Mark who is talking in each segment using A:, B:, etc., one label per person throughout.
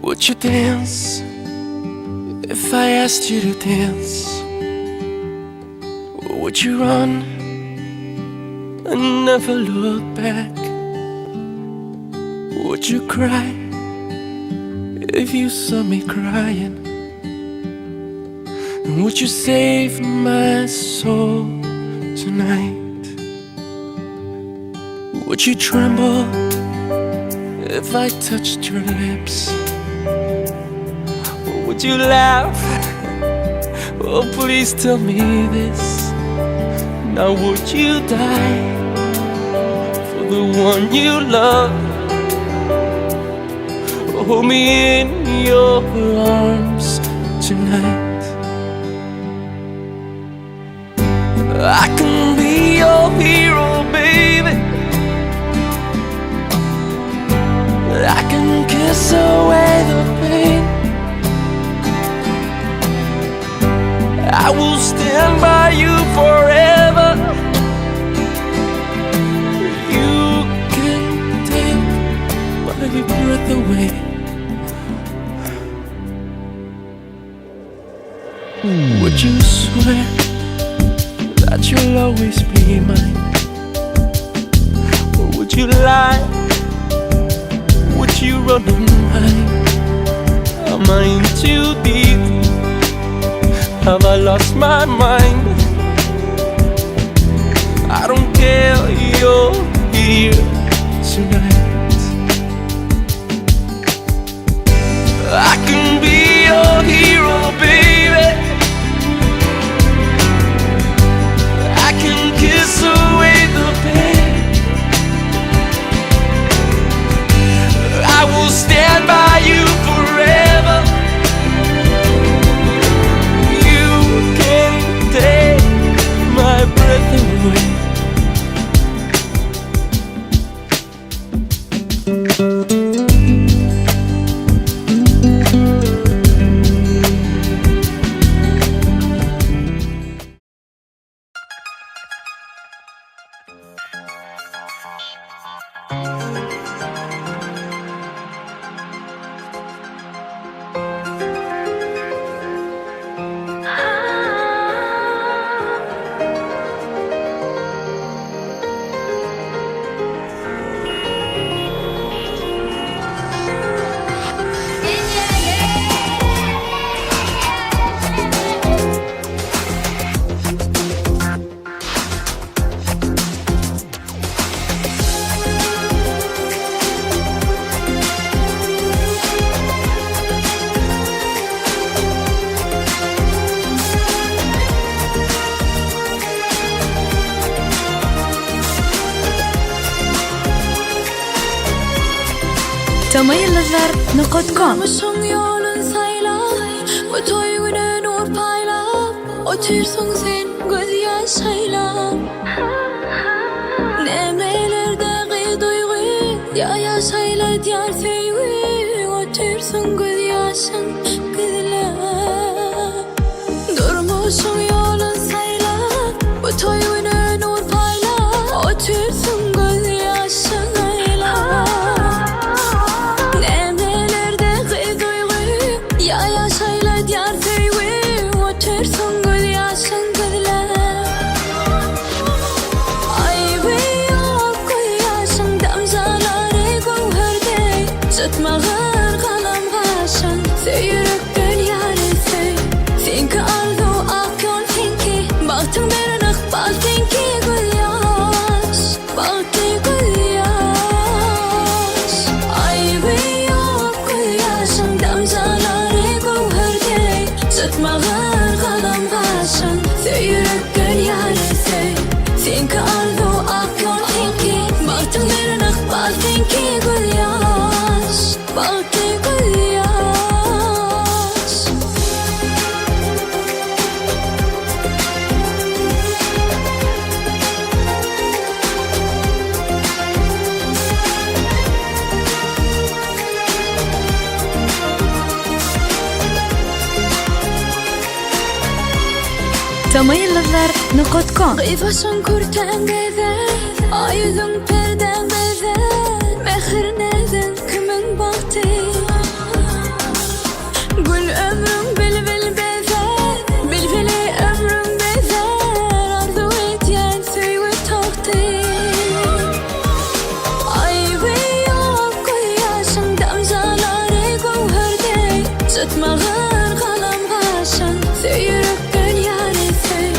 A: Would you dance if I asked you to dance? Would you run and never look back? Would you cry if you saw me crying? And would you save my soul tonight? Would you tremble if I touched your lips? Or would you laugh? Oh, please tell me this. Now, would you die for the one you love? Hold me in your arms tonight. I can be your hero, baby. I can kiss away the pain. I will stand by you forever. You can take my breath away. Would you swear that you'll always be mine? Or would you lie? Would you run and hide? Am I in too deep? Have I lost my mind? I don't care, you're here tonight. I can be your hero, baby. I can kiss away the pain. I will stand by you forever. You can take my breath away.
B: Tmyyyldyzlar nokat kom.
C: Durmuşyň ýolun saýlap, Bu toý güne nur paýlap, Otyrsyň sen gözýaş aýlap. Nämelerde gyz duýgy, Ýa ýaşaýladýar söýgi, Otyrsyň gözýaşyň gizläp. Durmuşyň ýolun saýlap, Bu toý güne nur paýlap, Otyrsyň gözýaşyň aýlap. Nämelerde gyz duýgy, Ýa ýaşaýladýar söýgi, Otyrsyň gözýaşyň gizläp. Aýby ýok gözýaşyň damjalary göwher deý, Çytmagyr galam gaşyň, söý ýürekden ýary söý. Seňki arzuw ak ýol seňki, Bagtyň beren ykbal seňki gözýaş, bagtly gözýaş. Aýby ýok gözýaşyň damjalary göwher deý, Çytmagyr galam gaşyň, söý ýürekden ýary söý. Seňki arzuw ak ýol seňki, Bagtyň beren ykbal seňki gözýaş, bagtly gözýaş.
B: Tmyyyldyzlar nokat kom.
C: Gyz başyň kürtäň bezär, Aý ýüzüň perdäň bezär, Mähir näziň kimiň bagty? Çatmagyr galam gaşyň, Söý ýürekden ýary söý.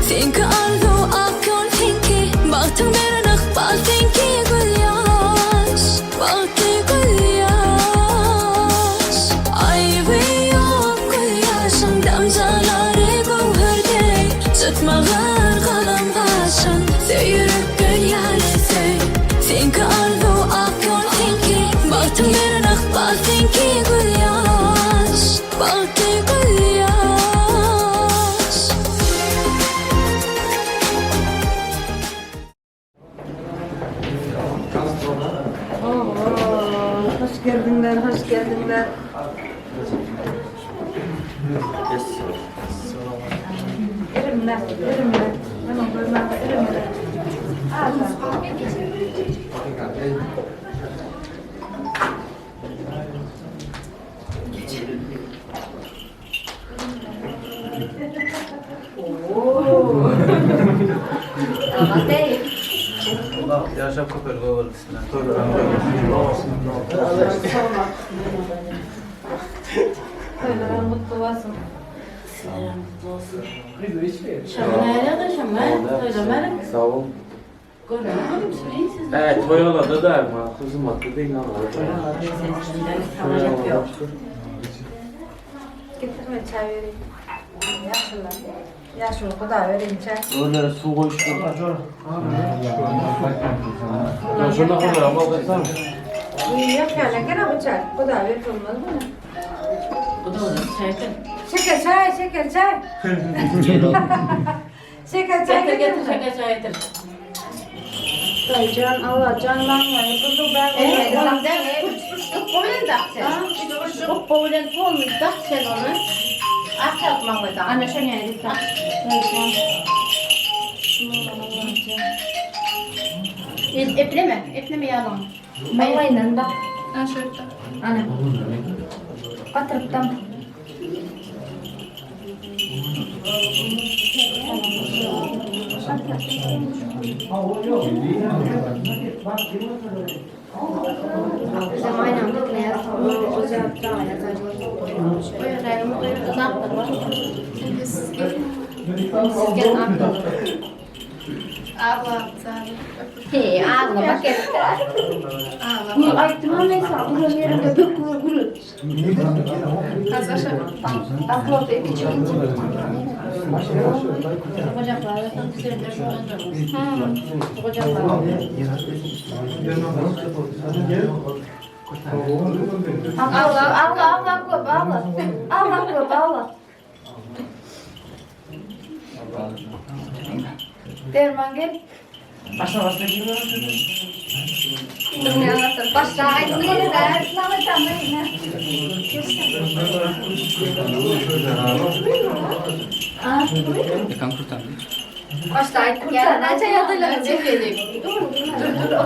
C: Seňki arzuw ak ýol seňki, Bagtyň beren ykbal seňki gözýaş, Bagtly gözýaş. Aýby ýok gözýaşyň damjalary göwher deý, Çatmagyr galam gaşyň, Söý ýürekden ýary söý. Seňki arzuw ak ýol seňki, Bagtyň beren ykbal seňki gözýaş, Bagtly gözýaş.
D: Hoş geldiňler, hoş geldiňler. Irimle, irimle. Hemen görmäge irimle. Toýlaryň gutly bolsun.
E: Evet, toy olanda da kızım attı değil ama.
D: Getirme çaý bereyim. Ýaşuly. Ýaşuly guda bereyim çaý.
E: Öyle su koymuşlar. Ya şuna koy ama baksana.
D: Ýok ýaly gene bu çaý. Guda berip bolmaz muny. Şeker çaý, şeker çaý. Şeker çaý
F: Getir getir
D: getirme.
F: şeker çay getir.
D: Dayıcan Allah can lanmayı bulduk ben.
F: Epleme, epleme yağlama.
B: Maňlaýyndan bak. Ana. Batyrypdam. Agla, agla, agla, agla, agla. Agla, agla, agla. Derman gel. Başla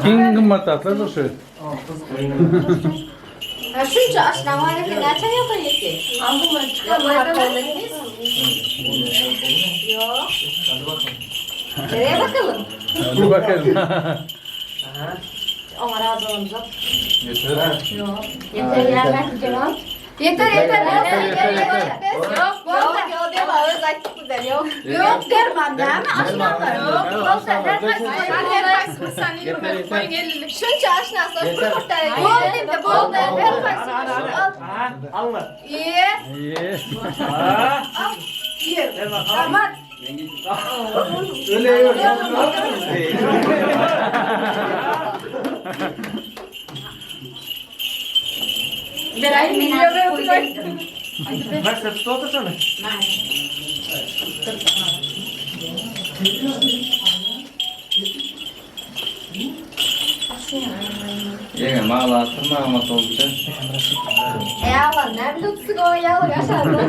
G: Iň gymmat zatlar da şu.
F: Şunca aşna var eken, näçe ýaly ýeke? Nereye bakalım?
G: Hadi bakalım.
F: Ona razı olamaz.
G: Yeter.
F: Yeter gelmez cevap. Yeter yeter.
G: Yeter, yeter, yeter.
F: Yok yok yok deme öz açtık güzel yok. Yok derman değil mi? Aşnalar. Yok yok sen her
G: Yeter yeter.
F: Şunca aşnası bir kurtar. Bol dedi bol dedi. Her kaysın. Al. İyi.
G: İyi.
D: Tamam.
G: Öyle yok.
H: Yenge mağla atırma ama olacak.
F: E Allah ne bileyim koyalım aşağıda.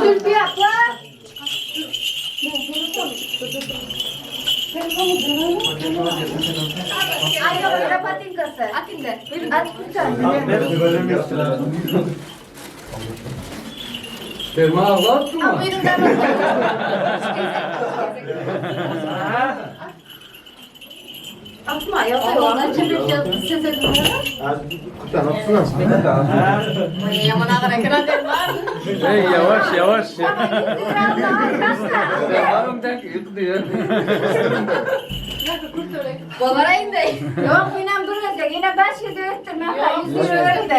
F: Zülfü yapla. Ay yok patinkası. Atın da. At kurtar.
G: Derman ağlarsın mı?
F: Buyurun da.
B: Atma yok. Ondan çevirip ses edin.
F: Yaman ağır ekran derman.
G: Hey yavaş yavaş.
H: Varım tek yıkılıyor.
F: Bolara indi.
B: Yok yine duracak. Yine 500 öğrettirmem. 100 lira öğretti.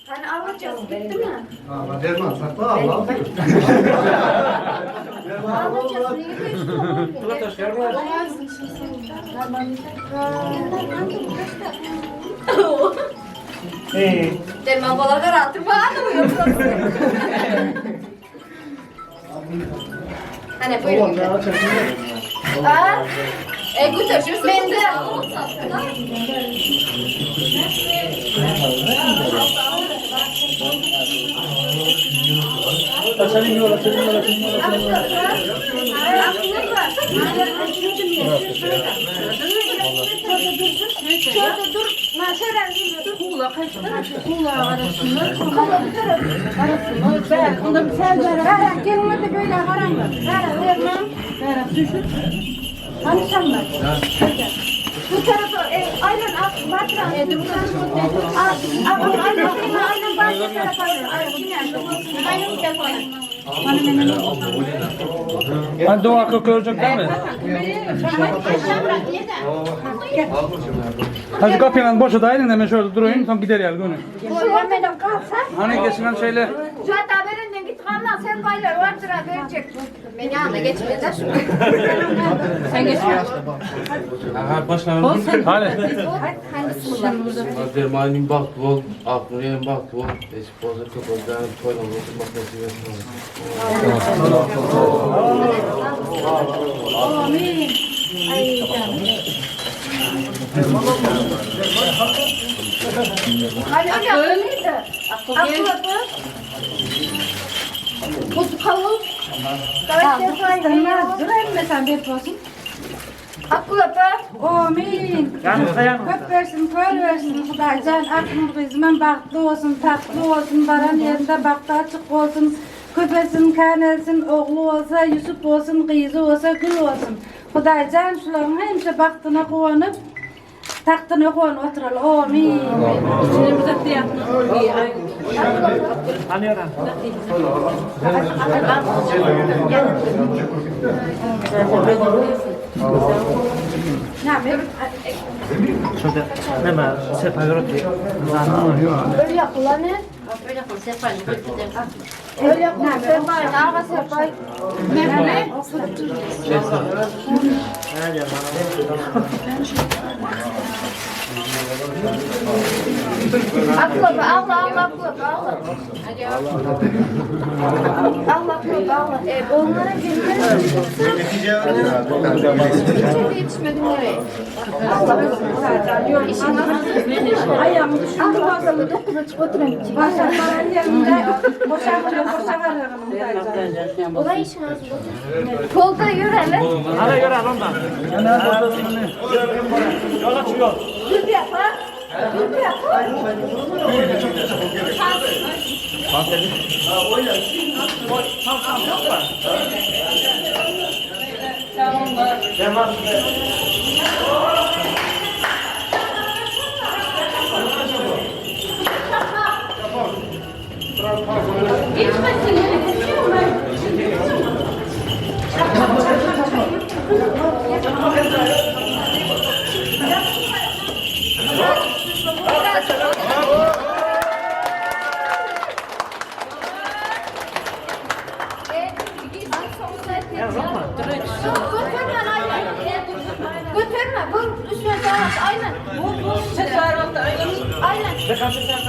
B: Hani alacağız bitti mi?
I: Ama derman sakla Allah.
B: Alacağız neyi geçti
F: Derman bolara rahatım var mı yoksa? Hani buyurun.
B: Aa,
F: E götür şu
B: Ben de. Şurada dur. Bu tarafa e, aynen at, batıran. E, dur, At, at, aynen, aynen başka tarafa. Aynen, aynen telefonu.
G: Hani dua görecek değil mi? Hadi kapıyı boş odayın hemen şöyle durayım tam gider yani günü.
B: Şu hemen kalsa.
G: Hani geçilen şeyle
B: Şu haberinden git kanla sen baylar var lira verecek.
F: Ben yanına geçmeyeceğim şunu.
E: Ha başla.
G: Hadi.
E: Dermanın baktı ol, aklının baktı ol. Eski bozuk kapı, yani toyla olsun, bak nasıl versin.
B: Hani akıl neydi? Akıl akıl. Bu kavul. Akıl akıl.
D: Amin. Köp versin, kör versin Hudaýjan, akmur gyzymam bagtly bolsun, tatly bolsun, baran ýerinde bagty açyk bolsun, köpelsin, känelsin, ogly bolsa Ýusup bolsun, gyzy bolsa Gül bolsun. Hudaýjan şularyň hemişe bagtyna guwanyp, tagtyna guwanyp oturaly. Amin.
B: Öyle kullanın.
F: Öyle kıl sefayını götürdüm.
B: Öyle kullan. Serpay, naga serpay. Akıl akıl, Allah Allah akıl akıl. Allah akıl Allah. E, onlara gelmez. İçeride yetişmedim nereye? Allah
D: Ayağımı düşürdüm.
B: Allah akıllı dokuza çık oturayım.
D: Başa baran yerinde boşa boşa garagyn Hudaýjan.
B: Olay işin az. Kolda yürü hele. Dur bir yap ha. Dur bir yap. Götürme aynen. Götürme. Bu üstüne sağ aynen. Bu bu Aynen. Aynen.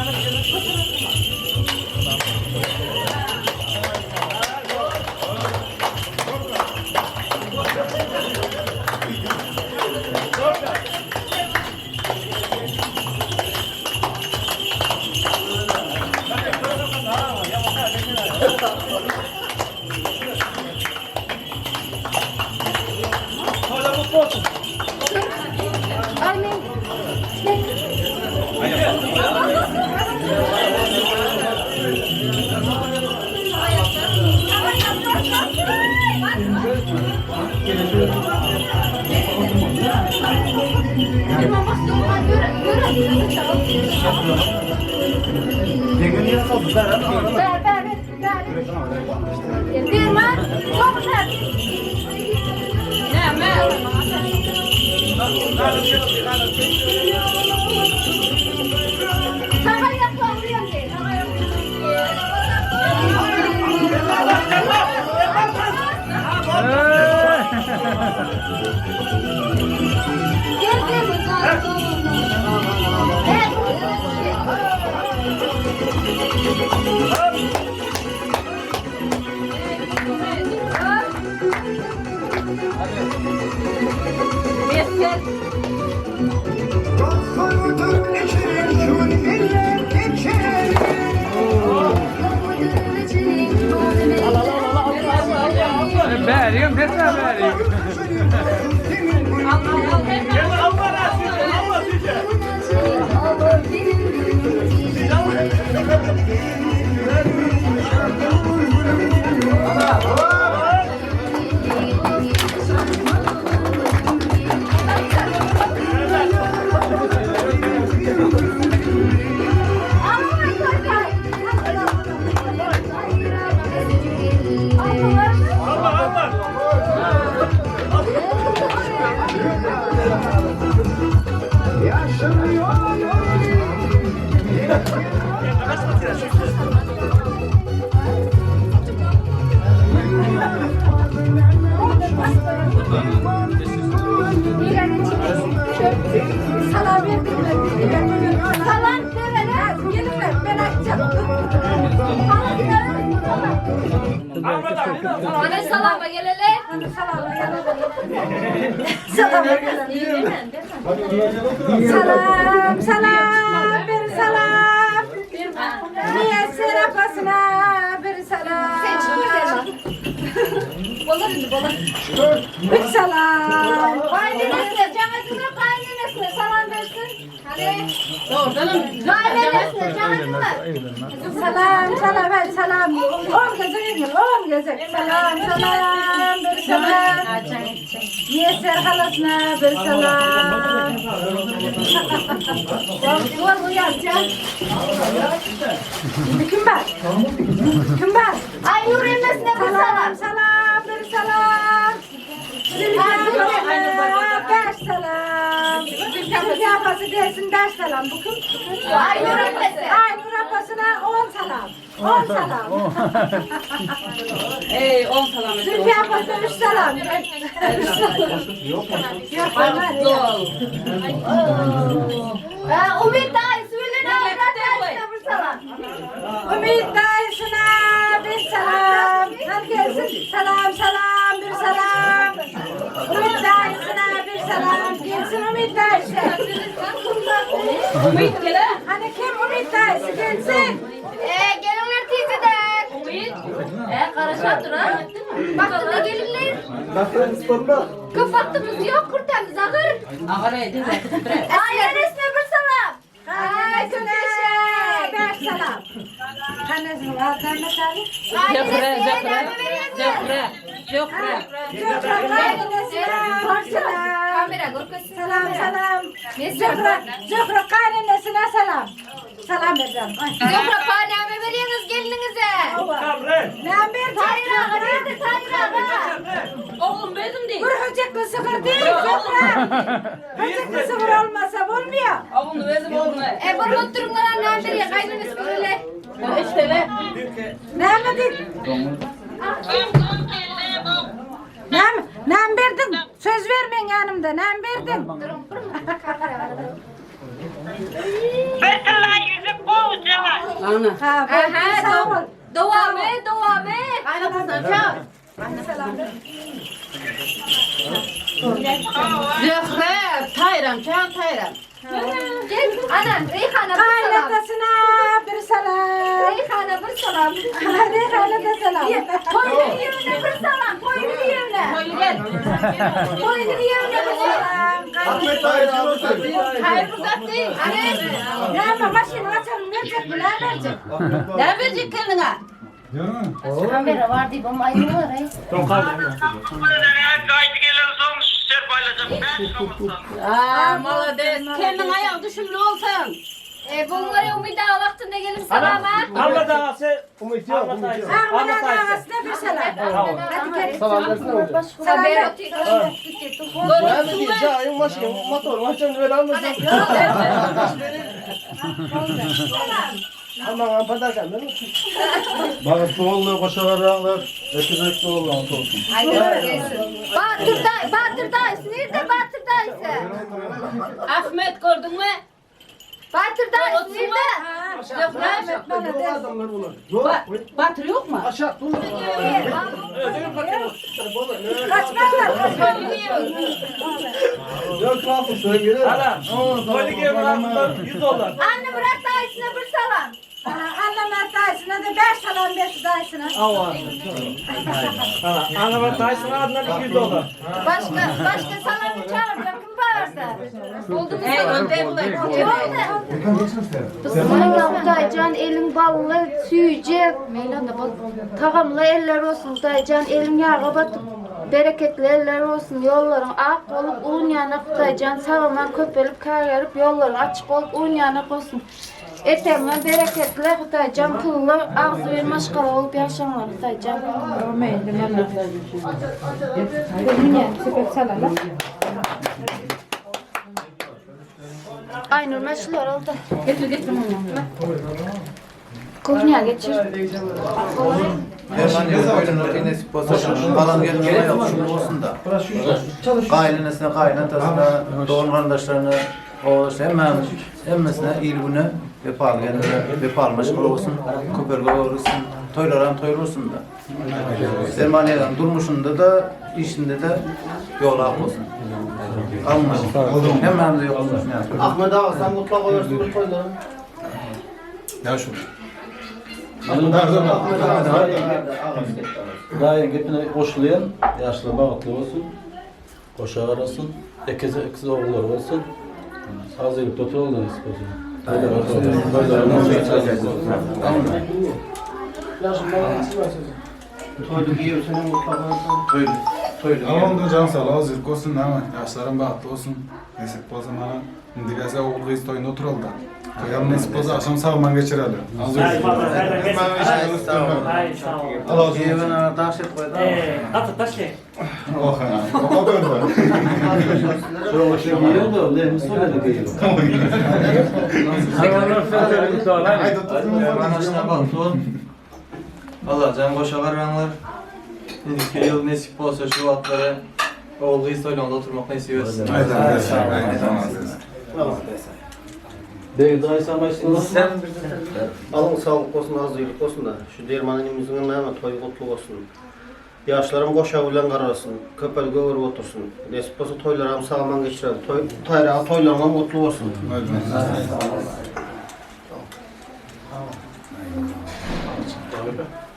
B: Ver ver ver. Ver. Derman. Çok sen.
F: Näme?
B: Sana yapalım diye. Gel gel.
G: Bäriyim desene bäriyim.
D: Salam verdim ben. Salam vereler. Gelirler ben açacağım.
F: Ana salama gelele.
D: Salam verelim. Salam, salam, bir salam. Müyesser apasına bir salam.
F: Bolar indi bolar.
D: Bir salam.
B: Kaynenesine, cemaatine kaynenesine salam versin. Hadi. Kaynenesine, cemaatine.
D: Salam, salam, hadi salam. On gezek Engin, on gezek. Salam, salam, bir salam. Müyesser halasına bir salam. Bol bu yazacağım. Şimdi kim var? Kim var?
B: Aynur emmesine bir
D: Salam,
B: salam.
D: salam, bir salam. Zülfiye beş salam. Zülfiye ablası desin beş salam. Bu kim?
B: Aynur emmesi.
D: Aynur ablasına on salam. On salam.
J: Ey 10 salam.
D: Zülfiye ablasına üç salam. Üç salam. Yok, var ya.
B: Ha, Ümit dayı söyle avrat dayısına bir salam.
D: Ümit dayısına bir salam. Herkesin salam salam bir salam. Ümit dayısına bir salam. Gelsin Ümit dayısı.
J: Ümit gele.
D: Hani kim Ümit dayısı gelsin.
B: Ee, gelinler teyzeden.
F: Ümit. E karaşa dur ha.
B: Baktı da gelinler. Köp vaktimiz yok, kurtamız ağır.
J: Ağır ey,
B: Kaynenesine bir salam.
D: Ay beş salam. Kanesini var mesela.
J: Zöhre,
B: Kaynenesine
J: Zöhre,
B: ne veriyorsun?
J: Zöhre, Zöhre.
D: Zöhre kaynenesine bir salam.
F: Kamera görkezsin.
D: Salam salam. Zöhre, Zöhre kaynenesine salam. Salam vereceğim. Ay.
B: Zöhre paneme veriyorsunuz gelininize.
D: Ne verdin?
B: Tahir ağa nerede Tahir ağa?
J: Oğlum bezim değil.
D: Bir höcekli sıfır değil Zöhre. Höcekli sıfır olmasa olmuyor.
J: Oğlum bezim oğlum.
B: E bir oturunlar annem veriyor kaynanası böyle.
J: İşte
D: Ne mi Ne, ne verdin? Söz vermeyin yanımda. Ne verdin?
J: Ana.
D: Ha,
B: Aha,
D: sağ ol.
B: Devam et, devam et.
D: Selam ver.
J: Zöhre, Tayram, Çağan Tayram.
B: Gel ana, Reyhan'a bir salam.
D: Kaynatasına bir salam.
B: Reyhan'a bir salam.
D: Reyhan'a da selam.
B: Koyunu yerine bir salam, koyunu yerine.
J: Koyun gel.
B: Koyunu yerine bir salam.
D: Selam.
J: Hayır uzat değil.
B: Anne,
D: Ne ama maşını açalım. Verecek mi? Ne verecek?
J: Ne verecek kendine?
F: Kamera var diye ama aynı var.
J: Aa, malades. Kendin ayağı düşümlü olsan.
B: E, bunlara umyda wagtynda gelin salama.
A: Alla dagasy umyt ýok.
D: Agmyrat agasyna bir salam. Hadi gel.
I: Salam versene hoca.
D: Salam ver.
I: Ben de diyeceğim maşın motor maşın öyle almasın. Aman aman patates ben.
K: Bagtly boldy, goşa garraňlar, ekizekli boldy, ant olsun.
B: Batyr da, Batyr dayısı nerede Batyr dayısı?
J: Ahmet gördün mü?
B: Batyr dayısı nerede?
J: Zöhre.
I: Yok adamlar bunlar. Yok.
J: Batır yok mu?
I: Aşağı dur.
D: Kaçmazlar. Kaçmazlar.
I: Dört kalkın şöyle gelir.
A: Hala. Toýly gelin 100 dolar.
B: Anne Murat dayısına bir salam.
D: Anlamaz dayısına da beş salam ver şu dayısına.
A: Awa. Hala, Anna Murat daýysynyň adyndan 200 dolar.
B: Başka başka salamı çağıracak kim varsa. Oldu mu?
J: Hey, önde bulayım.
B: Hudaýjan eliň bally süýjek, tagamly eller bolsun Hudaýjan eliň ýaga batyp bereketli eller bolsun ýollaryň ak bolup un ýanak Hudaýjan sagaman köpelip kägerip ýollaryň açyk bolup un ýanak bolsun. Etegiňe bereketli Hudaýjan pully agzybir maşgala bolup ýaşaňlar Hudaýjan. Aýnur men şulary aldy.
J: Getir getir onu.
B: Kuhnýa geçir.
K: Derman yok, nesip bolsa, galan gelin yok, şunu olsun da. Gaynenesine, kaynatasına, doğum kardeşlerine, o hemen hemmesine iyi güne vefalı gelinlere, vefalı maşgala olsun, köpelge olsun, toýlaram toýly olsun da. Derman durmuşunda da, işinde de yol ak olsun. Almış. Hemen de yok olsun.
I: Ahmet ağa sen mutlaka versin bir toyları.
K: Ya şu.
I: Ahmet ağa.
K: Daýyň gepine goşulaýan, ýaşly bagtly bolsun. Goşa garasyn, ekiz ekiz ogullary bolsun. Saz edip oturalım nasip bolsun.
I: Toylu giyiyorsun mutlaka versin.
K: Toýly. Toýly.
L: Tamam can sağ ol, zirk olsun ama yaşların bahtlı olsun. Nesip bolsa mana indi gelse oğul kız toyunda oturalım da. Toyalım nesip bolsa akşam sağman geçirelim. Az
A: Ay, vallahi,
L: Ben
A: sağ ol. Ay, sağ ol.
L: Allah olsun.
K: Ewen daş et goýda.
A: Eee, gaty taşly.
L: Oh ha. O kadar.
H: Valla can goşa garraňlar. Indiki ýyl nesip bolsa şu wagtlara oğul gyz toýlanda oturmak nesip etsin.
K: Sen
I: Alın sağlık olsun, az iyilik olsun da. Şu derman inimizin hemen toyu kutlu olsun. Yaşlarım koşa bilen kararasın. Köpel göğür otursun. Nesip olsa toylarım sağman geçirelim. Toy, tayrağı toylarım kutlu olsun.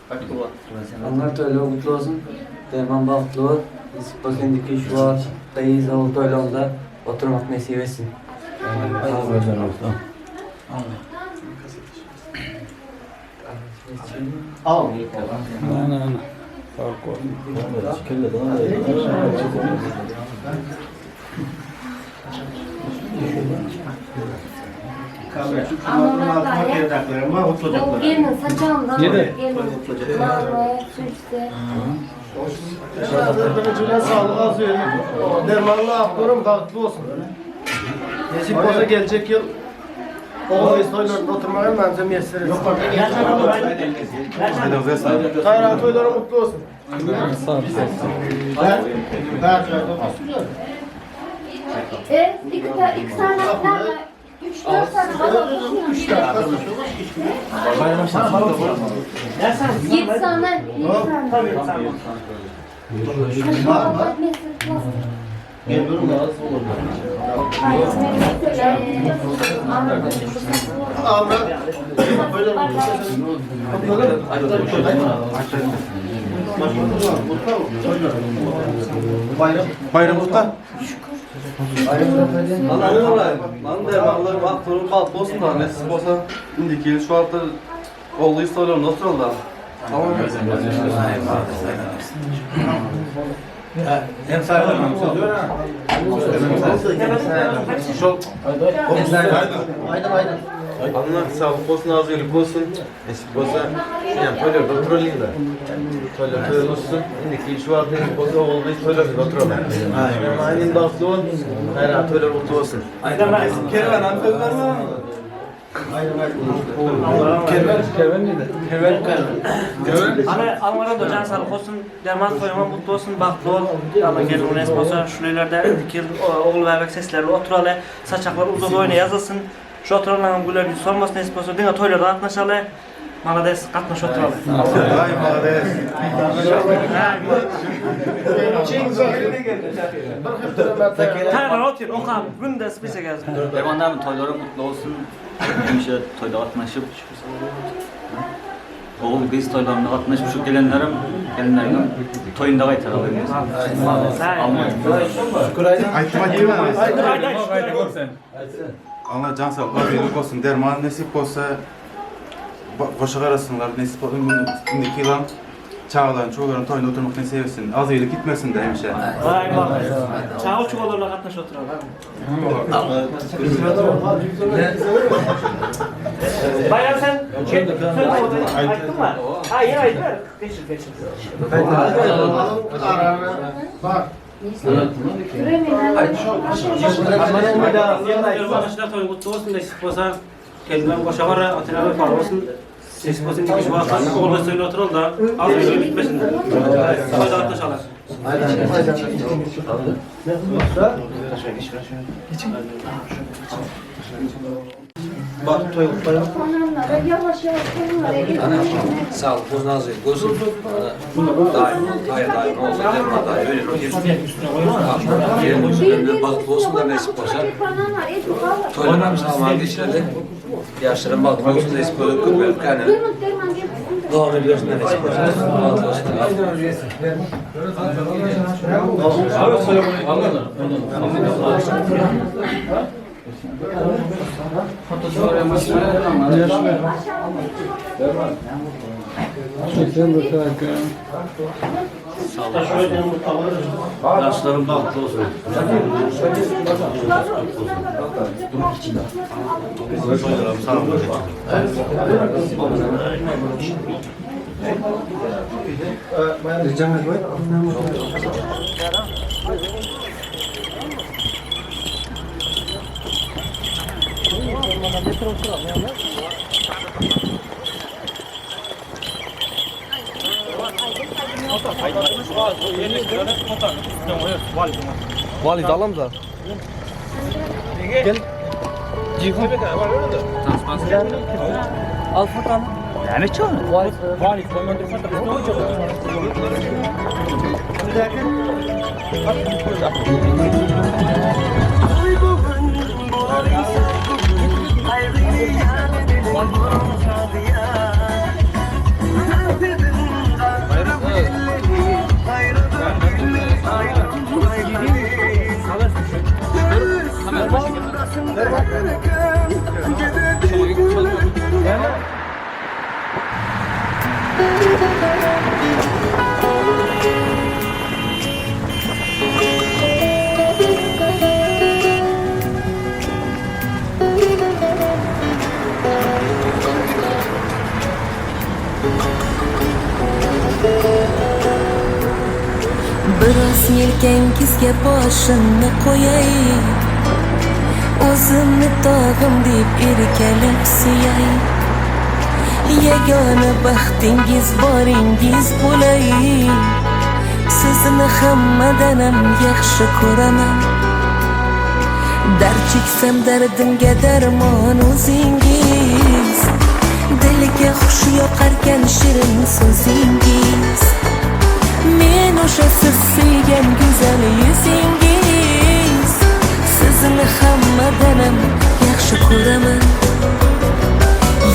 I: Hadi kullan.
H: Onlar toýly kutlu olsun. Derman bagtly bol. Nesip bolsa indiki şu wagt gyz oğul toýlanda oturmak nesip etsin.
I: Al.
B: Bu gelin saçağından gelin. Vallahi süýjse.
I: Birinci sağlık az iyilik. Dermanlı aklıyorum bahtlı olsun. Nesip olsa gelecek yıl o toylarında oturmaya bence müyesser etsin. Kayra toyları mutlu olsun.
B: E, iki, ta, iki tane tane, üç dört tane var. Yedi tane, yedi tane.
I: Bayram.
K: Bayram kutla.
H: Lan Lan dermanlar bahtlı bahtlı olsun da nesip bolsa indiki ýyl şu wagtda oğul gyz toýlanda oturalım da. Tamam.
K: Hem saygılarım.
I: Aydın aydın.
E: Allah saglyk bolsun, az-ýylyk bolsun. Nesip bolsa, ýa toýlarda oturalyň-da. Toýlar toý bolsun. Indiki ýyl şu wagt nesip bolsa ogul gyz toýlarynda oturaly. Aýdyň bagtly bol. Haýra toýlar gutly bolsun.
H: Kerwen söz berme.
G: Ana almadan da can sağlık olsun. Derman toýuňam gutly bolsun, bagtly bol. Allah gelin nesip bolsa şulelerde indiki ýyl ogul bäbek seslerli oturaly. Saçaklar uzak oýna ýazylsyn. Şu oturanlaryň güler ýüzi solmasyn nesip bolsa diňe toýlarda gatnaşaly. Malades gatnaş oturaly.
L: Aý malades.
G: Taýlar otyr okap günde spise gelsin.
M: Derman abi toýlaryň gutly bolsun. Hemişe toýda gatnaşyp ogul gyz toýlarynda gatnaşyp şu gelenlerim gelinleriňem toýunda gaýtaraly.
L: Aýtdym aýtdym. Allah jan saglyk, az-ýylyk bolsun. Derman nesip bolsa goşa garasynlar. Nesip bolsa indiki ýylam çagalaryň, çowlaryň toýunda oturmak nesip etsin. Az-ýylyk gitmesin de hemişe.
G: Aý malades. Çaga çugalarla gatnaş oturaly. Baýram sen aýtdyňmy? Ha ýene aýdyber. Geçir geçir.
N: Arkadaşlar toý gutly bolsun nesip bolsa gelmem goşa gara oturara wepaly bolsun. Nesip bolsa indiki şu wagtlar ogul gyz toýunda oturaly da az öýe gitmesin. Toýda gatnaşaly.
I: Bak toý gutlaýar.
B: Ýavaş ýavaş
E: Saglyk bolsun, az-ýylyk bolsun. Daýym, daýy daýym olsun, derman daýy öyle Gelin bagtly bolsun da nesip bolsa. Toýlaram sag-aman geçireli. Ýaşlaram bagtly bolsun, nesip bolsa köpelip gäne. Dowam edibersin nesip bolsa. Bagtly bolsun.
M: Yaşlarım bagtly bolsun.
H: Vali dalam da. Gel.
G: Al fotanı.
M: Näme çal?
C: Biroz yelkangizga boshimni qo'yay O'zimni tog'im deb erkalab suyay Yagona baxtingiz boringiz bo'lay Sizni hammadanam yaxshi ko'raman Dard cheksam dardimga darmon o'zingiz Dilga xush yoqarkan shirin so'zingiz Men o'sha siz sevgan go'zal yuzingiz Sizni hammadanam yaxshi ko'raman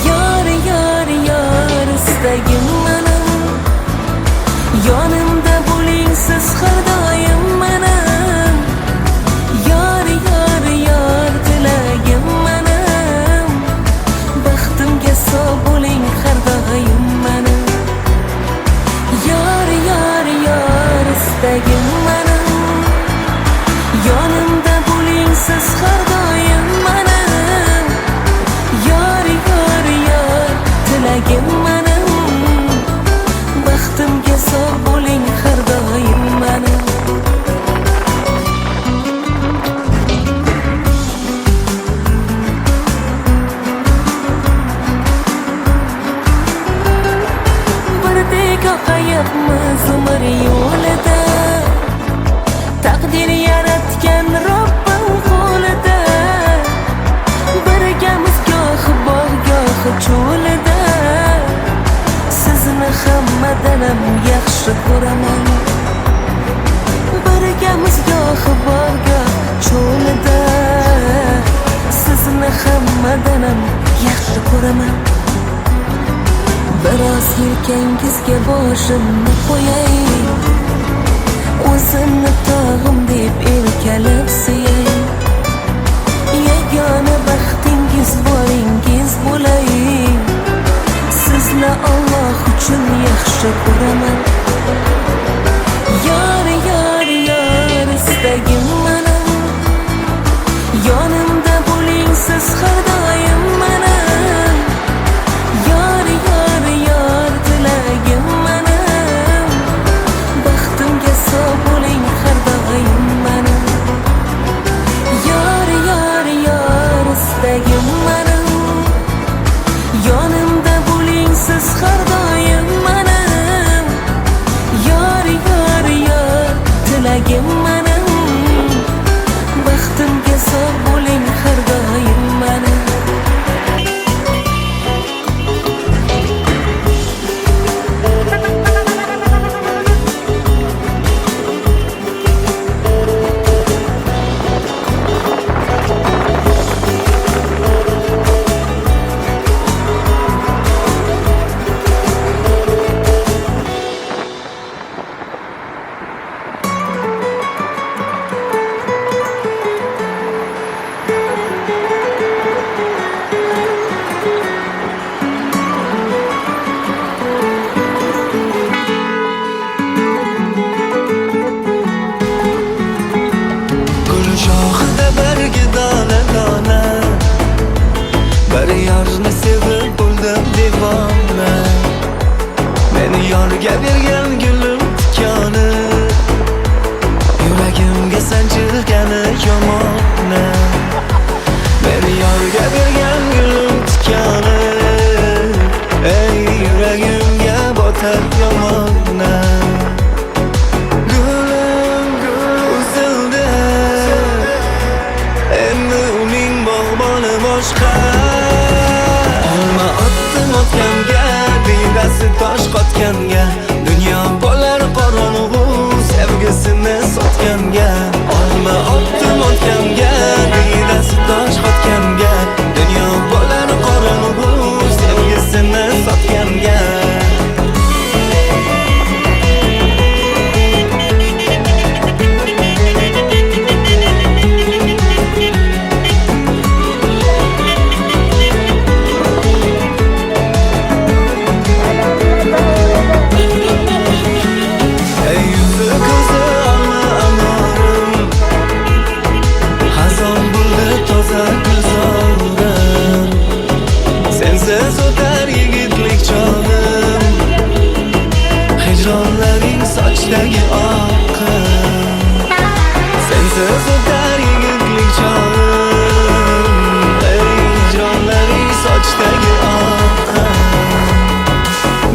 C: Yor, yor, yor istagim menim Yonimda bo'ling siz har doim menim Yor, yor, yor tilagim menim Baxtimga sog' bo'ling har doim menim Yor, yor, yor istagim menim Yonimda bo'ling siz har doim menim Yor, sog boling har doim mani. Birdek oqayapmiz umr yo'lida. Taqdir yaratgan Robbim qo'lida. Birgamiz gohi bog' gohi cho'lida. Sizni hammadanam yaxshi ko'raman. Birgamiz gohi bog' goh cho'lida. Sizni hammadanam yaxshi ko'raman. Biroz yelkangizga boshimni qo'yay. O'zimni tog'im deb erkalab suyay. Yagona baxtingiz boringiz bo'lay. Sizni Alloh uchun yaxshi ko'raman. Yor, yor, yor istagim mani. Yonimda bo'ling siz har doim mani. Yor, yor, yor tilagim mani. Baxtimga sog' bo'ling har doim mani. Yor, yor, yor istagim mani. Yonimda bo'ling siz har doim mani. Yor, yor, yor tilagim mani. Baxtimga sog' bo'ling har doim mani.
A: Gul shoxida bargi dona dona. Bir yorni sevib bo'ldim devona. Meni yorga bergan gulim tikoni. Yuragimga sanchilgani yomoni. Meni yorga bergan gulim tikoni. Ey yuragimga botar yomoni. Gulim gul uzildi. Endi uning bog'boni boshqa. Olma otdim otganga, diydasi tosh qotganga. Dunyo bo'lar qorong'u sevgisini sotganga. Olma otdim otganga, diydasi tosh qotganga. Dunyo bo'lar qorong'u sevgisini sotganga. Ey yuzi ko'zi olma anorim. Xazon bo'ldi toza gulzorim. Sensiz o'tar yigitlik chog'im. Hijronlaring sochdagi oqim. Sensiz o'tar yigitlik chog'im. Ey hijronlaring sochdagi oqim.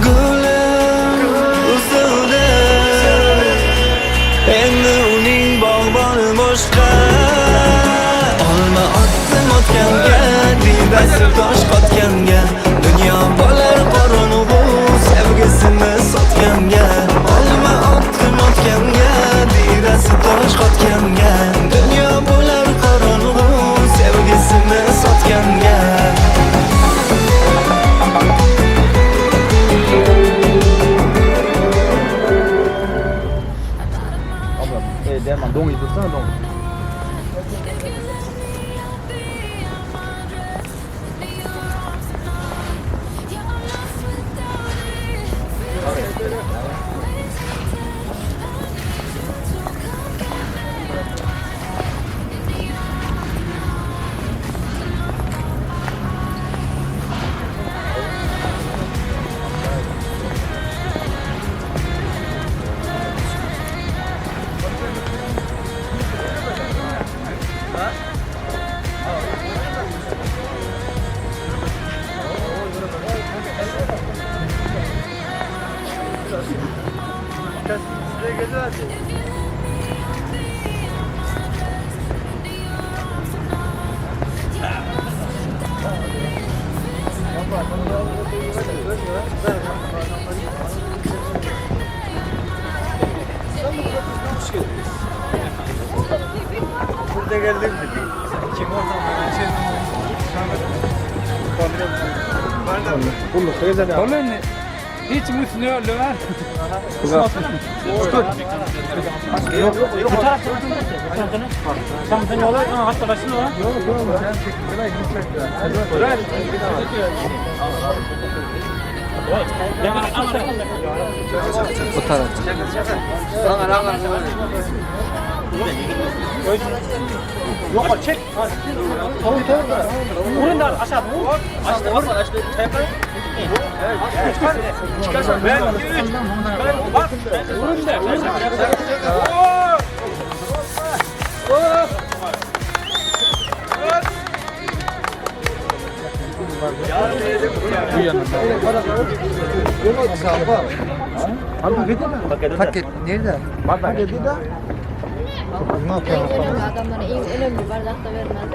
A: Gulim uzildi. Endi uning bog'boni boshqa. Olma otdim otganga, diydasi tosh qotganga. Dunyo bo'lar qorong'u sevgisini sotganga. Olma otdim otganga, diydasi tosh qotganga. Dunyo bo'lar qorong'u sevgisini sotganga.
E: Derman doňuz tutsana doňuz.
F: Adamlara iň önemli bardak da vermez.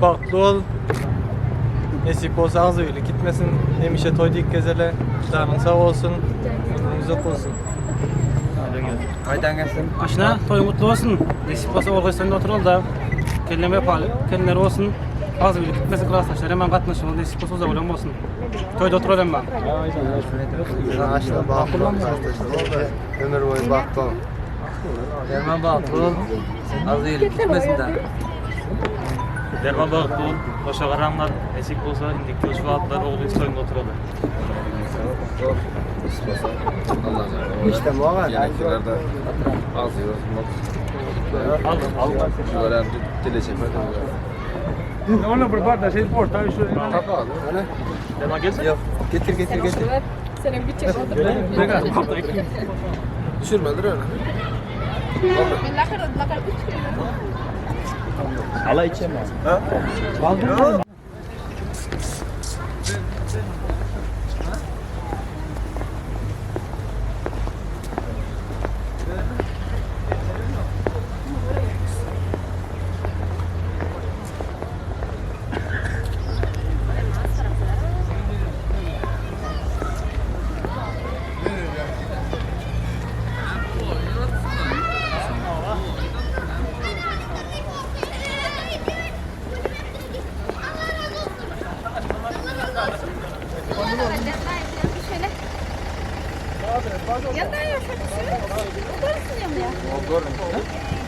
H: Bagtly ol. Nesip bolsa ağzı öyle gitmesin. Hemişe toy dik gezele. Canın sağ olsun. Ömrün uzak olsun.
N: Aşna toy mutlu olsun. Nesip olsa orgasında oturalım da. Kendine vefalı, kendileri olsun. Az bile gitmesin klaslaşlar hemen katlaşın. Nesip olsa uzak olan olsun. Toyda oturalım ben.
E: Aşna bagtly ol. Ömür boyu bagtly ol.
K: Derman bagtly ol. Az iyilik gitmesin de.
M: Derman bagtly ol. Goşa garanlar, nesip bolsa indiki yıl şu atlar oğlu toyunda oturaly.
E: İşte bu var.
M: Derman gelsin.
E: Getir getir getir.
F: Senin bir çek oldu.
E: Düşürmedir öyle.
F: Lakır lakır üç kere.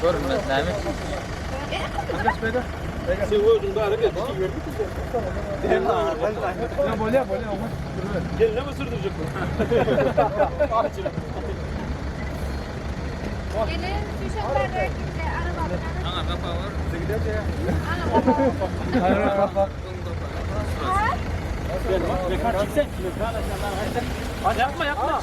K: Görünmez näme?
B: Gelin şu şartlarda kimse araba.
G: Hadi yapma yapma.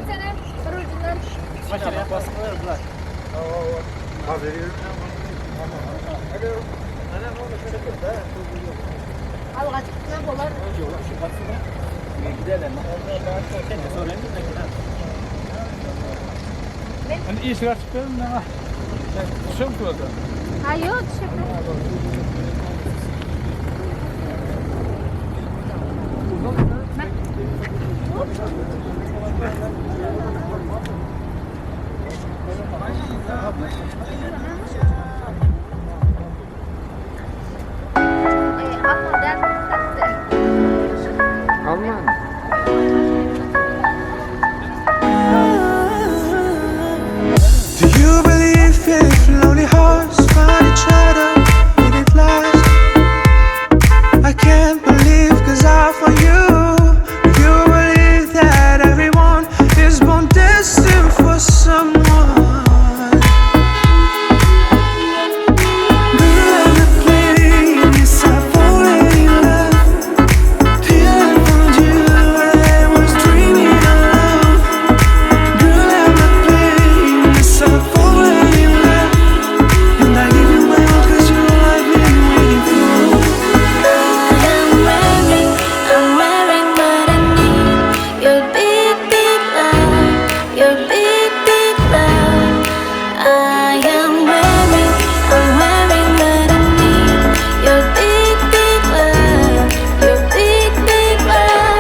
B: Sene bir ucundan. Ha yok düşüp.
A: Do you believe if lonely hearts find each other, will it last? I can't believe cause I found you. Do you believe that everyone is born destined for someone? Girl, I'm not playing this, I've fallen in love. Till I found you, I was dreaming alone. Girl, I'm not playing this, I've fallen in love. And I give you my all 'cause you're all I've been waiting for.
C: I'm wearing, I'm wearing what I need. Your big, big love, your big, big love. I am wearing, I'm wearing what I need. Your big, big love, your big, big love.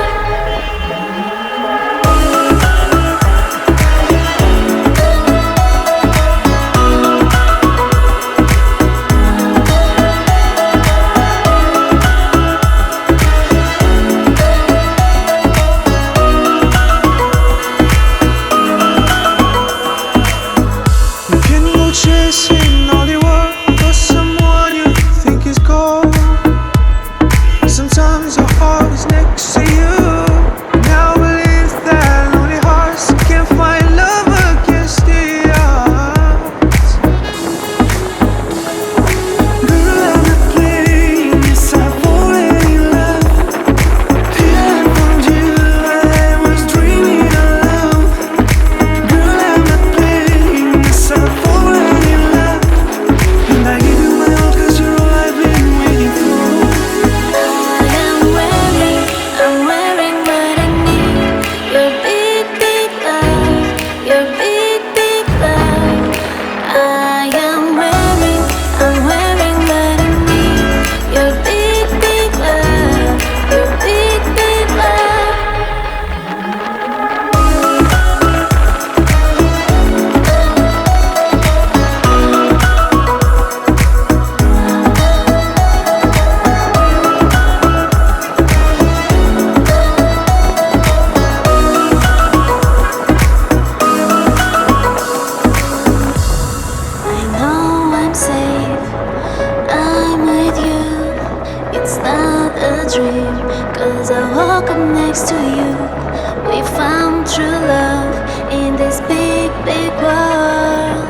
A: You can go chasing all the world for someone you think is gold. Sometimes your heart is next to you. Now believe that lonely hearts can find love against the odds. Girl, I'm not playing this. I've fallen in love. Till I found you, I was dreaming alone. Girl, I'm not playing this. I've fallen in love. And I give you my all 'cause you're all I've been waiting for.
C: I am wearing, I'm wearing what I need. Your big, big love, your big, big love. I am wearing, I'm wearing what I need. Your big, big love, your big, big love. I know I'm safe, I'm with you. It's not a dream, cause I woke up next to you. We found true love in this big, big world.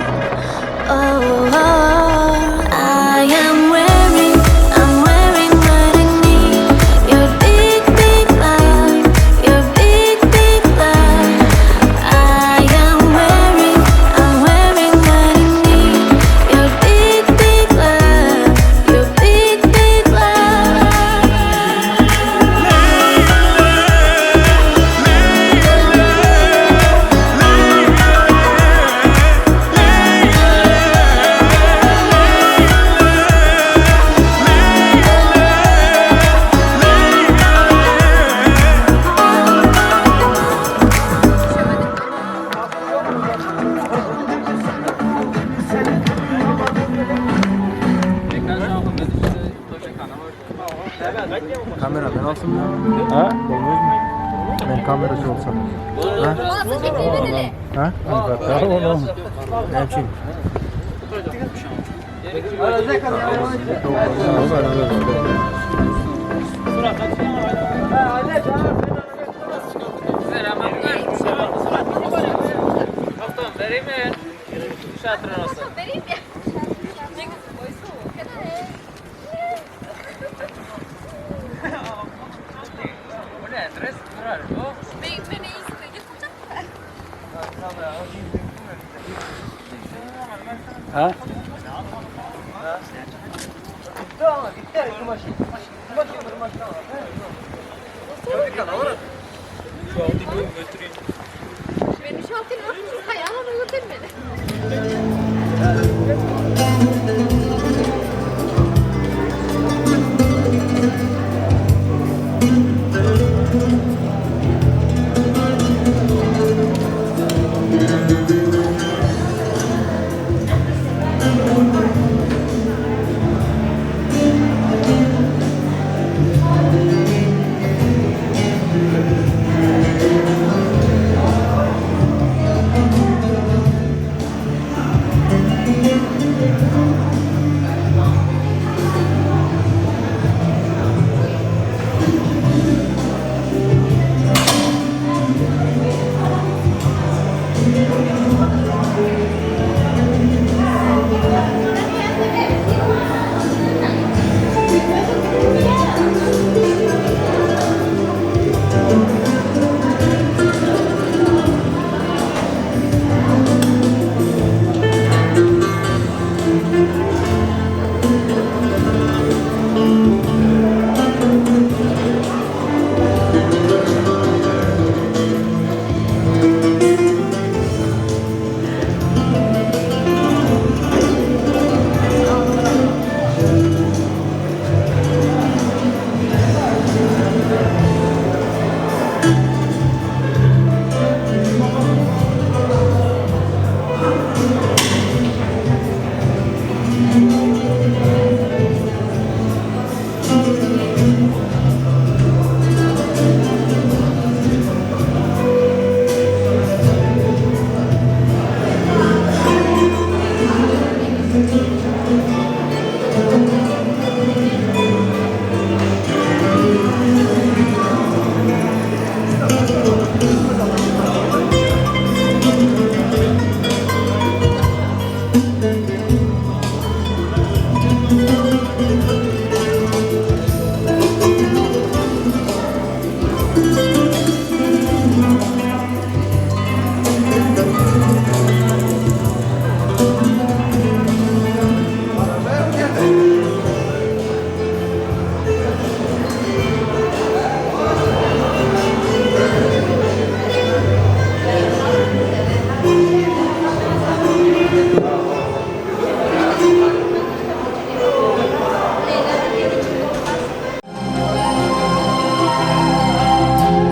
C: Oh, oh, I am wearing, I'm wearing what I need. Your big, big love, your big, big love. I am wearing, I'm wearing what I need. Your big, big love, your big, big love.
K: Kamera ben olsam mı? Ha? Olmaz mı? Ben kameracı olsam. Ha? Ha? Ne yapayım?
O: Ha?
F: Beni şu altın hayalım unutur beni.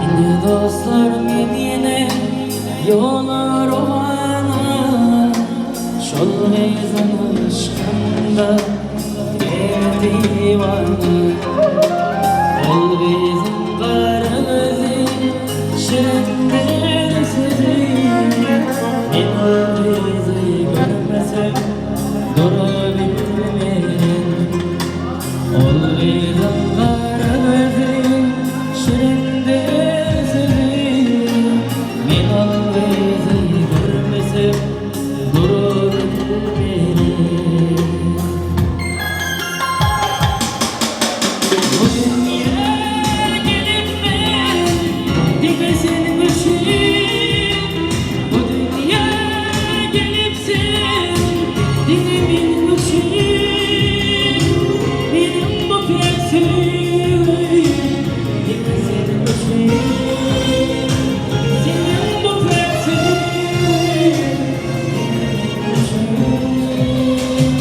A: Indi dostlar Medine yola rovana Şol gyzyň yşkynda deli diwana Ol gyzyň gara gözi şirindir sözi Men ol gyzy görmesem durabilmen Ol gyzyň gara gözi şirindir sözi Men ol gyzy görmesem durabilmen Bu dünya gelip ben diňe seniň üçin Bu dünya gelip sen diňe meniň üçin Meniň bu päk söýgim diňe seniň üçin Seniň bu päk söýgüň diňe meniň üçin.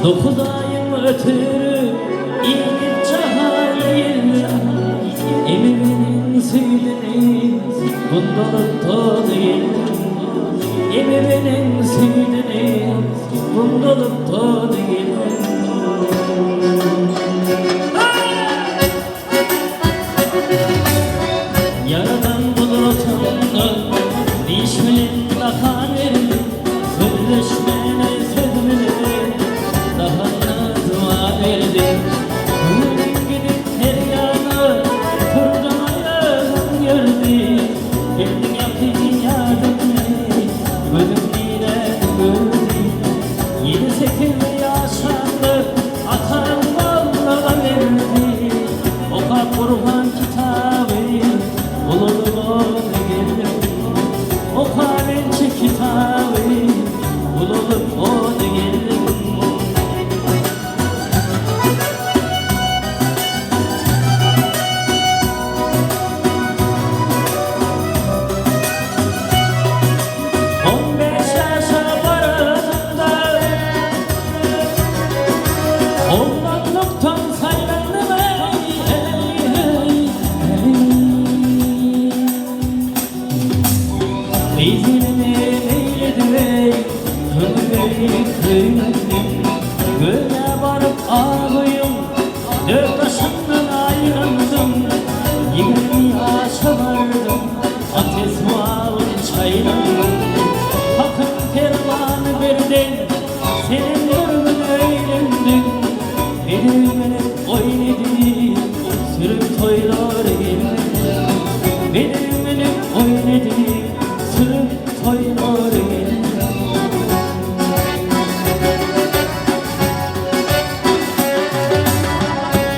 O: Dokuz aýyň ötürip, inip jahan geldim. Emebeniň süýdüni gundalyp tony geldim. Emebeniň süýdüni gundalyp tony geldim. Ýaradan gudratyndan diş bilen dahan berdi, Sözleşmäne söz bilen dahana dua berdi. Göwnüm gidip her ýana, turdum aýagym ýördi. Geldiň ýakyn ýadymy, gözüm niräni gördi. Ýedi-sekiz ýaşamda atam Allaga berdi. Okap Gurhan kitaby, ululyp ony geldim. Okap ençe kitaby, ululyp ony geldim. 15 ýaşa baranymda Oglanlykdan saýlandym eý, eý, eý. Gyz gelini eýledim eý, Köňül köýlendim. Göle baryp agyň, Dört daşyndan aýlandym. 20 ýaşa bardym, At esbabyn çaýlandym. Hakyň permany birden, Senem bir gün öýlendiň. Bedew minip oýun edip, Sürüp toýlar geldiň. Bedew minip oýun edip, Sürüp toýlar geldiň.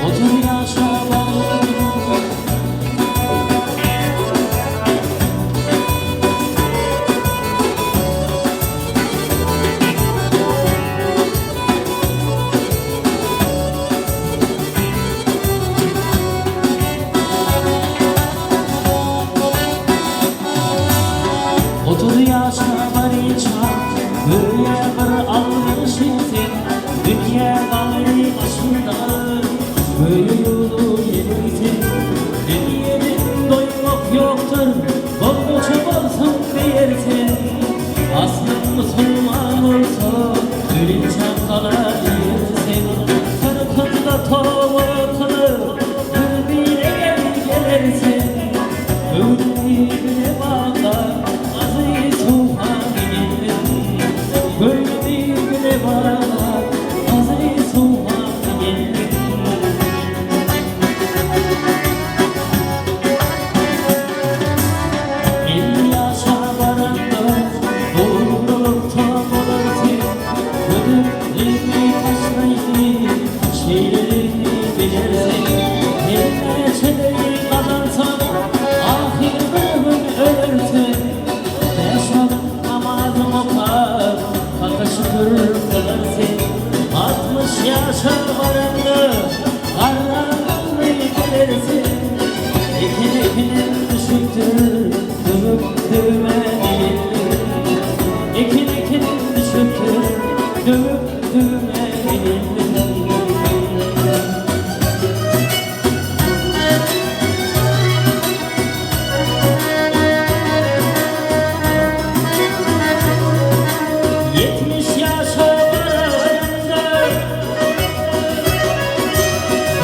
O: 30 ýaşa bardym. 30 ýaşa barynça göýä bir algyş sen, Dünýä galy başynda göýä ýuwdup gelipsen. Dünýeden doýmak ýokdur, boldugyça bolsun diýersen. Aslyň musulman bolsa, ölinçäň galar diýersen. Kyrkynda toba kylyp, bir bire gelersen. Göwnümi bile baglar, Aziz Suhan geldim. Göwnümi bile baglar, Aziz Suhan geldim. 50 ýaşa baranda dogrulykda bolarsyň. Gödekligini taşlaýdy, şeýleligini bilersiň. Her näçe-de ýyl gazansaň, ahyr bir gün ölersiň. Bäş wagt namazyň okap, Haka şükür kylarsyň. 60 ýaşa baranda garrandygyňy bilersiň. Eken ekinem düşüpdir, döwüp döwme geldim. Eken ekinem düşüpdir, döwüp döwme geldim. 70 ýaşa baranda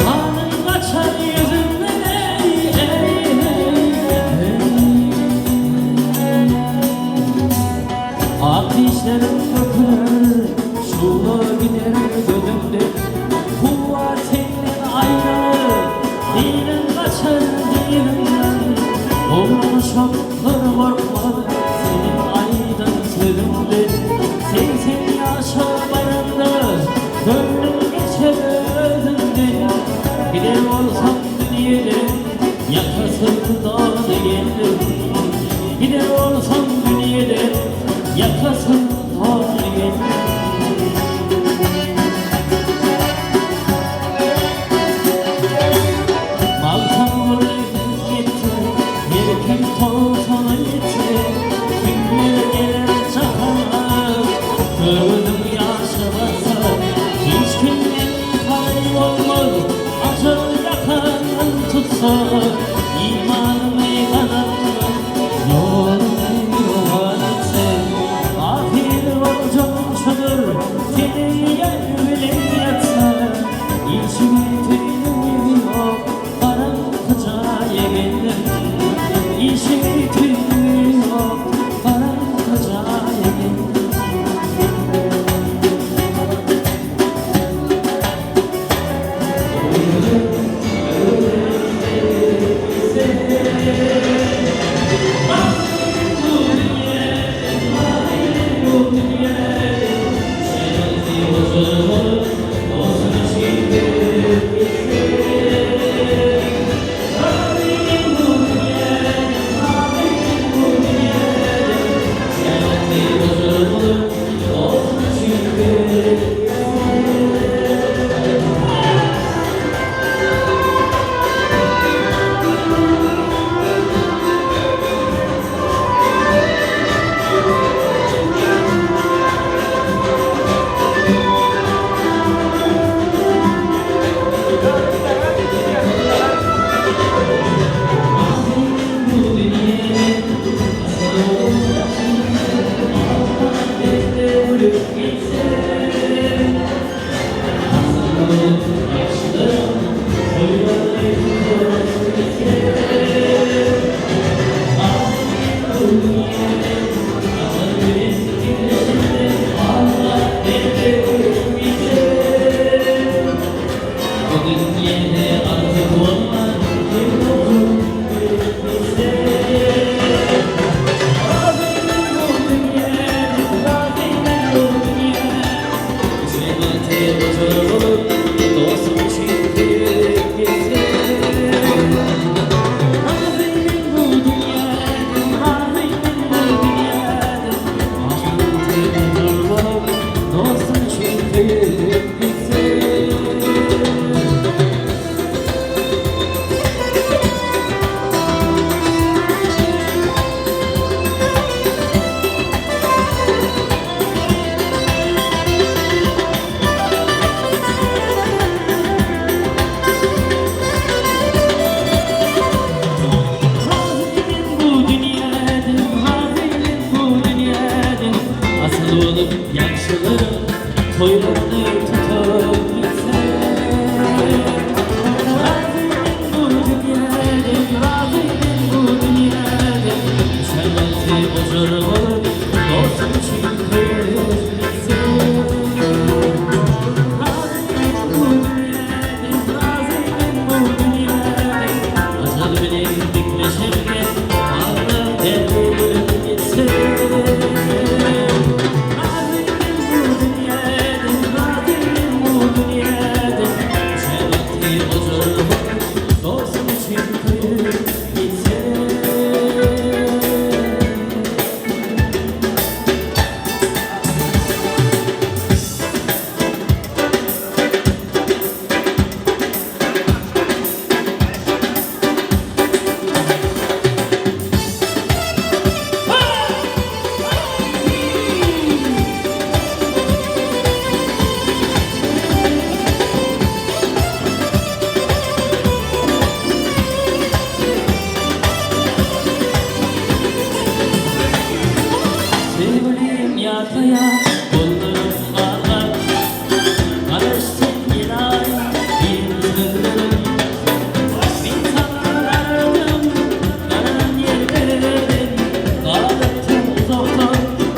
O: Ganyň gaçar ýüzüňden eý, eý, eý, Ak dişleriň döküler, şugla gider gözüňden. Kuwwat senden aýralar, diliň gaçar diliňden. Oglan uşaklar gorkmaz seniň aýdan sözüňden. 80 ýaşa baranda göwnüň geçer özüňden. Gider bolsaň dünýeden ýakasyz dony geldim. Gider bolsaň dünýeden ýakasyz dony geldim. Magtymguly ýetdi, her kim togsana ýetse, Kimler geler jahana, gözüň ýaşa batsa. bolup ýagşylaryň toýlaryny tutup gitsek. Razy men bu dünýäden, razy men bu dünýäden, Düşen bagty ojar bolup, dostum üçin köýüp gitsek. Razy men bu dünýäden, razy men bu dünýäden, Ajal bilen dikleşemde, Alla däli gülüp gitsek. Razy men bu dünýäden, razy men bu dünýäden, Düşen bagty ojar bolup, dostum üçin köýüp gitsek. Söýgülim ýatlaýar, gollarym galgar. Garaş sen ýelaýa, meniň sözlerim. Men saňa garadym, garan ýerlerden. Galypdym uzakda,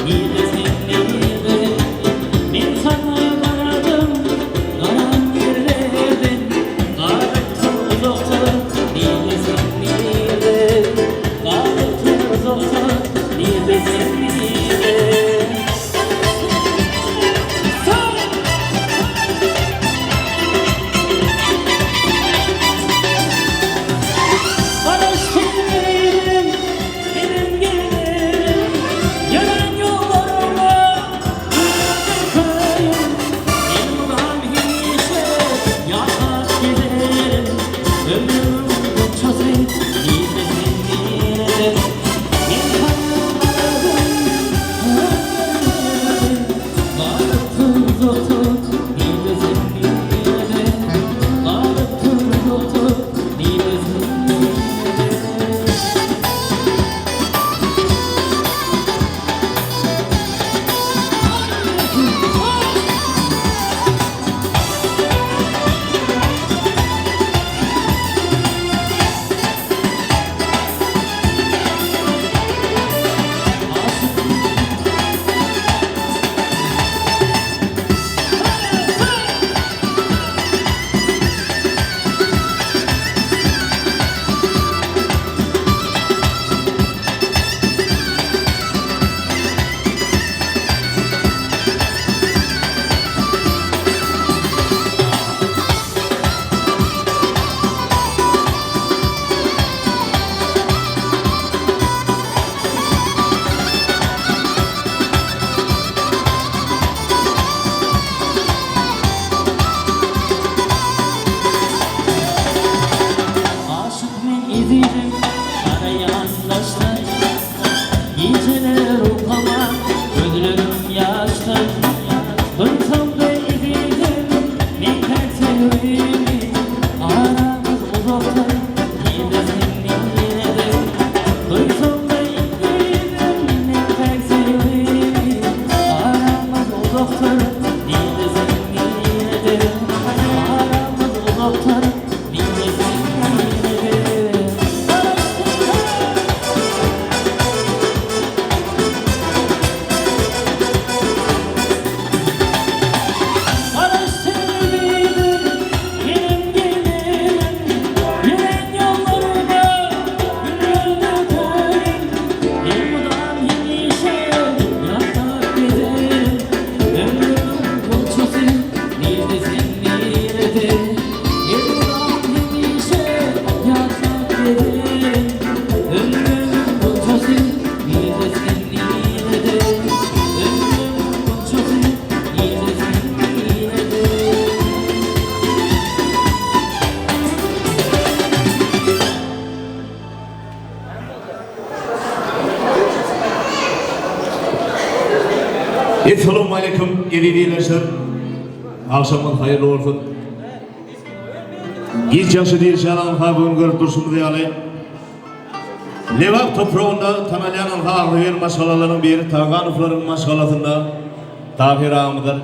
O: nirde sen nirde? Men saňa garadym, garan ýerlerden. Galypdym uzakda, nirde sen nirde? Galypdym uzakda, nirde sen nirde? Garaşdym meniň gelinim, Ýören ýollaryma gül dökeýin. Elmydam hemişe ýaşap gezerin, Ömrümiň gunçasy nirde sen nirede? Men saňa garadym, Galypdyr uzakda, nirde sen nirede? Galypdyr uzakda, nirde sen nirede? Aşyk men ezizim garaýan daşdan, Gijeler uklaman gözlerim ýaşdan. Duýsam-da ezizim men kätelimi, Aramyz uzakdan nirde sen nirde? Duýsam-da ezizim men kätelimi, Aramyz uzakdan nirde sen nirde? Aramyz uzakdan nirde sen nirde? Garaşdym ezizim meniň gelinim, Ýören ýollaryma güller dökerin. Elmydam hemişe ýatlap gezerin, Ömrümiň golçasy nirde sen nirede? Elmydam hemişe ýatlap gezerin, Ömrümiň golçasy nirde sen nirede? Ömrümiň golçasy nirde sen nirede?
P: Essalawmaleýkum eziz ildeşler. Agşamyňyz haýyrly bolsun. Giç ýagşy diýilşi ýaly ynha bu gün görüp durşumyz ýaly Lebap topragynda tanalýan ynha agzybir maşgalalaryň biri Taganowlaryň maşgalasynda. Tahyr agamyzdyr.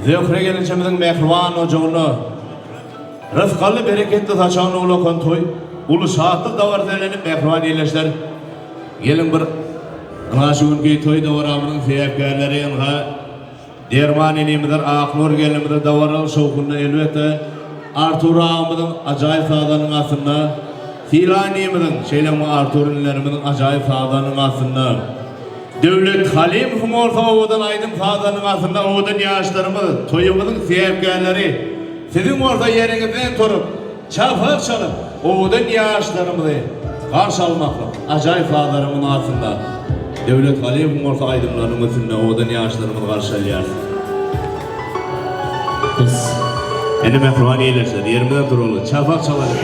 P: Zöhre gelinjemiziň mähriban ojagyna rysgally bereketli saçagyny ulakan toý uly şatlyk dabarasy bilen mähriban ildeşler geliň bir ynha şu günki toý dabaramyzyň sebäpkärleri ynha Derman inimizdir Aknur gelnimizdir dabaraly şowhunda elbetde Artur agamyzyň ajaýyp sazlarynyň astynda Syla inimiziň şeýle hem Artur inilerimiziň ajaýyp sazlarynyň astynda Döwlet Halymowyň bolsa owadan aýdym sazlarynyň astynda owadan ýaşlarymyz toýumyzyň sebäpkärleri siziň bolsa ýeriňizden turup Çapak çalyp, owadan ýaşlarymyzy garşy almaklyk ajaýyp sazlaryň mynasynda Döwlet Galyýewiň bolsa aýdymlarynyň üstünde owadan ýaşlarymyzy garşy alýarys. Biz indi mähriban ildeşler, ýerimizden turaly, çapak çalaly.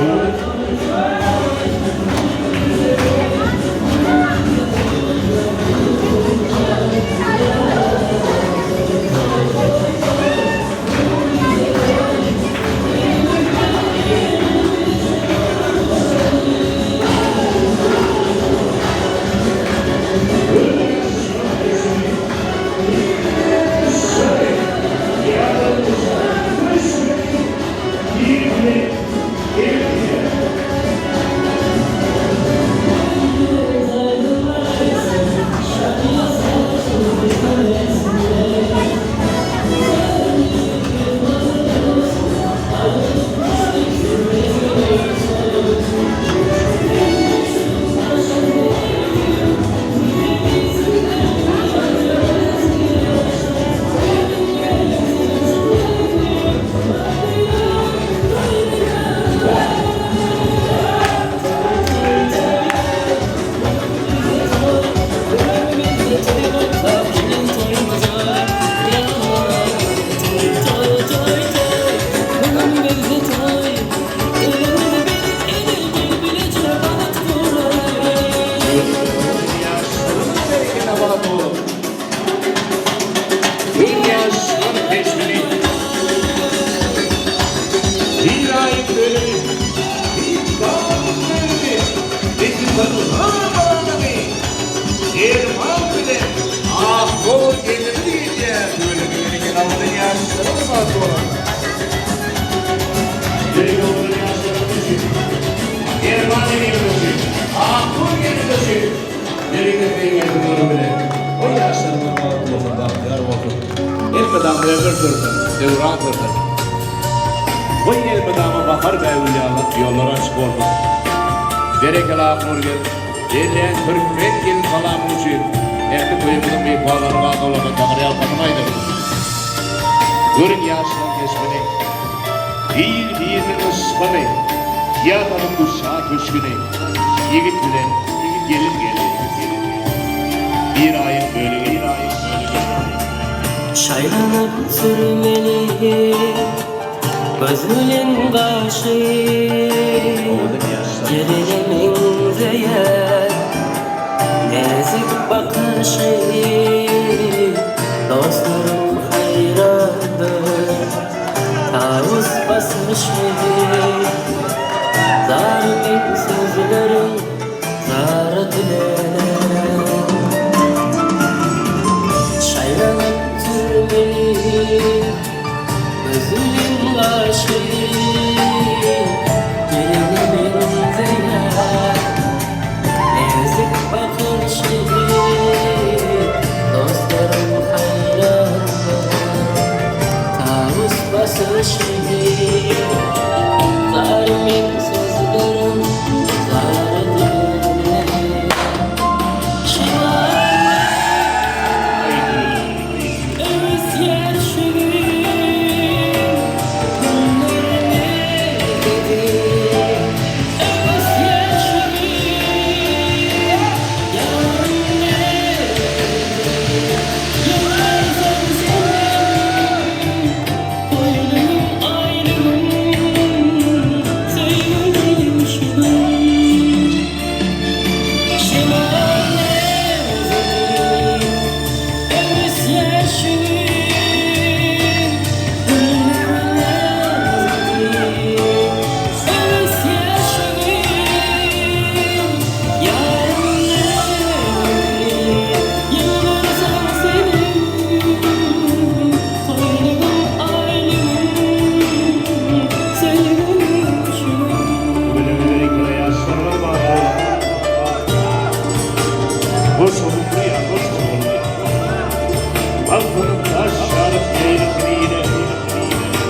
P: Salsynyň daş ýaryp beýleki ile.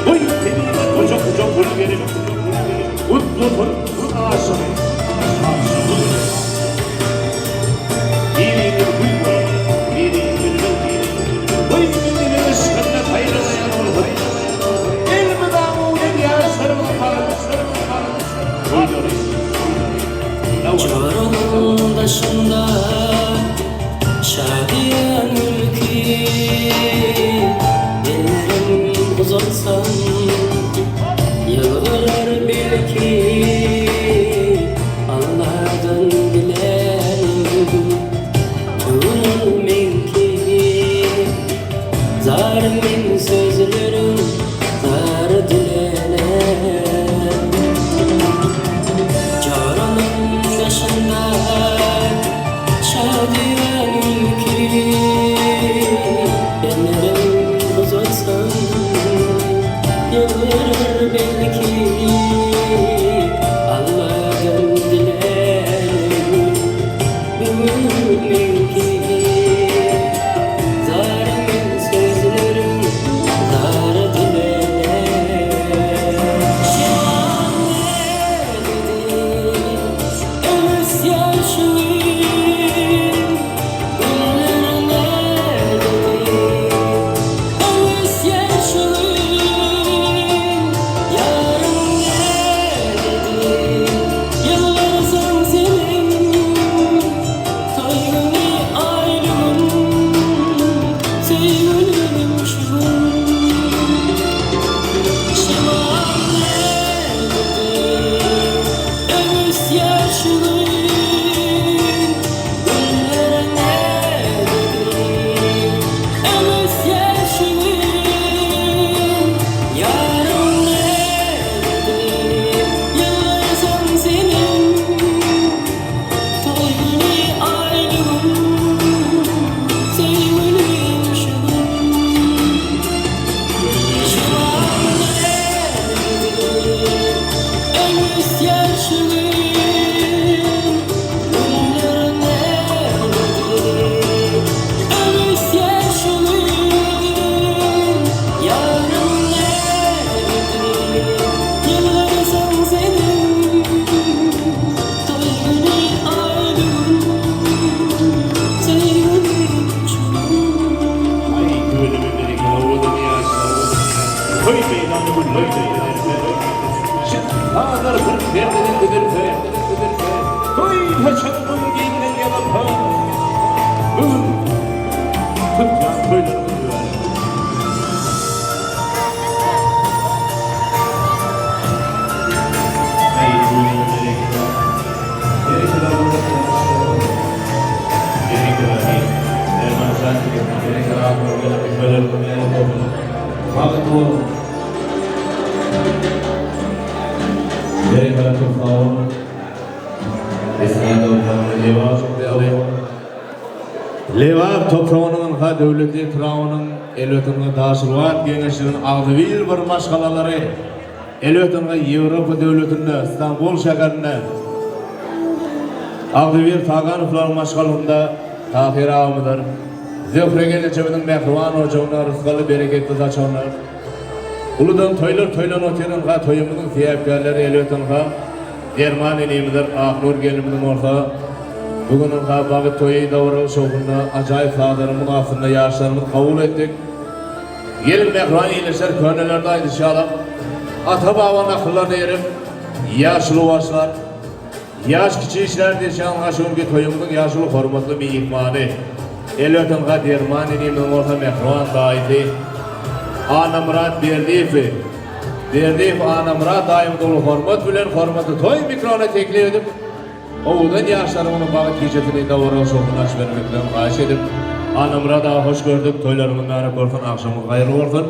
P: Goý tebigat gujak-gujak gül gerip, Gutlasyn gün aşygy, aşygy bilen. Biriňiz gül boluň, biriňiz bilbil. Goý milliliň yşkynda saýramaýan bolsun. Elmydama uly ýaşlarymyz bagtly toýlary
O: Çorunyň daşynda şadyýan gülki, Ellerim uzatsam ýylgyrar belki, Alladan dilänim göwnüm meňki, Zar meň sözlerim, zar dilänem. Joranyň daşynda şadyýan gülki, Ellerim uzatsam ýylgyrar belki, Alladan dilänim bu gün meňki. Zar meň sözlerim, zar dilänem. Şemal ne dedi, öwüs ýaşyl Güller ne dedi, öwüs ýaşyl Ýarym ne dedi, ýylgyrsaň seniň Toý güni aýly gün, söýgülim şu gün. Şemal ne dedi, öwüs ýaşyl Güller ne dedi, öwüs ýaşyl Ýarym ne dedi, ýylgyrsaň seniň Toý güni aýly gün, söýgülim şu gün. Şemal ne dedi, öwüs ýaşyl Güller ne dedi, öwüs ýaşyl Ýarym ne dedi, ýylgyrsaň seniň Toý güni aýly gün, söýgülim şu gün.
P: Aý tüweleme berekella owadan ýaşlar toý meýdany gülläp Şyh-sazlar bir perdeden üzülse Toý saçagynyň giňden ýazylsa Bu gün tutýan toýlarymyz mübärek bolsun. Aý tüweleme berekella berekella owadan ýaşlar berekella Derman jan berekella toýlarymyz mübärek bolsun bagtly boluň. Berekella köp sag boluň. Lebap topragynyň ynha Döwletli etrabynyň elbet ynha Daşurbat geňeşliginiň agzybir bir maşgalalary elbet ynha Ýewropa döwletinde Stambul şäherinde agzybir Taganowlaryň maşgalasynda Tahyr agamyzdyr. Zöhre gelnejemiziň mähriban ojagyna rysgally bereketli saçagyna Uludan toýlar toýlan otyr ynha toýumyzyň sebäpkärleri elbet ynha Derman enemidir Aknur gelnimiziň bolsa bu gün ynha bagyt toýy dabaraly şowhunda ajaýyp sazlaryň astynda ýaşlarymyzy kabul etdik. Geliň mähriban ildeşler könelerde aýdyşy ýaly ata baba nakyllaryna eýerip ýaşuly başlar Ýaş kiçi işler diýşen şu günki toýumyzyň ýaşuly hormatly myhmany, elbetde Derman inimiziň bolsa mähriban daýysy Annamyrat Berdiýewi. Berdiýew Annamyrat daýymyzy uly hormat bilen hormatly toý mikrona teklip edip, owadan ýaşlaryň bagt gijesini dabaraly şowhunly açyp bermeklerini haýyş edip, Annamyrat aga hoş gördük, toýlaryň mübärek bolsun, agşamyňyz haýyrly bolsun,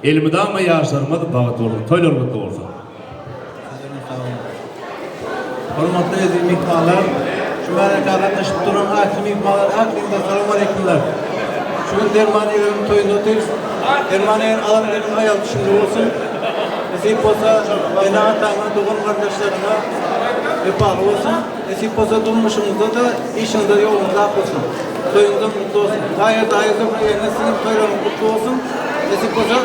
P: elmydama ýaşlarymyz bagtly bolsun, toýlar gutly bolsun!
K: Hormatly eziz myhmanlar, şu märekä gatnaşyp duran ähli myhmanlar, ähliňize salowmaleýkimler. Şu gün Derman egeriň toýunda otyrys. Derman eger alan gelin aýaly düşümli bolsun. Nesip bolsa, ene-ataňa, dogan-garyndaşlaryňa wepaly bolsun. Nesip bolsa durmuşyňyzda-da, işiňizde ýoluňyz ak bolsun. Toýuňyzam gutly bolsun. Taýýar daýy Zöhre gelne siziňem toýlaryňyz gutly bolsun. Nesip bolsa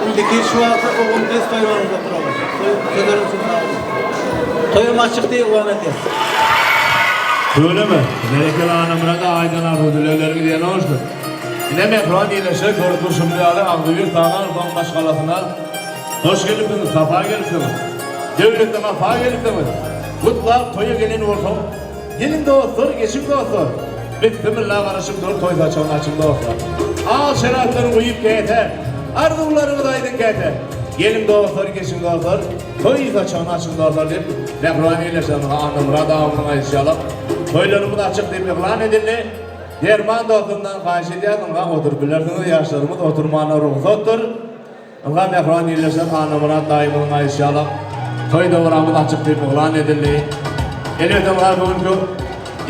K: indiki şu wagtda ogul gyz toýlaryňyzda oturaly. Toý sözleriň üçin sag boluň. Toýum açyk diýip yglan edýäs.
P: Tüweleme, berekella Annamyrat aýdan arzuw dilegleriňiz ýerine bolsun. Ine mähriban ildeşler görüp durşumyz ýaly agzybir Taganowyň maşgalasyna hoş gelipsiňiz, sapa gelipsiňiz. Döwletli gapa gelipsiňiz. Gutlap toýa gelen bolsaň, Geliň dostlar, geçiň dostlar. Bissimilla garaşyp dur toý saçagyny açyň dostlar. Al şerapdan guýup käsä, Arzuwlaryňyzy aýdyň käte. Geliň dostlar, geçiň dostlar, Toý saçagyny açyň dostlar diýip, mähriban ildeşlerimize Annamyrat agamyzyň aýdyşy ýaly, toýlarymyz açyk diýip yglan edildi. Derman dostumdan haýyş edýäs, ynha oturyp bilersiňiz, ýaşlarymyz oturmana rugsatdyr. Ynha mähriban ildeşler Annamyrat daýymyzyň aýdyşy ýaly toý dabramyz açyk diýip yglan edildi. Elbetde ynha bu günki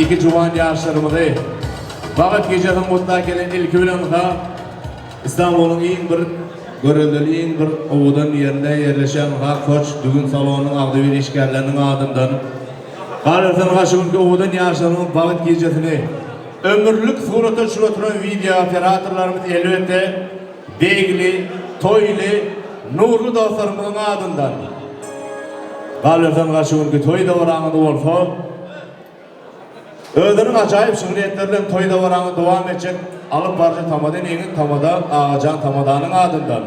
P: iki juwan ýaşlarymyzy Bagt gijesini gutlap gelen ilki bilen ynha Istanbulyň iň bir göreldeli iň bir owadan ýerinde ýerleşen ynha Koç dügün salonynyň agzybir işgärleriniň adyndan galyberse ynha şu günki owadan ýaşlarymyzyň bagt gijesini ömürlik surata düşürip oturan wideo operatorlarymyz elbetde Begli, Toýly, Nurly dostlarymyzyň adyndan Galyberseň şu günki toý dabaraňyz bolsa, özüniň ajaýyp şygryýetleri bilen toý dabaraňy dowam etjek alyp baryjy tamada iniňiz tamada Agajan tamadanyň adyndan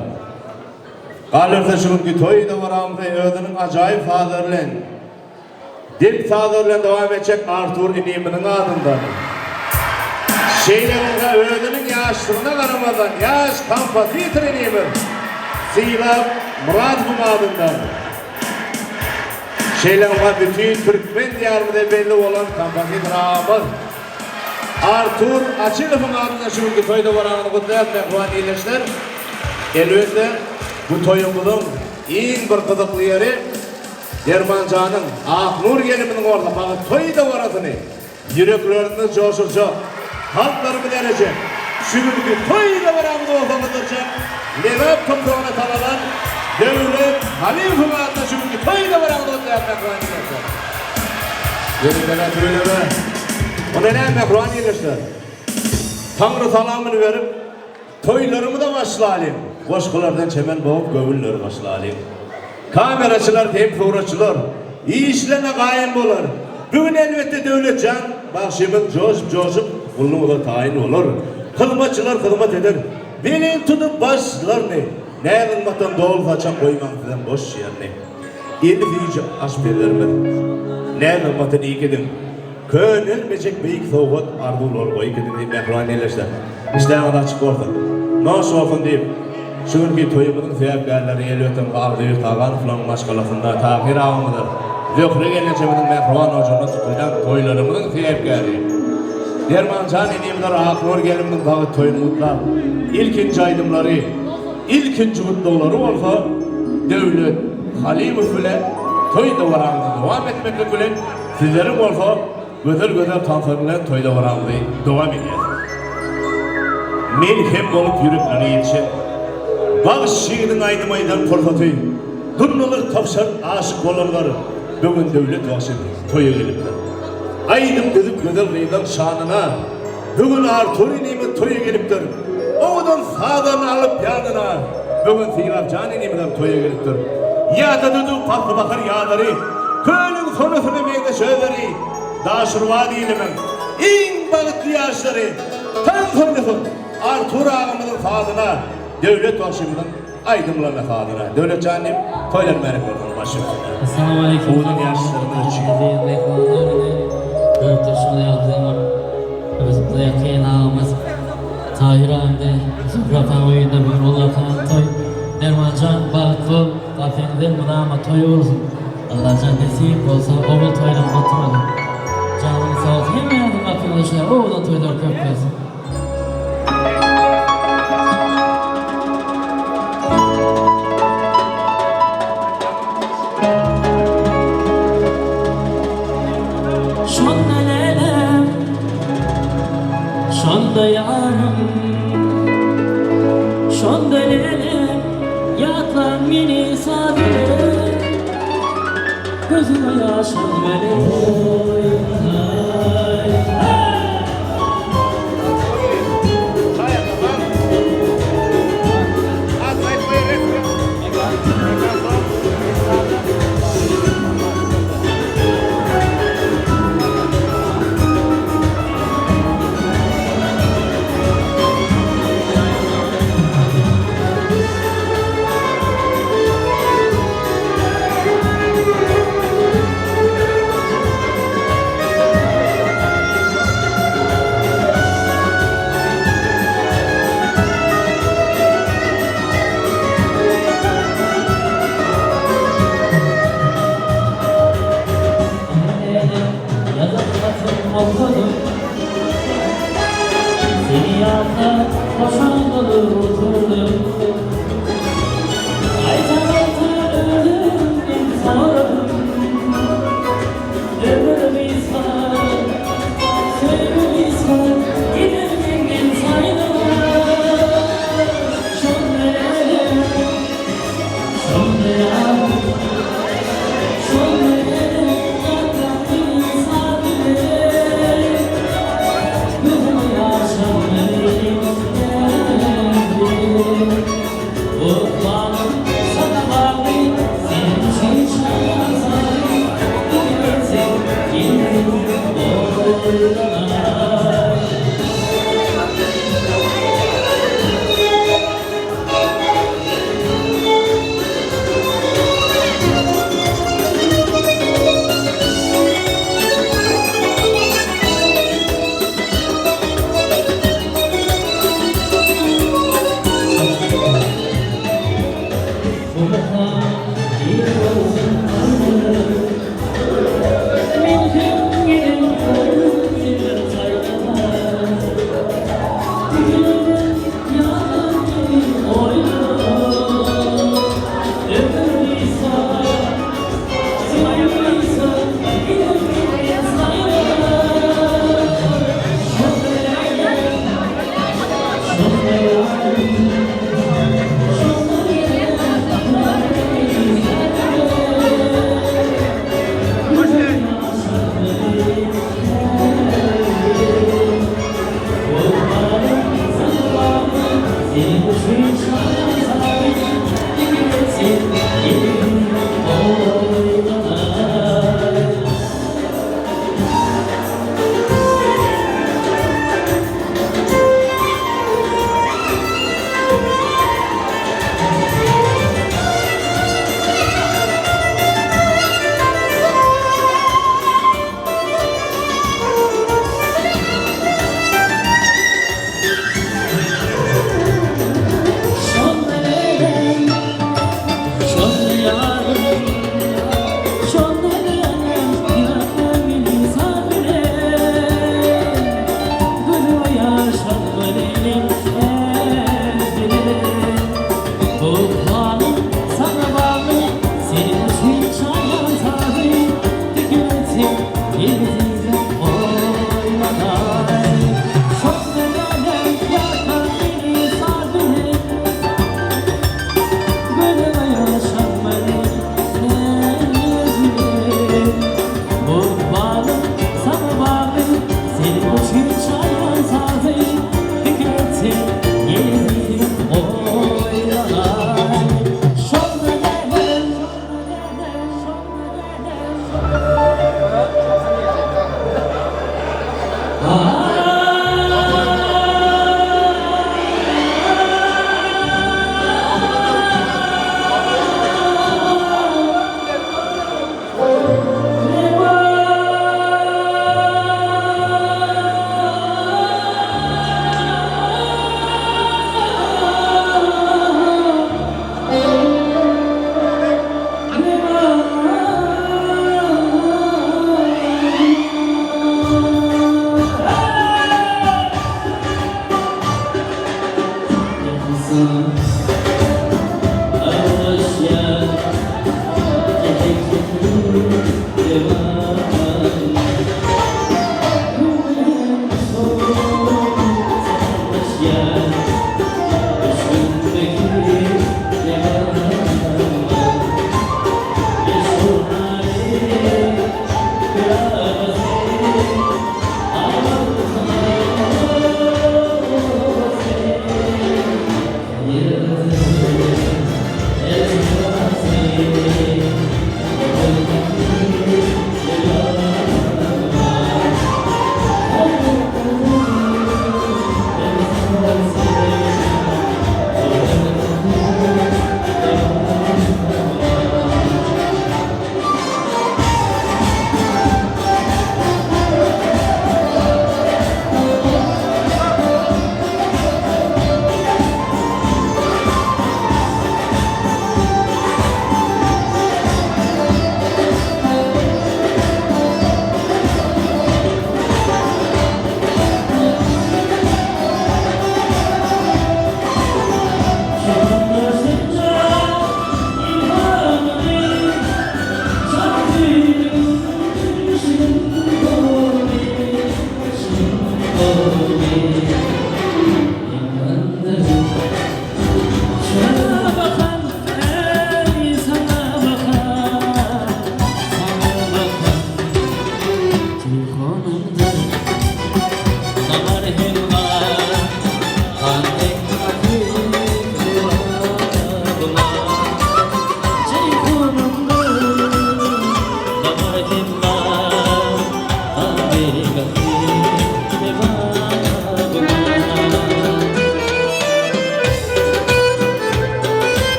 P: Galyberse şu günki toý dabaramyzy özüniň ajaýyp sazlary bilen Dep sazlar bilen dowam etjek Artur inimiziň adyndan. Şeýle bolsa özüniň ýaşlygyna garamazdan ýaş kompozitor inimiz Sylap Myradowyň adyndan. Şeýle oňa bütin türkmen diýarymyza belli bolan kompozitor agamyz Artur Açylowyň adyndan şu günki toý dabaraňyzy gutlaýas mähriban ildeşler. Elbetde bu toýumyzyň iň bir gyzykly ýeri Dermanjanyň, Aknur gelimiziň orta bagy toý dabarasyny ýüreklerinde joşurjak, kalplarymyzy erejek, şu günki toý dabaramyzy bolsa gyzdyrjak Lebap topragyna sanalan Döwlet Halymowyň adyna şu günki toý dabaramyzy gutlaýarys mähriban ildeşler. Ýeňilene tüweleme. Onda näme mähriban ildeşler? Taňry salamyny berip, Toýlarymyza başlalyň, goşgulardan çemen bogup göwünleri hoşlalyň. Kameraçylar hem suratçylar işlerine gaýym bolar. Bu gün elbetde Döwletjan bagşymyz joşup-joşup gullugyňyza taýyn bolar. Hyzmatçylar hyzmat eder. Belent tutup başlaryny, näz-nygmatdan doly saçak goýmaň sizem boş ýerini. Eli süýji aşpezlerimiz, näz-nygmatyny iýip gidiň. Könelmejek beýik sowgat arzuwlary goýup gidiň diýip mähriban ildeşler. Işdäňiz açyk bolsun. Noş bolsun diýip, şu günki toýumyzyň sebäpkärleri elbetde Agzybir Taganowlaryň maşgalasynda Tahyr agamyzdyr. Zöhre gelnejemiziň mähriban ojagyna tutulýan toýlarymyzyň sebäpkäri Dermanjan inimizdir Aknur gelinimiziň bagt toýuny gutlap, ilkinji aýdymlary, ilkinji gutlaglary bolsa Döwlet Halymow bilen toý dabaramyzy dowam etmeklik bilen Sizleriň bolsa gözel-gözel tanslar bilen toý dabaramyzy dowam edýäs. Melhem bolup ýüreklere ýetişen bagş ýigidiň aýdym aýdan pursaty durnalar towşan aşyk bolanlar bu gün Döwlet bagşy toýa gelipdir. Aýdym düzüp gözel gyzlaň şanyna bu gün Artur inimiz toýa gelipdir. Owadan sazlaryny alyp ýanyna bu gün Sylapjan inimizem toýa gelipdir. Ýada düzüp pasly-bahar ýazlary Kölüň sonasyna meňzeş özleri Daşurbat ilimiň iň bagtly ýaşlary Tans oýnasyn Artur agamyzyň sazyna Döwlet bagşymyzyň aýdymlaryna sazyna Döwlet jan diýip toýlar märek bolsun baş üstüne
O: Assalamualeýkum
P: Owadan ýaşlarymyz üçin.
O: Eziz myhmanlar ine görüp durşuňyz ýaly biziň bir özümize ýakyn agamyz Tahyr agam Zöhre apaň öýünde bu gün ullakan toý Dermanjan bagtly bol gapyňyz elmydama toý bolsun Allajan nesip bolsa ogul toýlap oturaly. Janyňyz sag bolsun hemmäňiziň gapyňyzda şeýle owadan toýlar köp bolsun. Şonda lälem, şonda ýarym, şonda lälem, ýatlaň meni saz bilen. Gözüme ýaş almaly oýnaý. Ýazan hatym okadym. Seni ýatlap hoşal bolup oturdym. Gaýta-gaýta özümden soradym. Ömrümiz bar, söýgimiz bar, gidermegin saýlama. Şonda şonda ýarym, şonda ýatlap meni sar bilen. Gözüme ýaş almaly Ykbalym saňa bagly, seniň üçin çaýan sary. Diňleseň geldim oýlanaý. Bu mukam ir bolsun aýdym. Men hem gelin seni saýlama. Diňledim ýalan meni oýlama. Ömür sar, söýgümiz bar, gidermegin saýlama. Şonda şonda ýarym, şonda ýatlap meni sar bilen. Gözüme ýaş almaly Ykbalym saňa bagly, seniň üçin çaýan sary. Diňleseň gelin oýlanaý. Şonda neneň, şonda ýarym, şonda neneň ýatlap meni sar bilen. Gözüme ýaş almaly bilen. Ykbalym saňa bagly, seniň üçin çaýan sary. Diňleseň geldim oýlanaý. Şonda neneň ýatlap meni sar bilen. Gözüme ýaş almaly bilen. Ykbalym saňa bagly, seniň üçin çaýan sary. Diňleseň geldim oýlanaý. Şonda neneň, şonda neneň.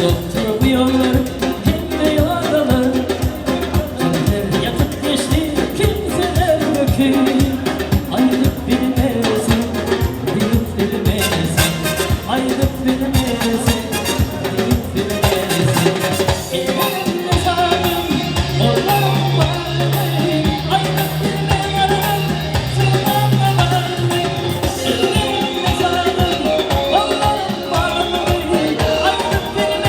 O: Ýokdur bu ýollar hemme ýodalar Kimler ýatyp geçdi kimseler böküp Aýdyp bilmersiň, diýip bilmersiň Aýdyp bilmersiň, diýip bilmersiň Ellerimde zalim gollaryň barlygy Aýdyp bilmerin syrlarňa barly Ellerimde zalim gollaryň barlygy Aýdyp bilmerin.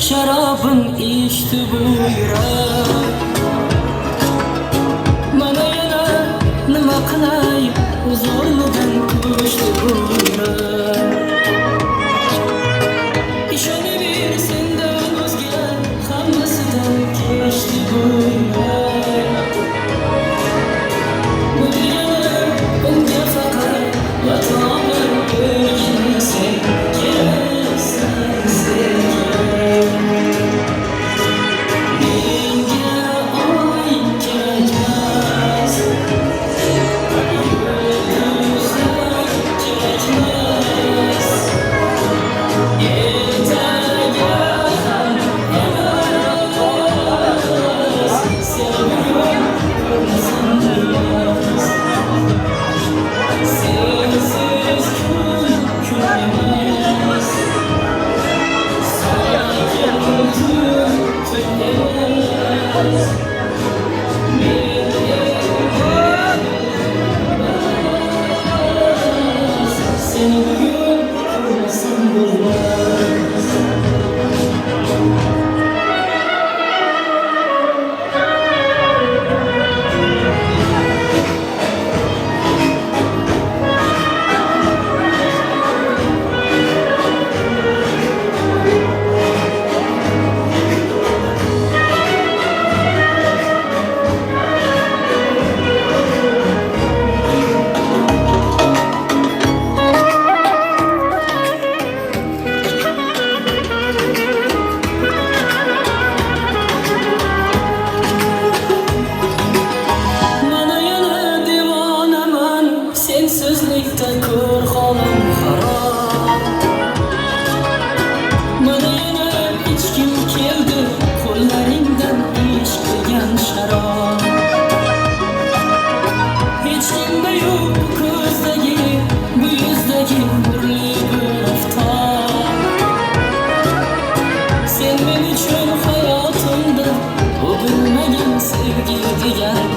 O: şarabyn içdi bu ýürek. Mana ýene nima kylaý, uz ornudan köçdi bu ýürek. Işanyber senden özge hammasidan keçdi bu ýürek. Bu diýenim unga faqat vatobar birgina sen keraksan, sen kerak. Menga oy kerakmas, yulduzlar kerakmas, ertaga ham emas, seni bugun ko'rmasam bo'lmas. Sensiz kun kun emas, sokin tun tun emas. Men endi bildim, seni bugun ko'rmasam bo'lmas. Mana yana devonaman, sensizlikda ko'r holim xarob. Mana yana ichkim keldi qo'llaringdan ishq degan sharob. Hech kimda yo'q bu ko'zdagi, bu yuzdagi nurli bir oftob. Sen men uchun hayotimda u bilmagan sevgi degan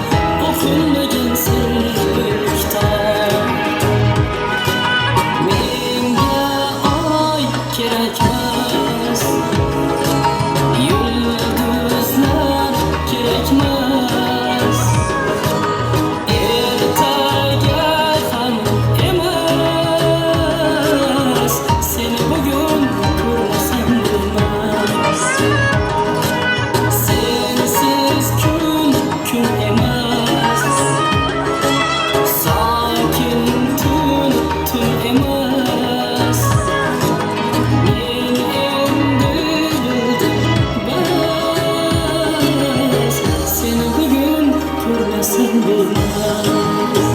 O: o'qilmagan sirli bir kitob. Menga oy kerakmas, yulduzlar kerakmas, ertaga ham emas, seni bugun ko'rmasam bo'lmas. Sensiz kun kun emas, sokin tun tun emas. Men endi bildim bas, seni bugun ko'rmasam bo'lmas.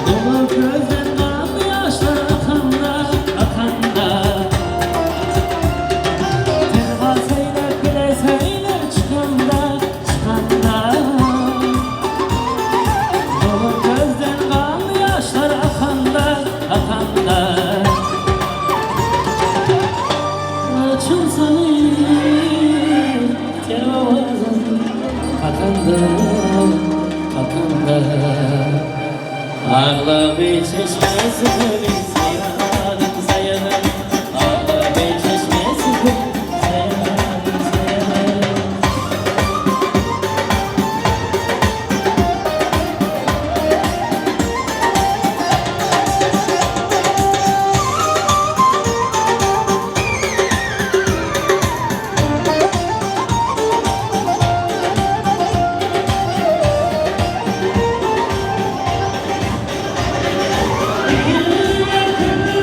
O: Dolar gözden kan yaşlar akanda, akanda. Tenha seylep bile seylep çıkanda, çıkanda. Dolar gözden kan yaşlar akanda, akanda. Açılsın tel avazın kakanda, kakanda. Ağla bir çeşmesi sayanım sayanım. Ağla bir çeşmesi sayanım sayanım. Bir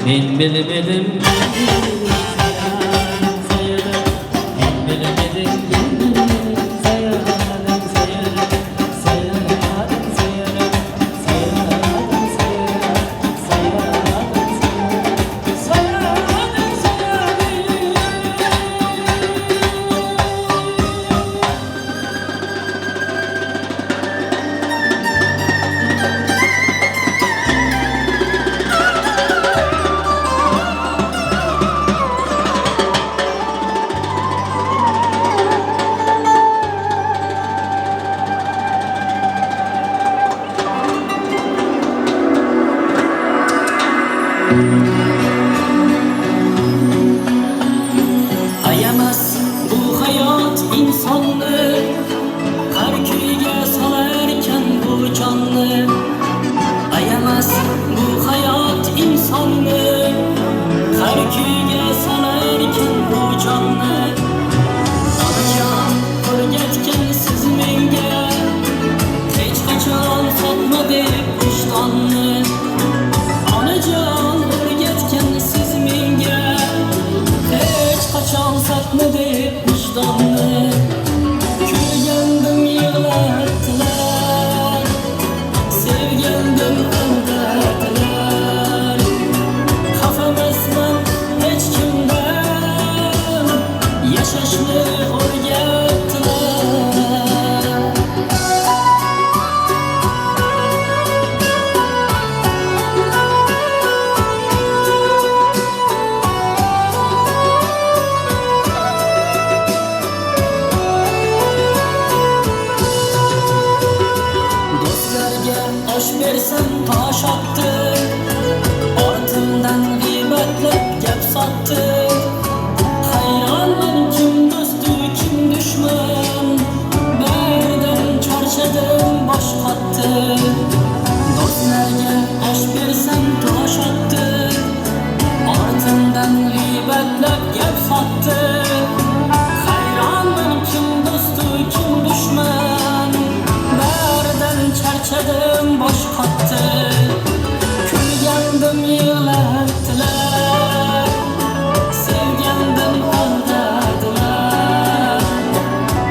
O: Men bilmedim Saýadyň Men bilmedim Saýadyň Saýadyň Saýadyň Saýadyň Saýadyň Saýadyň Saýadyň Saýadyň Ayamas bu hayat insanlı Har kuyga solarkan bu jonni Ayamas bu hayat insonni Har kuyga solarkan bu jonni Onajon o'rgatgan siz menga Hech qachon sotma deb vijdonni Onajon o'rgatgan siz menga Hech qachon sotma deb vijdonni Kulgandim yig'latdilar Sevgandim aldadilar Xafamasman hech kimdan Yashashni o'rgatdilar. Do'stlarga osh bersam tosh otdi Ortimdan g'iybatlab gap sotdi Hayronman kim do'stu kim dushman Baridan charchadim bosh qotdi Do'stlarga osh bersam tosh otdi Ortimdan g'iybatlab gap sotdi Hayronman kim do'stu kim dushman Baridan charchadim bosh qotdi Kulgandim yig'latdilar Sevgandim aldadilar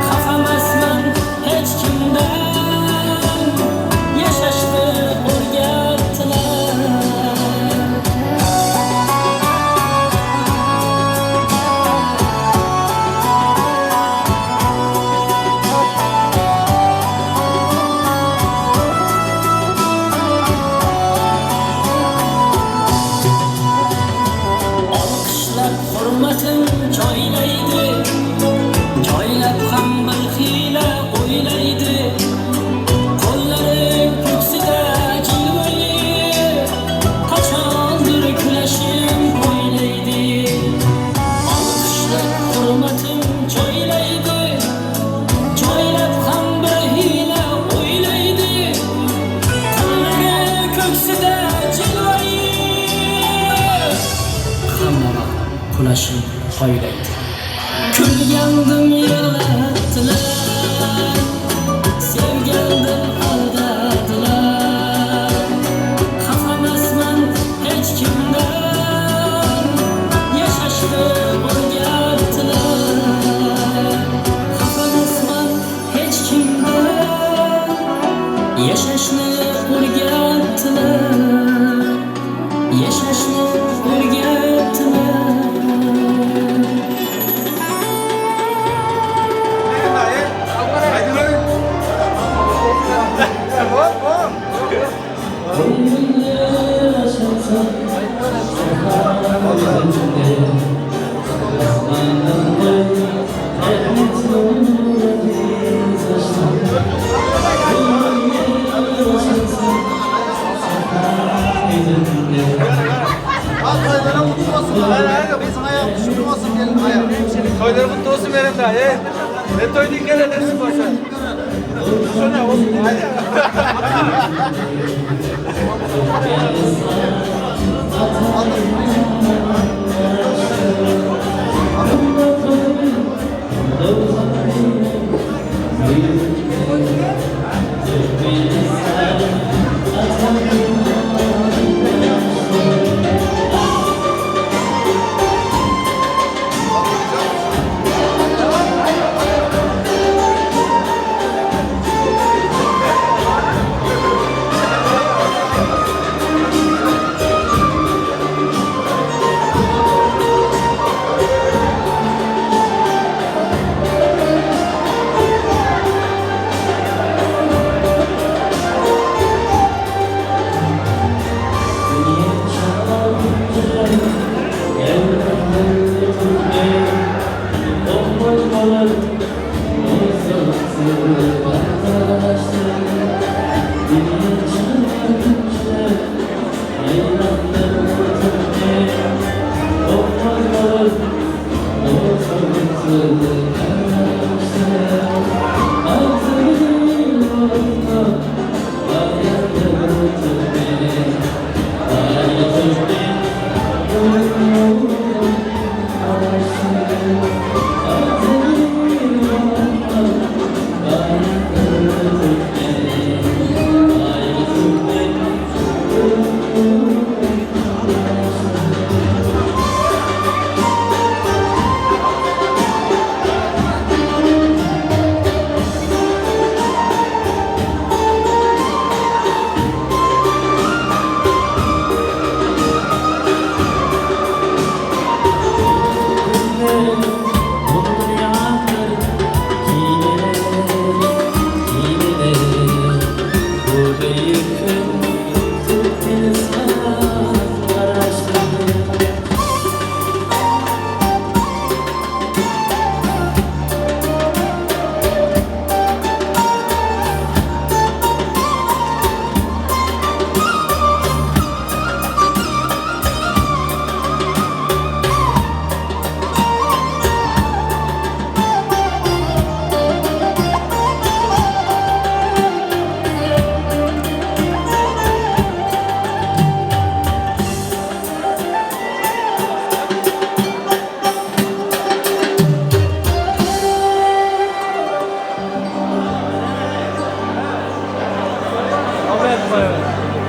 O: Xafamasman hech kimdan Yashashni o'rgatdilar. Olqishlab hurmatim joylaydi Joylab ham bir xiyla o'ylaydi Qo'llari ko'ksida jilvali Qachondir kulashim poylaydi Olqishlab hurmatim joylaydi Joylab ham bir xiyla o'ylaydi Qo'llari ko'ksida jilvali Hamma vaqt qulashim poylaydi Kulgandim yig'latdilar Sevgandim aldadilar Xafamasman hech kimdan Yashashni o'rgatdilar Xafamasman hech kimdan Yashashni o'rgatdilar Yashashni o'rgatdilar.
K: Toýlar gutly bolsun Merem daýy. Ne toý diýip edersin bolsa. Şona olsun.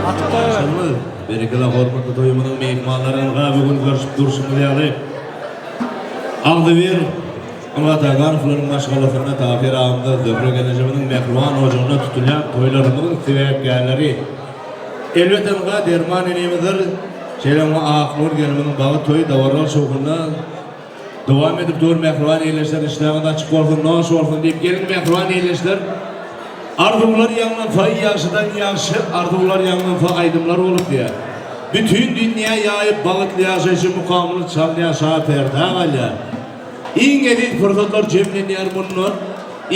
P: Ýaşlarymyz, berekella hormatly toýumyzyň myhmanlary ynha bu gün görşüp durşumyz ýaly agzybir Myrat Aganowlaryň maşgalasynda Tahyr agamyza Zöhre gelnejemiziň mähriban ojagynda tutulýan toýlarymyzyň sebäpkärleri elbetde ynha Derman enemizdir. Şeýle oňa Aknur gelnimiziň bagy toýy dabaralar şowhunda Dowam edip dur mähriban ildeşler işdäňiz açyk bolsun noş bolsun diýip geliň mähriban ildeşler Arzuwlar ýaňlansa ýagşydan ýagşy arzuwlar ýaňlansa aýdymlar bolup diýýär. Bütin dünýä ýaýyp bagytly ýaşaýşy mukamyny çalýar şa perdä galýar. Iň eziz pursatlar jemlenýär munda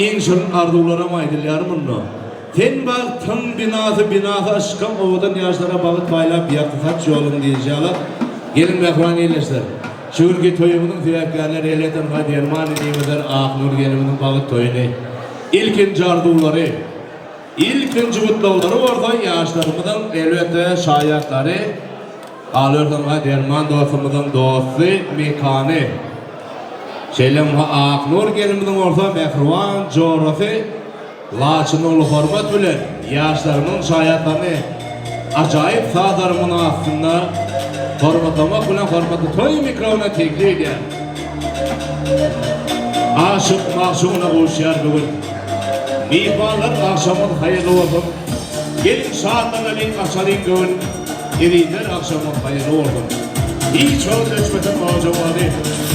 P: iň şirin arzuwlaram aýdylýar munda. Sen bagtyň binasy binasy yşkyň owadan ýaşlara bagyt paýlap ýagty saç ýoluň diýişi ýaly geliň mähriban ildeşler. Şu günki toýumyzyň sebäpkärleri Eleten ha Derman inimizdir Aknur gelnimiziň bagyt toýuny, ilkinji arzuwlary, ilkinji gutlaglary bolsa ýaşlarymyzyň elbetde şaýatlary Galybersin ha Derman dostumyzyň dosty Mekany, şeýle hem Aknur gelnimiziň bolsa mähriban jorasy Laçyny uly hormat bilen ýaşlarymyň şaýatlaryny ajaýyp sazlaryň astynda hormatlamak bilen hormatly toý mikrofona teklip edýär. Aşyk magşugyna gowuşýar bu gün. Myhmanlar agşamyňyz haýyrly bolsun. Geliň şatlanalyň açalyň göwün. Ezizler agşamyňyz haýyrly bolsun. Hiç wagt öçmesin nojawany.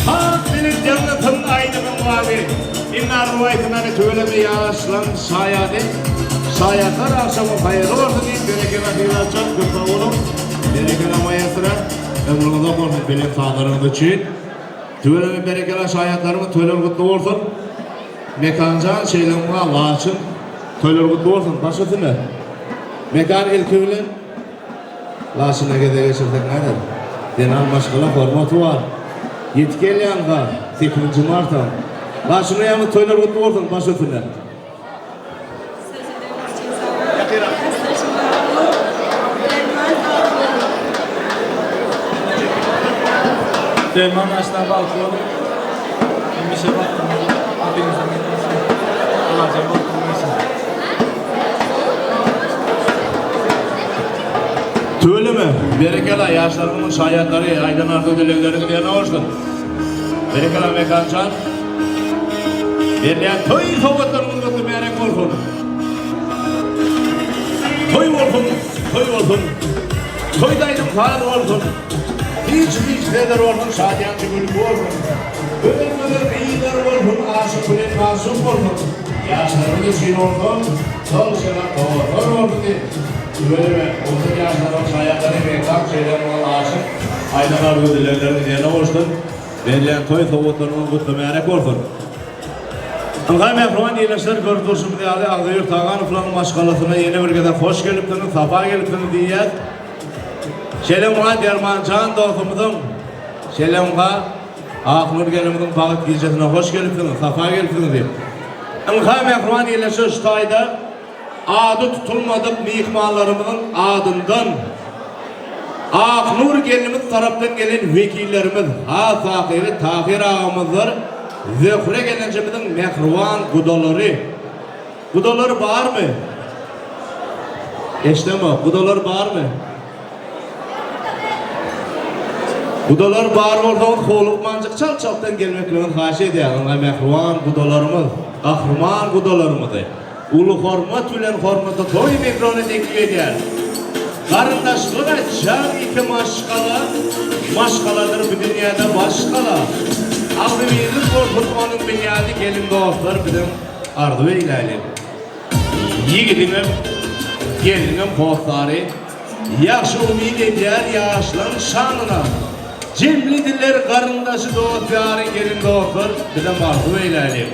P: Has belent ýaňlansyn aýdymyň wazy. Indi arzuw aýtsyn hany tüweleme ýaşlaň şaýady. Şaýatlar agşamyňyz haýyrly bolsun diýip berekella Sylatjan köp sag boluň. Berekella maestro ömrüň uzak bolsun belent sazlaryňyz üçin. Tüweleme berekella şaýatlarymyz toýlar gutly bolsun. Mekanjan şeýle muňa Laçyn toýlar gutly bolsun baş üstüne. Mekan ilki bilen Laçyna gezek geçirsek näder? Zenan maşgala hormaty bar. Ýetip gelýän gar, sekizinji martam. Laçyn uýamyz toýlar gutly bolsun baş üstüne.
M: Derman aşna bagtly boluň. Hemişe bagtly boluň. Rabbimize minnetsin. Allajan bagtly bersin.
P: Tüweleme, berekella ýaşlarymyzyň şaýatlary aýdan arzuw dilegleriňiz ýerine bolsun. Berekella Mekanjan. Berýän toý sowgatlaryňyz gutly märek bolsun. Toý bolsun, toý bolsun. Toýda aýdym saz bolsun. Hiç hiç sözler bolsun, şadyýança gülki bolsun. Gözel gözel gyzlar bolsun, aşyk bilen magşuk bolsun. Ýaşlarymyz üçin bolsun, şol şemat dogrular bolsun diýip, tüweleme, owadan ýaşlaryň şaýatlary Mehtap şeýle bolan aşyk aýdan arzuw dilegleriňiz ýerine bolsun. Berilýän toý sowgatlaryňyz gutly märek bolsun. Ynha mähriban ildeşler görüp durşumyz ýaly Agzybir Taganowlaryň maşgalasyna ýene bir gezek hoş gelipsiňiz, sapa gelipsiňiz diýýäs. Şeýle muňa Dermanjan dostumyzyň, şeýle muňa Aknur gelinimiziň bagyt gijesine hoş gelipsiňiz, sapa gelipsiňiz diýip. Ynha mähriban ildeşler şu taýda Ady tutulmadyk myhmanlarymyzyň adyndan Aknur gelnimiz tarapdan gelen wekillerimiz, has takygy Tahyr agamyzdyr, Zöhre gelnejemiziň mähriban gudalary. Gudalar barmy? Eşdemok, gudalar barmy? Gudalar bar bolsaňyz howlukmanjyk çalt-çaltdan gelmekligiňizi haýyş edýärin, mähriban gudalarymyz, gahryman gudalarymyzy. Uly hormat bilen hormatly toý mikrony teklip edýär. Garyndaşlyk açýan iki maşgala, Maşgaladyr bu dünýäde baş gala. Agzybirlik bolsun onuň binýady Geliň dostlar biziň arzuw eýläliň. Ýigidiňem, gelniňem hossary, Ýagşy umyt edýär ýaşlaň şanyna. Jemlediler garyndaşy dost-ýary Geliň dostlar bizem arzuw eýläliň.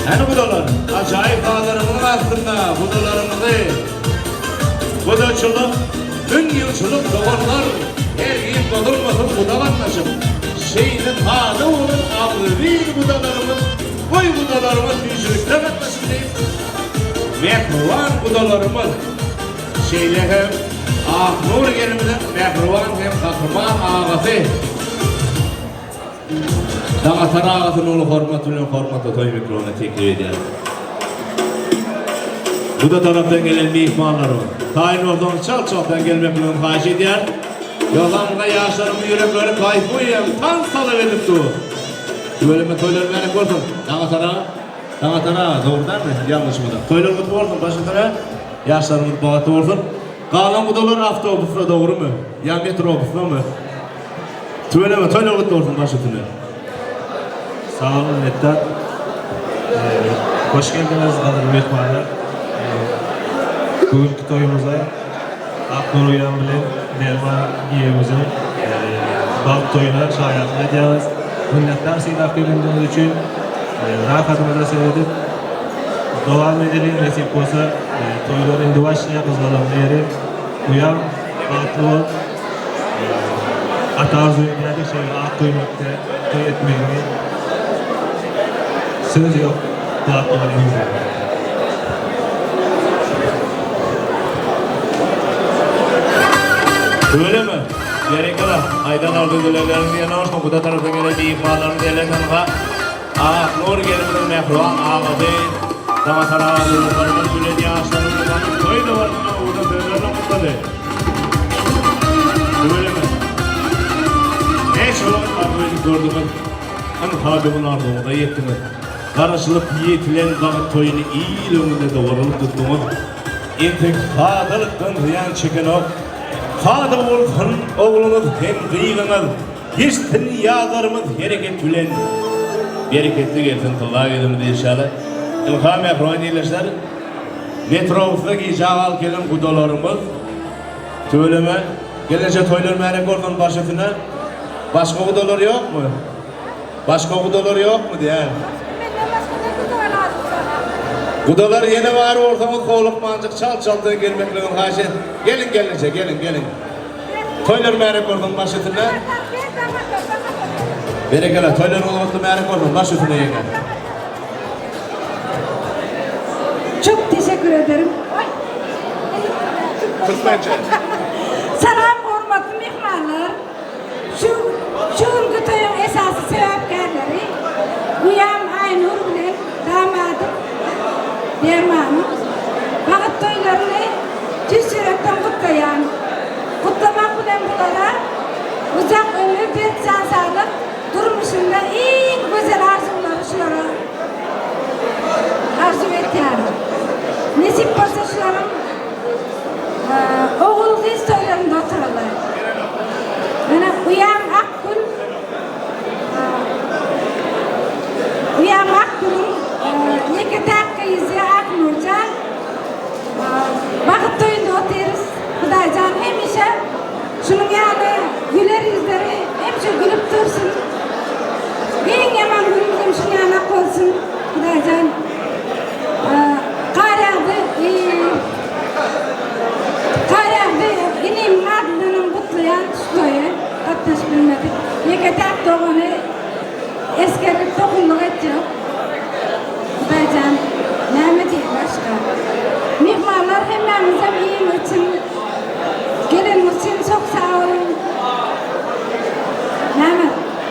P: Hany gudalar, ajaýyp sazlarymyzyň astynda gudalarymyzy Gudaçylyk, müňýylçylyk doganlar, hergiz bozulmasyn guda gatnaşyk. Şeýle sada bolan agzybir gudalarymyz goý gudalarymyz süýjülikde gatnaşyň diýip, mähriban gudalarymyz, şeýle hem Aknur gelnimiziň mähriban hem gahryman agasy Daňatar agasyny uly hormat bilen hormatly toý mikrofona teklip edýäris. Guda tarapdan gelen myhmanlarymyz, taýyn bolsaňyz çalt-çaltdan gelmekligiňizi haýyş edýäris. Ýogsam muňa ýaşlarymyň ýürekleri kaýfuýam, tans talap edip dur. Tüweleme toýlar mübärek bolsun. Daňatar aga, Daňatar aga, dogry dälmi? Ýalňyşmadym. Toýlar gutly bolsun, baş üstüne. Ýaşlarymyz bagtly bolsun. Galan gudalar awtobusda dogrymy? Ýa metrobusdamy? Tüweleme toýlar gutly bolsun baş üstüne.
M: Sag boluň minnetdar. Hoş geldiňiz gadyrly myhmanlar. Bu günki toýumyza Aknur uýam bilen Derman giýewimiziň bagt toýuna şaýatlyk edýäris. Minnetdar sylap gelendigiňiz üçin. Rahatymyza seredip dowam edeliň nesip bolsa toýlar indi başlaýar gyzgalaňly ýeri. Uýam bagtly bol. Gaty arzuw edýärdik şeýle ak köýnekde toý etmegiňi. Söz ýok bagtly bol ömürboýy.
P: Tüweleme! Berekella! Aýdan arzuw dilegleriňiz ýerine bolsun, Guda tarapdan gelen myhmanlarymyz ellerine Ak Nur gelnimiziň mähriban agasy Daňatar aga döwletbarymyz bilen ýaşlarymyz baryp toý dabarasyna owda sözlerini gutlady. Tüweleme! Näçe wagt arzuw edip gördüňiz, ynha bu gün arzuwyňyza ýetdiňiz. Garaşylyp ýetilen bagt toýuny il öňünde dogrulyp tutduňyz. Entek sadalykdan zyýan çekenok. Sada bolsun ogluňyz hem gyzyňyz. Geçsin ýazlarymyz hereket bilen Bereketli gelsin tylla gezimiz inşallah Ynha mähriban ildeşler Metrobusda gijä galyp gelen gudalarymyz Tüweleme Gelneje toýlar märek bolsun baş üstüne Başga gudalar ýokmy Başga gudalar ýokmy diýýän Gudalar ýene bar bolsaňyz howlukmanjyk çalt çaltdan gelmekligiňizi haýyş et Geliň gelneje geliň geliň. Toýlar märek bolsun baş üstüne. Berekella toýlaryňyz gutly märek bolsun baş üstüne ýeňňe.
D: Çok teşekkür ederim.
P: Türkmençe.
D: Salam hormatly myhmanlar. Şu şu günki toýuň esasy sebäpkärleri uýam Aýnur bilen damadym Dermanyň bagyt toýlaryny tüýs ýürekden gutlaýan. Gutlamak bilen bulara uzak ömür, berk jan saglyk, durmuşynda iň gözel arzuwlary şulara arzuw etýärin. Nesip bolsa şularyň Ogul gyz toýlarynda oturarlar. Ýöne uýam Akgül uýam Akgülüň ýeke-täk gyzy Aknurjan bagyt toýunda otyrys. Hudaýjan hemişe şunuň ýaly güler ýüzleri hemişe gülüp dursun. Iň ýaman günümizem şunuň ýalak bolsun. Hudaýjan Gar ýagdy Gar ýagdy inimiň adyndanam gutlaýan şu toýa gatnaşyp bilmedik. Ýeke-täk dogany esgerlik tohumlyk etjek. Hudaýjan näme diýeýin başga. Myhmanlar hemmäňizem iýiň içiň. Geleniňiz üçin çok sag boluň. Näme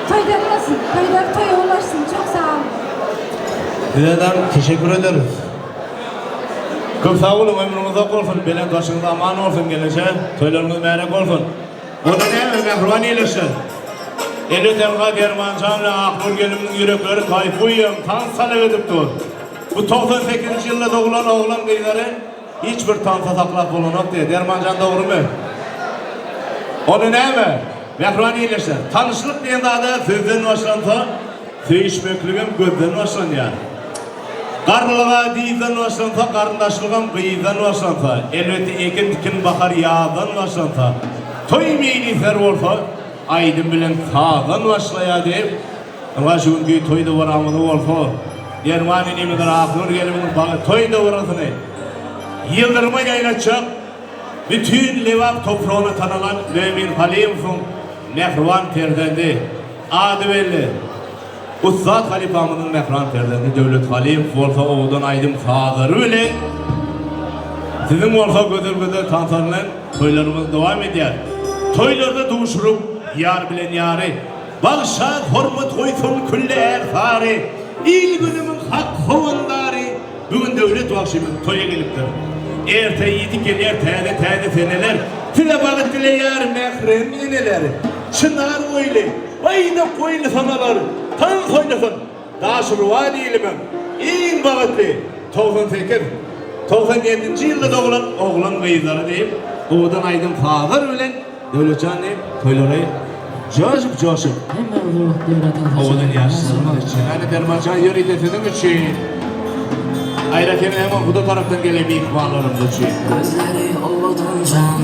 D: toýdan bolsun, toýlar toýa ulaşsyn çok sag boluň.
P: Sizedem teşekkür ederiz. Köp sag boluň ömrüňiz uzak bolsun belent başyňyz aman bolsun gelneje toýlaryňyz märek bolsun. Onda näme mähriban ildeşler. Eli tenha Dermanjan bilen Aknur gelinimiň ýürekleri kaýfuýam tans talap edip dur. Bu 98-nji ýylda doglan oglan gyzlary hiç bir tansa saklap bolanok diýýär. Dermanjan dogrymy? Onda näme? Mähriban ildeşler, tanyşlyk diýen zada sözden başlansa, söýüşmekligem gözden başlanýar. Garrylyga dyzdan başlansa, garyndaşlygam gyzdan başlansa, elbetde ekin-tikin bahar ýazdan başlansa, toý meýlisler bolsa aýdym bilen sazdan başlaýar diýip, ynha şu günki toý dabaramyzy bolsa Derman inimiziň Aknur gelimiziň bagy toý dabarasyny ýyldyryma ýaýratjak bütin Lebap topragyna tanalan Mömin Halymowyň mähriban perzendi, ady belli Ussat halypamyzyň mähriban perzendi Döwlet Halymow bolsa owadan aýdym-sazlary bilen, siziň bolsa gözel-gözel tanslar bilen toýlarymyz dowam edýär. Toýlarda duşuryp ýar bilen ýary, Bagşa hormat goýsun külli ärsary, Il-günümiň hak howandary. Bu gün Döwlet bagşymyz toýa gelipdir. Erte ýetip gelýär täze-täze seneler. Size bagyt dileýär mährem eneler. Çynar boýly, baýdak boýly sanalar tans oýnasyn. Daşruwan ilimiň iň bagtly 98, 97-nji ýylda doglan oglan-gyzlary diýip, owadan aýdym-sazlar bilen Döwletjan diýip, toýlary joşup-joşup, owadan ýaşlarymyz üçin. Hany Dermanjan ýörite siziň üçin, aýratyn hem guda tarapdan gelen myhmanlarymyz üçin.
O: Gözleri owadanjan,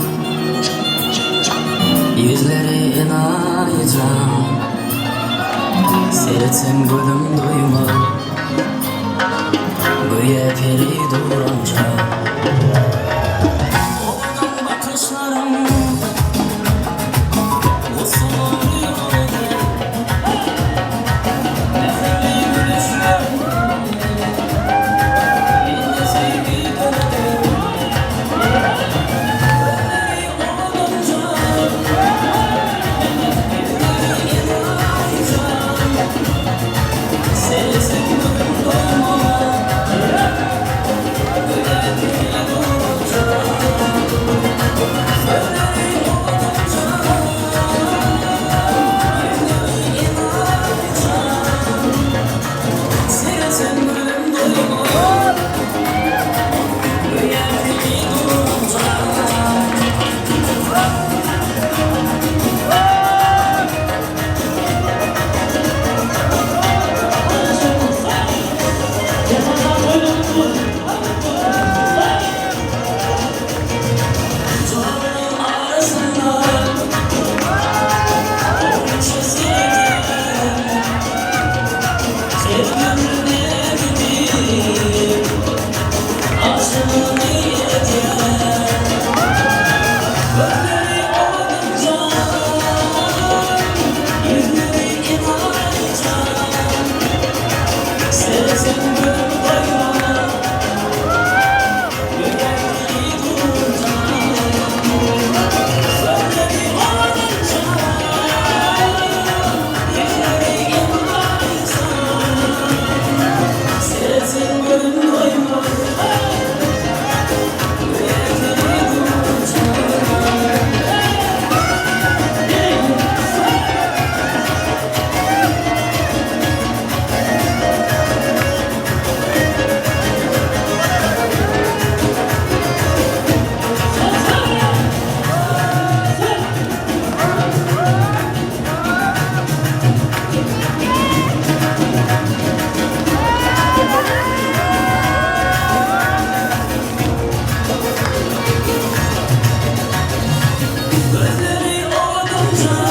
O: Ýüzleri enaýyjan. Seretsem gözüm doýmaz, Göýä peri duranjan. Owadan bakyşlaryň, Gussalary ýok eder. Mähirli gülüşleriň, Mende söýgi döreder. Gözleri owadanjan, Ýüzleri enaýyjan. Seretsem gözüm doýmaz, Göýä peri duranjan. Gözleri owadanjan, Ýüzleri enaýyjan. Seretsem gözüm doýmaz, Göýä peri duranjan. Gözleri owadanjan, Ýüzleri enaýyjan. Seretsem gözüm doýmaz, Göýä peri duranjan. Gözleri owadanjan,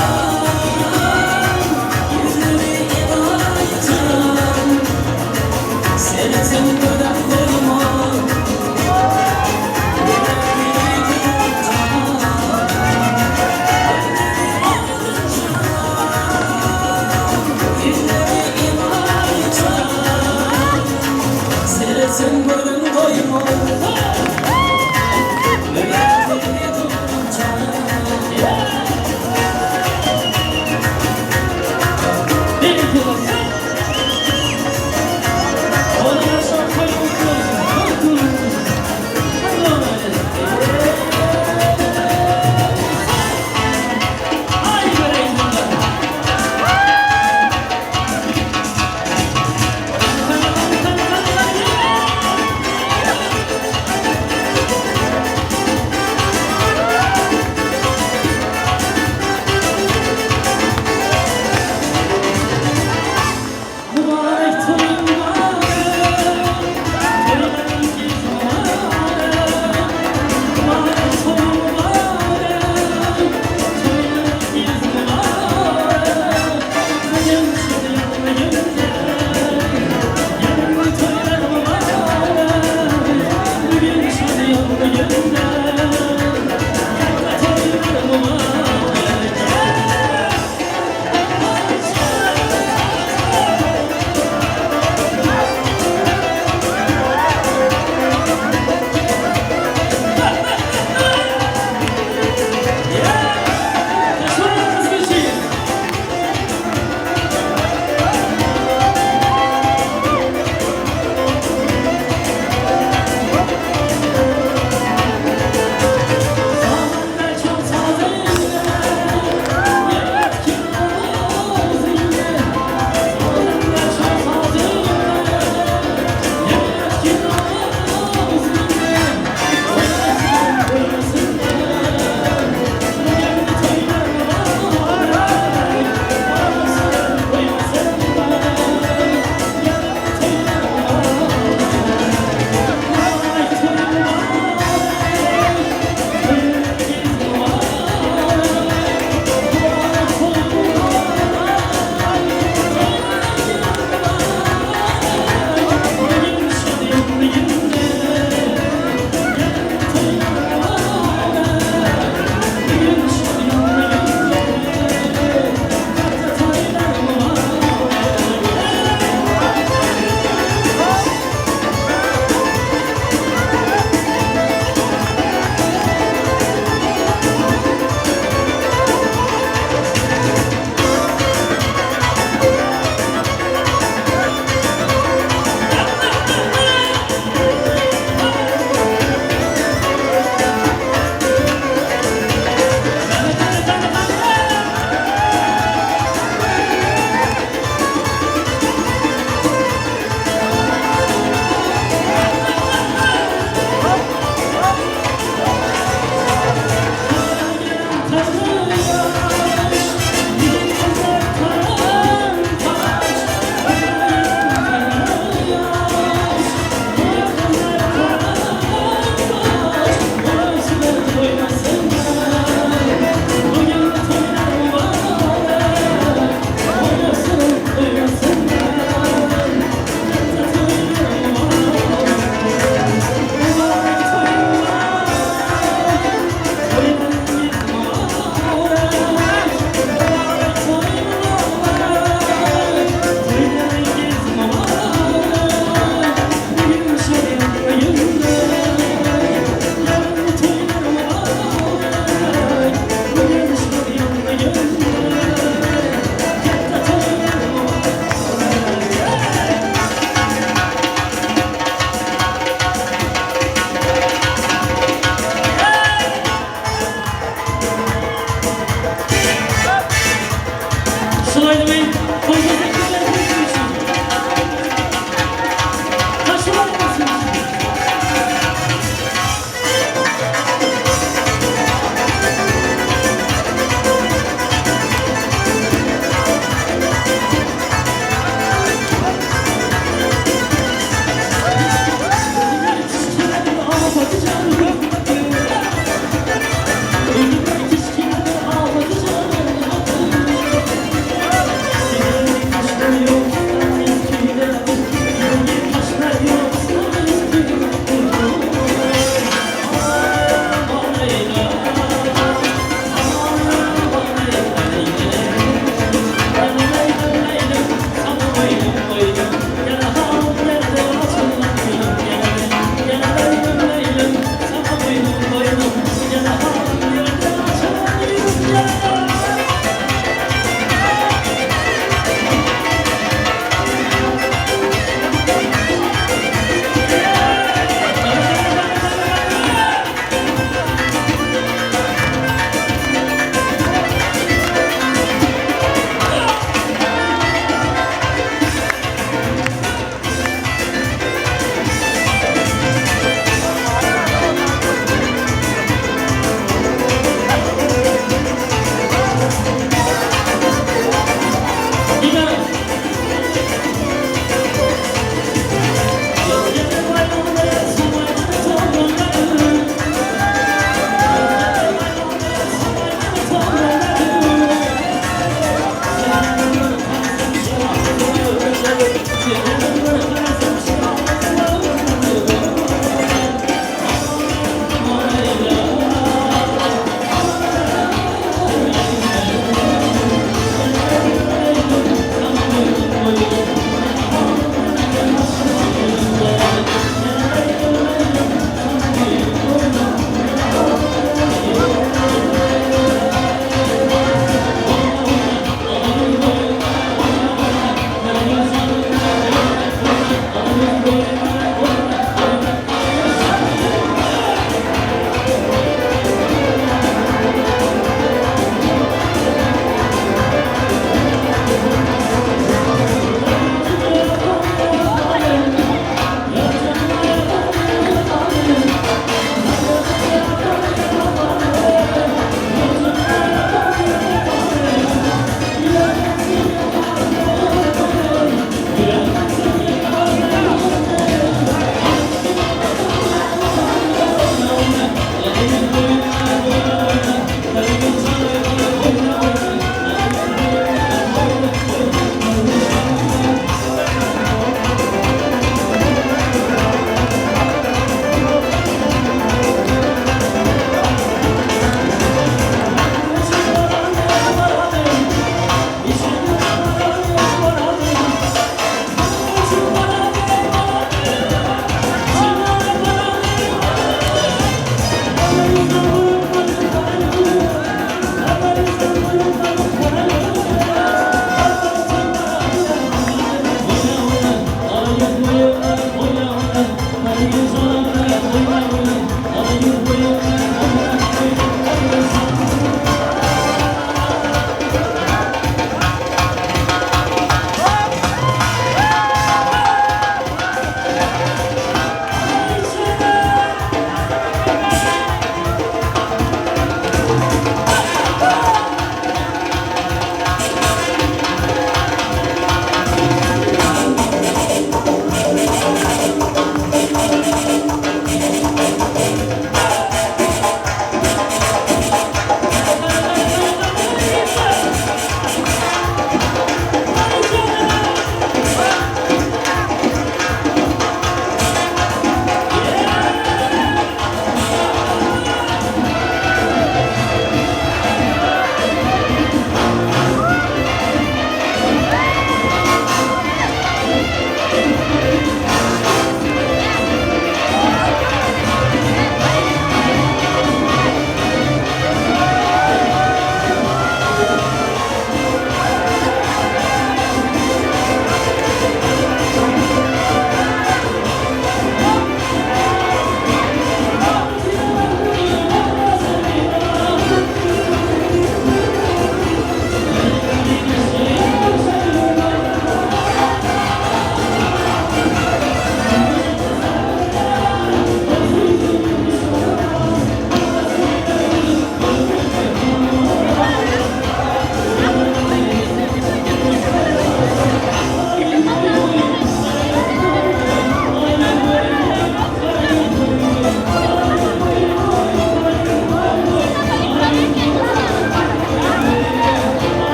O: Ýüzleri enaýyjan. Seretsem gözüm doýmaz, Göýä peri duranjan.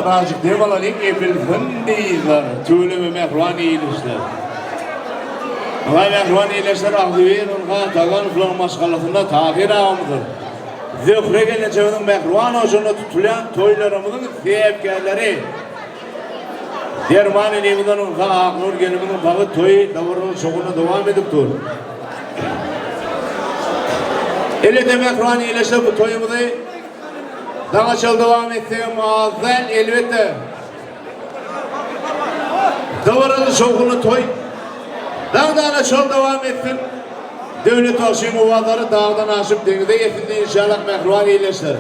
P: Birazjyk dem alalyň epilsin dyzlar. Tüweleme mähriban ildeşler. Ynha mähriban ildeşler agzybir ynha Taganowlaryň maşgalasynda Tahyr agamyzyň, Zöhre gelnejemiziň mähriban ojagynda tutulýan toýlarymyzyň sebäpkärleri Derman inimiziň ynha Aknur gelnimiziň bagy toýy dabaraly şowhunly dowam edip dur. Elbetde mähriban ildeşler bu toýumyzy Daňa çal dowam etsegem az däl elbetde. Dabaraly şowhunly toý Dagdana çal dowam etsin. Döwlet bagşyň owazlary dagdan aşyp deňize ýetsin inşallah mähriban ildeşler.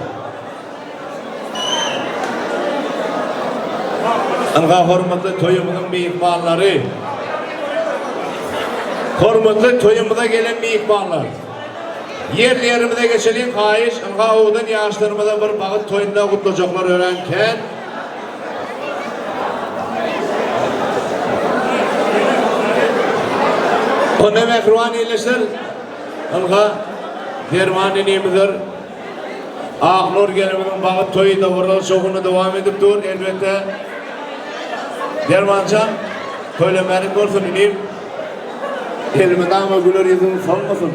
P: Ynha hormatly toýumyzyň myhmanlary. Hormatly toýumyza gelen myhmanlar. Ýerli ýerimize geçeliň haýyş ynha owadan ýaşlarymyza bir bagyt toýunda gutlajaklar örän kän. Onda mähriban ildeşler ynha Derman inimizdir Aknur gelinimiziň bagyt toýy dabaraly şowhunly dowam edip dur elbetde Dermanjan toýlamälik bolsun inim. Elmydama güler ýüzüň solmasyn.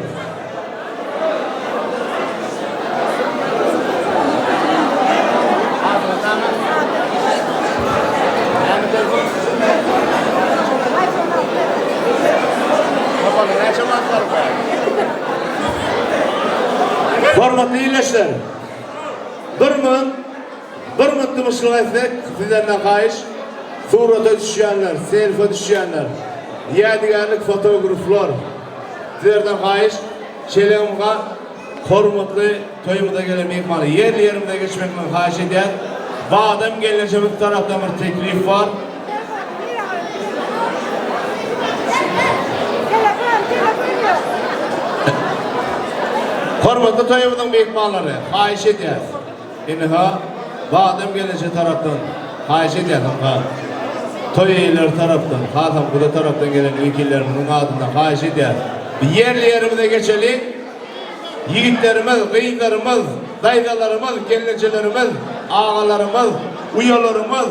P: Hormatly ildeşler, bir mün Bir minut dymyşlyk etsek, sizden-de haýyş, surata düşýänler, selfa düşýänler, ýadygärlik fotograflar, sizlerden haýyş, şeýle hormatly toýumyza gelen myhmanlar, ýerli-ýerimize geçmekimizi haýyş edýäs. Badam gelnejemiz tarapdan bir teklip bar. Hormatly toýumyzyň myhmanlary, haýyş edýäs. Ynha, badam gelneje tarapdan haýyş edýäs, ynha, toý eýeleri tarapdan, hasam guda tarapdan gelen wekillerimiziň adyndan haýyş edýäs. Ýerli-ýerimize geçeliň. Ýigitlerimiz, gyzlarymyz, daýzalarymyz, gelnejelerimiz, agalarymyz, uýalarymyz,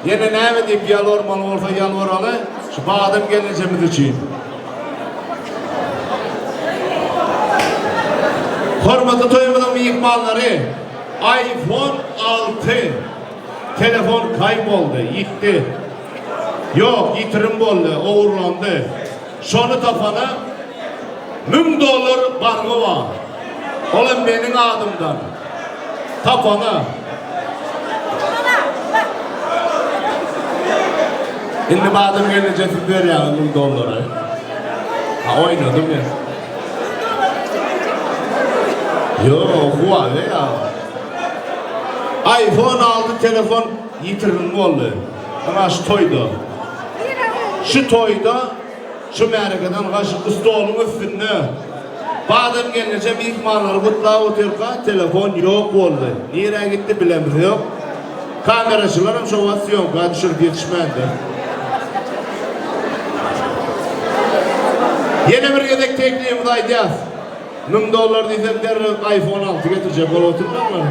P: Ýene näme diýip ýalbarmaly bolsa ýalbaraly şu badam gelnejemiz üçin. Hormatly toýumyzyň myhmanlary iPhone 6 telefon kaýboldy, ýitdi. Ýok, ýitirim boldy, ogurlandy. Şony tapana 1000 dollar bargy bar. Olam meniň adymdan. Tapana. Indi badam gelneje siz berýäňiz 1000 dollary. Ha oýnadym men. Ýok, Huawei ya. iPhone 6 telefon ýitirim boldy. Ana şu toýda. Şu toýda şu märekeden gaşy stoluň üstünde Badam gelneje myhmanlary gutlap otyrka telefon ýok boldy. Nirä gitdi bilemizok. Kameraçylaram şo wagt sýomka düşürip ýetişmändir. Ýene bir gezek teklibimizi aýdýas. 1000 dollar diýsem derrew iPhone 6 getirjek bolup otyrlar.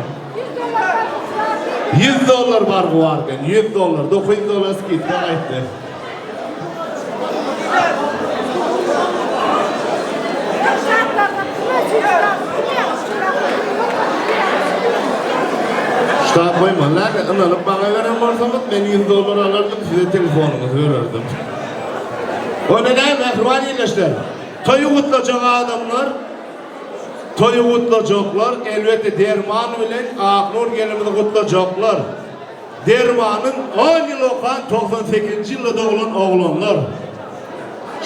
P: 100 dollar bargy bar eken. 100 dollar, 900 dollar skidka gaýtdy. Ştat goýmaly däl. Ynanyp maňa beren bolsaňyz, men 100 dollar alardym, size telefonyňyzy bererdim. Onda näme, mähriban ildeşler? Toýy gutlajak adamlar, toýy gutlajaklar, elbetde Derman bilen Aknur gelinimizi gutlajaklar. Dermanyň on ýyl okan 98-nji ýylda doglan oglanlar.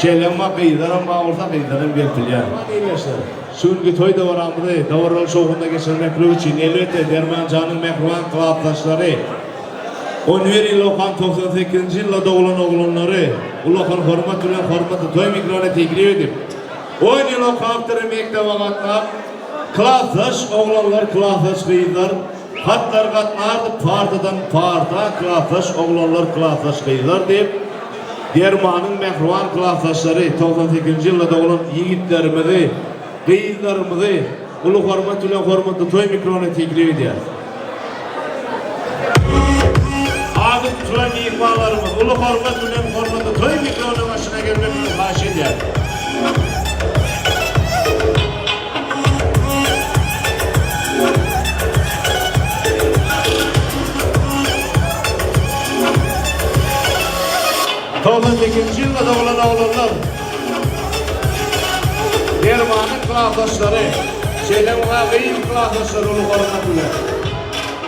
P: Şeýle emma gyzlaram bar bolsa gyzlaram gelip bilýär. Ildeşler, şu günki toý dabaramyzy dabaraly şowhunda geçirmeklik üçin elbetde Dermanjanyň mähriban klasdaşlary, on bir ýyl okan 98-nji ýylda doglan oglanlary ulakan hormat bilen hormatly toý mikrona teklip edip, on ýyl okapdyr mekdebe gatnap, klasdaş oglanlar, klasdaş gyzlar, Hatlar gatnardy partadan parta, klasdaş oglanlar, klasdaş gyzlar diýip, Dermanyň mähriban klasdaşlary, 98-nji ýylda doglan ýigitlerimizi, gyzlarymyzy uly hormat bilen hormatly toý mikrona teklip edýäris. tutulan myhmanlarymyz uly hormat bilen hormatly toý mikronyň başyna gelmeklerini haýyş edýäris. 98-nji ýylda doglan oglanlar Dermanyň klasdaşlary, şeýle muňa gyz klasdaşlary uly hormat bilen.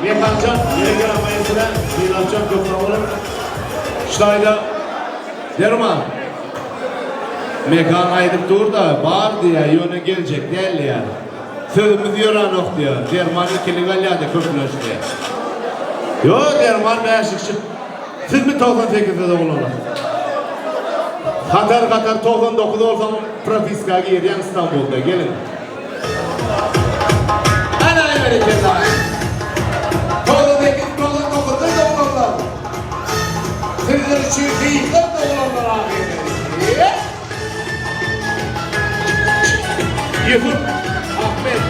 P: Mekanjan, bereket almaýyn size, Sylapjan köp sag boluň. Ştaýda Derman. Mekan aýdyp dur-da, bar diýýär, ýöne geljek däl diýýär. Sözümiz ýörenok diýýär. Derman ikilik alýar-da köplenç diýýär. Ýok, Derman bäşlikçi. Sizmi 98-de doglanlar? Hatar hatar 99 bolsaň propiska girýäň Istanbulda. Geliň. Ana berekella. 98 99-da doglanlar. Sizler üçin gyzlar doglanlar ahyry. Ýusup, Ahmet.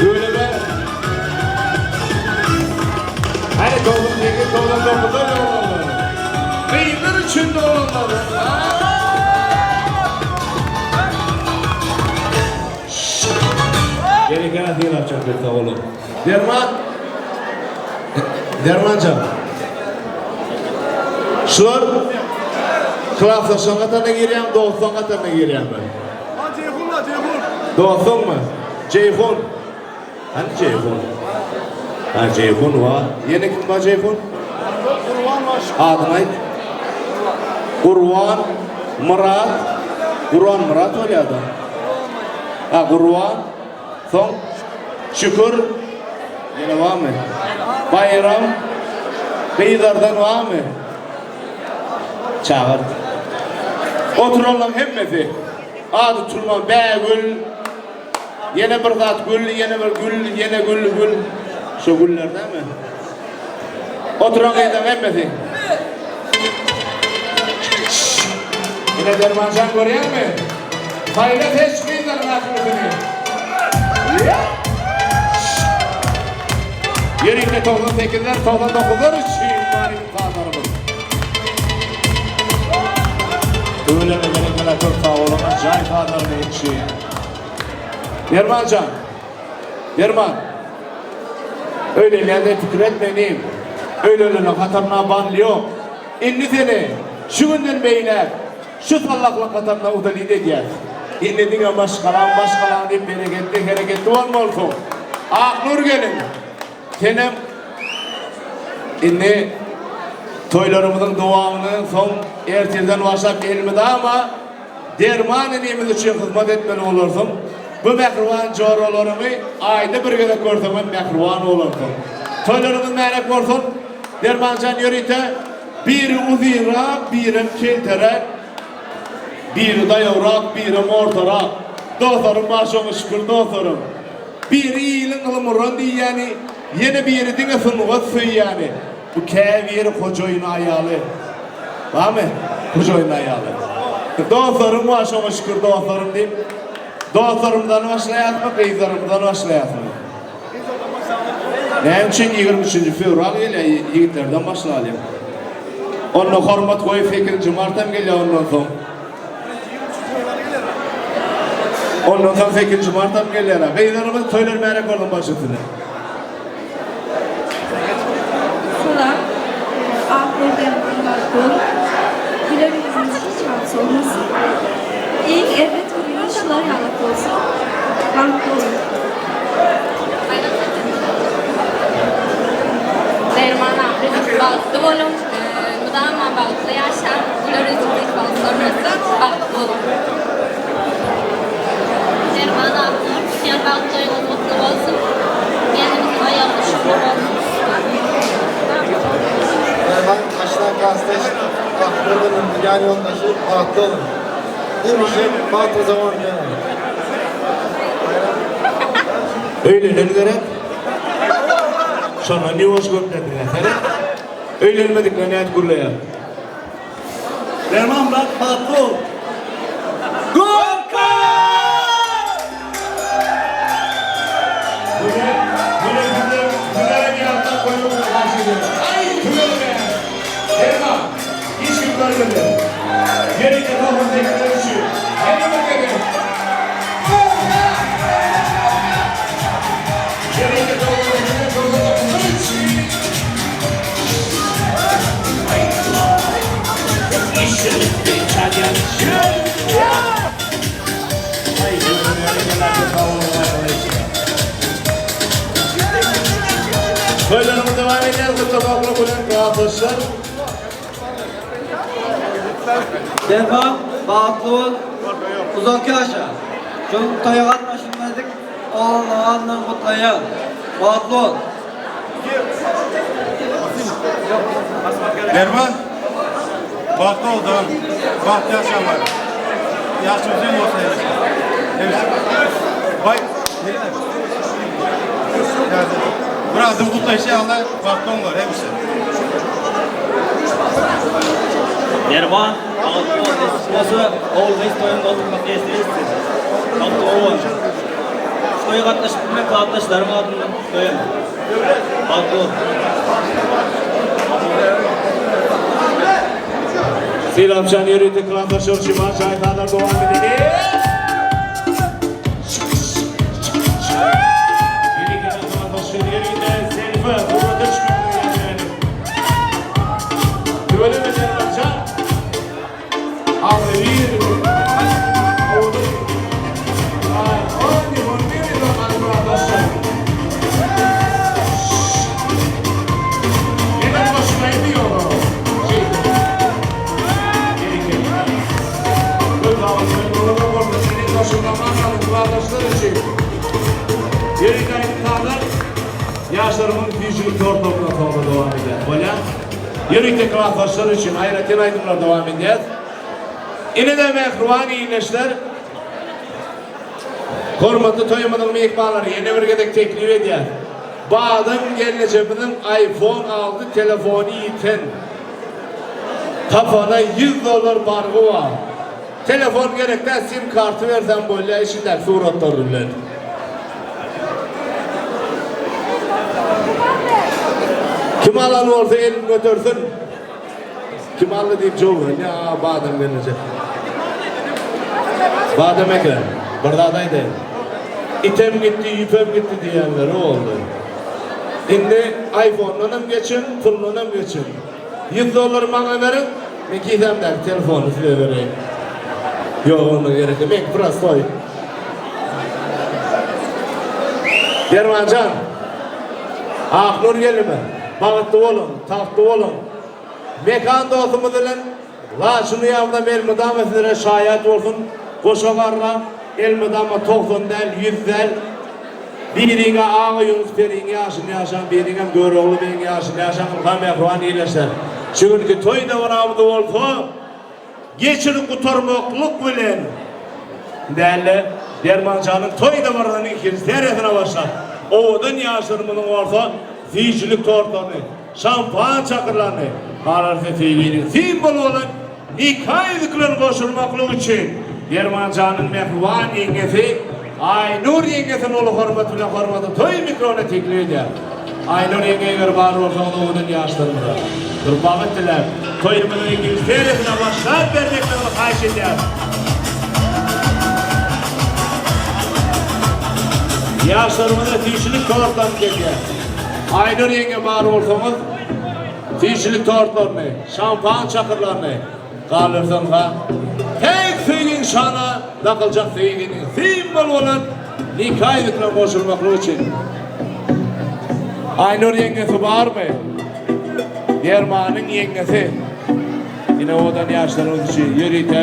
P: Bölüme. Hany 98, 99-da doglanlar. Gyzlar üçin doglanlar. Berekella Sylapjan köp sag boluň. Derman Dermanjan. Şular klasdaşlaryň hataryna girýämi, dostlaryň hataryna girýämi?
H: Jeýhun bar, Jeýhun.
P: Dostuňmy? Jeýhun. Hany Jeýhun? Ha, Jeýhun bar. Ýene kim bar Jeýhun?
H: Gurban bar.
P: Adyny aýt. Gurban, Myrat. Gurban Myrat bolýar-da. Ha, Gurban. Soň Şükür ýene barmy? Baýram gyzlardan barmy? Çagyrt. Oturanlaryň hemmesi ady tutulman Bägül, ýene bir zat gül, ýene bir gül, ýene gül, gül. Şo güller dämi? Oturan gyzlaryň hemmesi. Ine Dermanjan görýäňmi? Saýla seç gyzlaryň ählisini. Ýörite 98-ler, 99-lar üçin manyly sazlarymyz. Tüweleme berekella köp sag boluň ajaýyp sazlaryňyz üçin. Dermanjan. Derman. Öýlenýän diýip pikir etme inim. Öýlenene hataryna barly ýok. Indi seni şu günden beýläk şu sallahlyk hataryna udalit edýäs. Indi diňe maşgalaň maşgalaň diýip bereketli hereketli bolmalysyň. Aknur gelin, senem indi toýlarymyzyň dowamyny soň ertirden başlap elmydama Derman inimiz üçin hyzmat etmeli bolarsyň. Bu mähriban joralaryňy aýda bir gezek görseňem mähriban bolarsyň. Toýlaryňyz märek bolsun. Dermanjan ýörite biri uzynrak, birem kelteräk, biri daýawrak, birem ortarak. Dostlarym bar şoňa şükür dostlarym. Biri iliň ylym-uran diýýäni, ýene biri diňe sungat söýýäni. Bu käbiri hojaýyn aýaly. Barmy? Hojaýyn aýaly. Dostlarym bar şoňa şükür dostlarym diýip. Dostlarymdan başlaýasmy, gyzlarymdan başlaýasmy? Näme üçin 23-nji fewral gelýär, ýigitlerden başlalyň. Onda hormat goýup 8-nji mart hem gelýär ondan soň. Ondan soň 8-nji mart hem gelýär. Gyzlarymyz toýlar märek bolsun baş üstüne.
Q: Salam. Ak bol derman bar bol. Güler ýüzüňiz hiç wagt solmasyn. Iň erbet günüňiz şular ýalak bolsun. Bagtly boluň.
R: Derman abi bagtly boluň. Mydama bagtly ýaşaň. Güler ýüzüňiz hiç wagt solmasyn. Bagtly boluň. Derman abi Tutýan bagt toýuňyz gutly bolsun. Gelnimiziň aýagyny şowly bolsun.
H: Derman aşna klasdaş bagtly boluň ýan ýoldaşy bagtly boluň. Hemişe bagtly zaman dileýän.
P: Öýlenen gerek. Şondan ýuwaş gürlediňä seret. Öýlenmedikler nädip gürleýär.
H: Derman brat bagtly bol.
P: Gorka! aýdymlar gelýär. Ýörite 98 üçin. Ýene bir gezek. Ýörite 98 üçin. Toýlarymyz dowam edýär, gutlamaklyk bilen klasdaşlar.
S: Derman, bagtly bol, uzak ýaşa. Şu toýa gatnaşylmadyk oglanlaryň adyndan gutlaýan. Bagtly bol.
L: Derman, bagtly ol dogan, bagtly ýaşaň bar. Ýaşy uzyn bolsun hemişe. Hemişe. Baý. Bir adım gutlaýşy ýaly bagtly bollar hemişe.
S: Derman, bagtly bol, nesip bolsa, ogul-gyz toýuňda oturmak nesip etsin. Bagtly bol. Şu toýa gatnaşyp bilmek klasdaşlarym adyndan gutlaýan. Bagtly bol.
P: Sylapjan ýörite klasdaşlar üçin maşa aýdanlar dowam edeli. Ýaşlarymyň süýjülik tortlaryna soňra dowam edýär. Bolýar. Ýörite klasdaşlar üçin aýratyn aýdymlar dowam edýär. Ine-de mähriban ildeşler, hormatly toýumyzyň myhmanlary ýene bir gezek teklip edýär. Badam gelnejemiziň iPhone alty telefony ýiten. Tapana 100 dollar bargy bar. Telefon gerek däl sim karty berseň bolýa içindäki suratlary bilen. Kim alan bolsa elini götersin. Kim aldy diýip jogap berýär. A badam gelnejek. Badam eken. Bir zat aýdaýyn. Item gitdi, ýüpem gitdi diýenleri boldy. Indi iPhone-danam geçiň, puldanam geçiň. 100 dollary maňa beriň, men kisämdäki telefony size bereýin. Ýok, onda gerek ýok. Meňki prostoý. Dermanjan, Aknur gelnime, bagtly boluň, tagtly boluň. Mekan dostumyz bilen Laçyn uýamyzam elmydama sizlere şaýat bolsun. Goşa garra elmydama 90 däl, 100 däl. Biriňe Aga Ýunus periň ýaşyny ýaşan, biriňem Görogly begiň ýaşyny ýaşan ylham mähriban ildeşler. Şu günki toý dabaramyzy bolsa geçirip gutarmaklyk bilen däl-de, Dermanjanyň toý dabarasynyň ikinji seriýasyna başlap, owadan ýaşlarymyzyň bolsa süýjülik tortlaryny, şampan çakyrlaryny, galarsa söýginiň simwoly bolan Nika ýüzüklerini goşurmaklyk üçin Dermanjanyň mähriban ýeňňesi Aýnur ýeňňesini uly hormat bilen hormatly toý mikrona teklip edýär. Aýnur ýeňňe eger bar bolsaňyz owadan ýaşlarymyza bir bagyt diläp, toýumyzyň ikinji seriýasyna başlap bermekligini haýyş edýäris. Ýaşlarymyza süýjülik tortlaryny kesýär. Aýnur ýeňňe bar bolsaňyz süýjülik tortlaryny Şampan çakyrlaryny galdyrsaňka, täk söýgiň şana dakyljak söýginiň simwoly bolan nika ýüzükine goşulmaklyk üçin. Aýnur ýeňňesi barmy? Dermanyň ýeňňesi. Ine owadan ýaşlarymyz üçin ýörite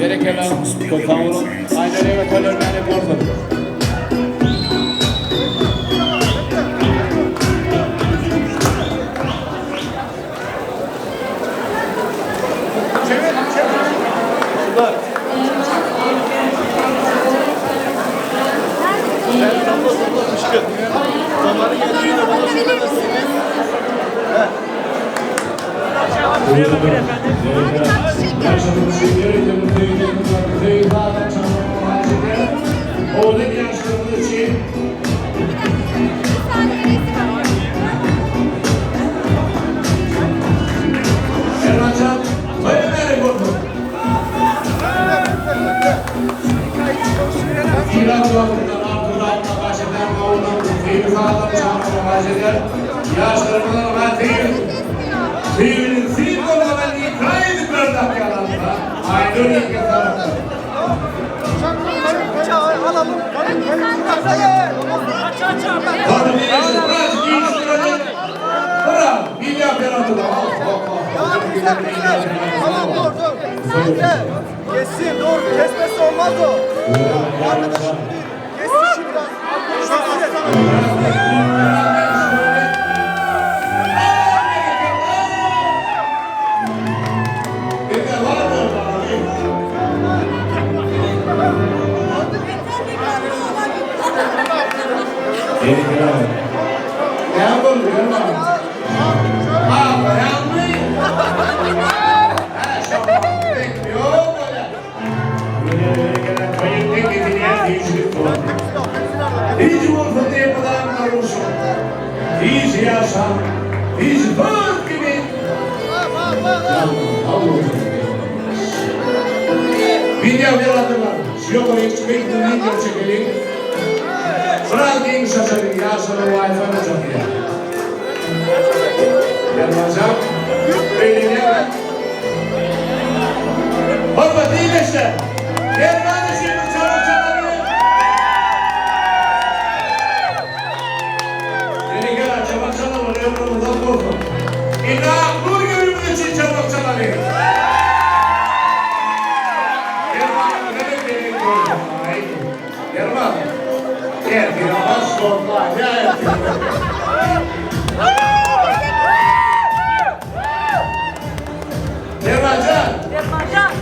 P: berekella köp sag boluň. Aýnur ýeňňe toýlar mälim bolsun. Owadan ýaşlarymyz üçin Ermanjan. Ýylan Artur adyna baş edýän owadan söýgi sazlaryny çalmaga baş edýär. Ýaşlarymyzyň gaty söýginiň simwolyna nika ýüzükleri dakýarlar. Aýnur ýeňňe tarapdan.
A: Kessin doğru kesmezse olmaz o. Arkadaşım kessin şimdi.
P: Hiç bolsa diýip garuşum. Hiç ýaşam, hiç bagt gibi. Video operatorlar, şu ýokary çykyp video çekeliň. Biraz giň şaşalyň, ýaşlara Wi-Fi uçakýar. Ýalbarjak, beýlenýär. Hormatly ildeşler, Derman üçin bir çanak çalalyň. Berekella, çanak çalalyň, ömrüň uzak bolsun. Ina, nur görümiz üçin çanak çalalyň. Derman'ın ne gerek yok. Derman, gel bir baş korkma, gel. Dermancan.
F: Dermancan.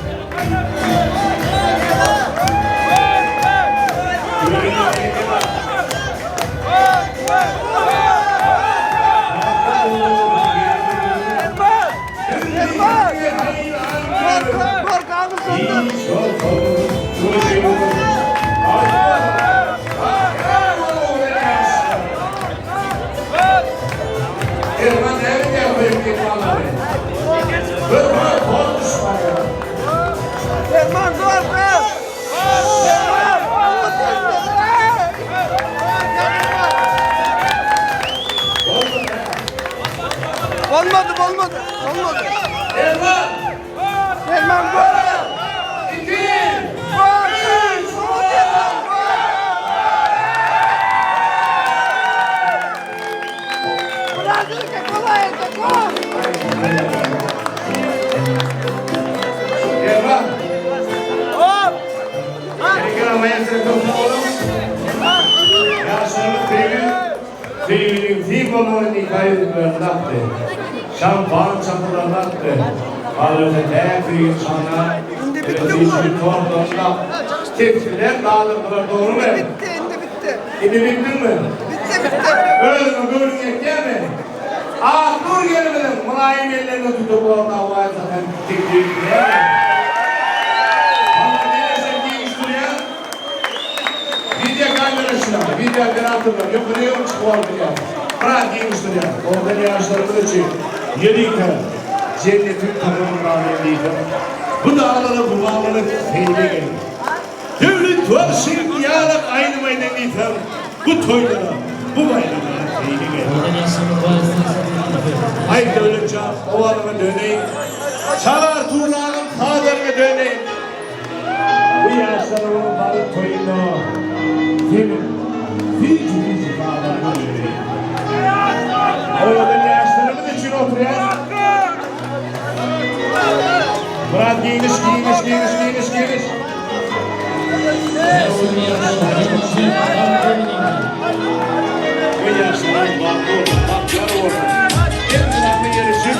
A: Derman dur be! Derman! Olmadı, olmadı, olmadı.
P: Derman!
A: Derman gol!
P: İki!
A: Gol! Üç! Bırakın kolay gol!
P: Derman!
A: Hop!
P: Berekella maýa Ýaşlaryň söýgi, söýginiň simwolyny nika ýüzüklerini dakdy. Şampan çakylaryny atdy. Galyberse täk söýgiň şanyna süýjüli tortlaryny da tepsiler galdyrdylar, dogrumy?
A: Bitti, indi bitti.
P: Indi bitdiňmi?
A: Bitti, bitti.
P: Özüňe göwnüň ýetýärmi? Ak nur gelimiziň mylaýym ellerini tutup orna goýsa hem teklip edýärin. Video kameraçylar, video operatorlar, ýokary ýok çykyp alyp bilýär. Biraz giňişdirýär. Oradan ýaşlarymyz üçin ýörite jennetiň tagamyny alyň diýsem, bu daglara, bu baglara seýle geliň. Döwlet barşyň ýalak aýdym aýdyň diýsem, bu toýlara, bu baýramlara seýle geliň. Aý Döwletjan, owazyňa döneýin. Çalar Turagyň sazlaryňa döneýin. Bu ýaşlarymyň balyk toýunda seniň süýji-süýji sazlaryňa döneýin. Owadan ýaşlarymyz üçin oturýas. Biraz giňiş, giňiş, giňiş, giňiş, giňiş. Bu ýaşlaryň bagtly bolsun, bagtyýar bolsun. Hemme ýeri jüp.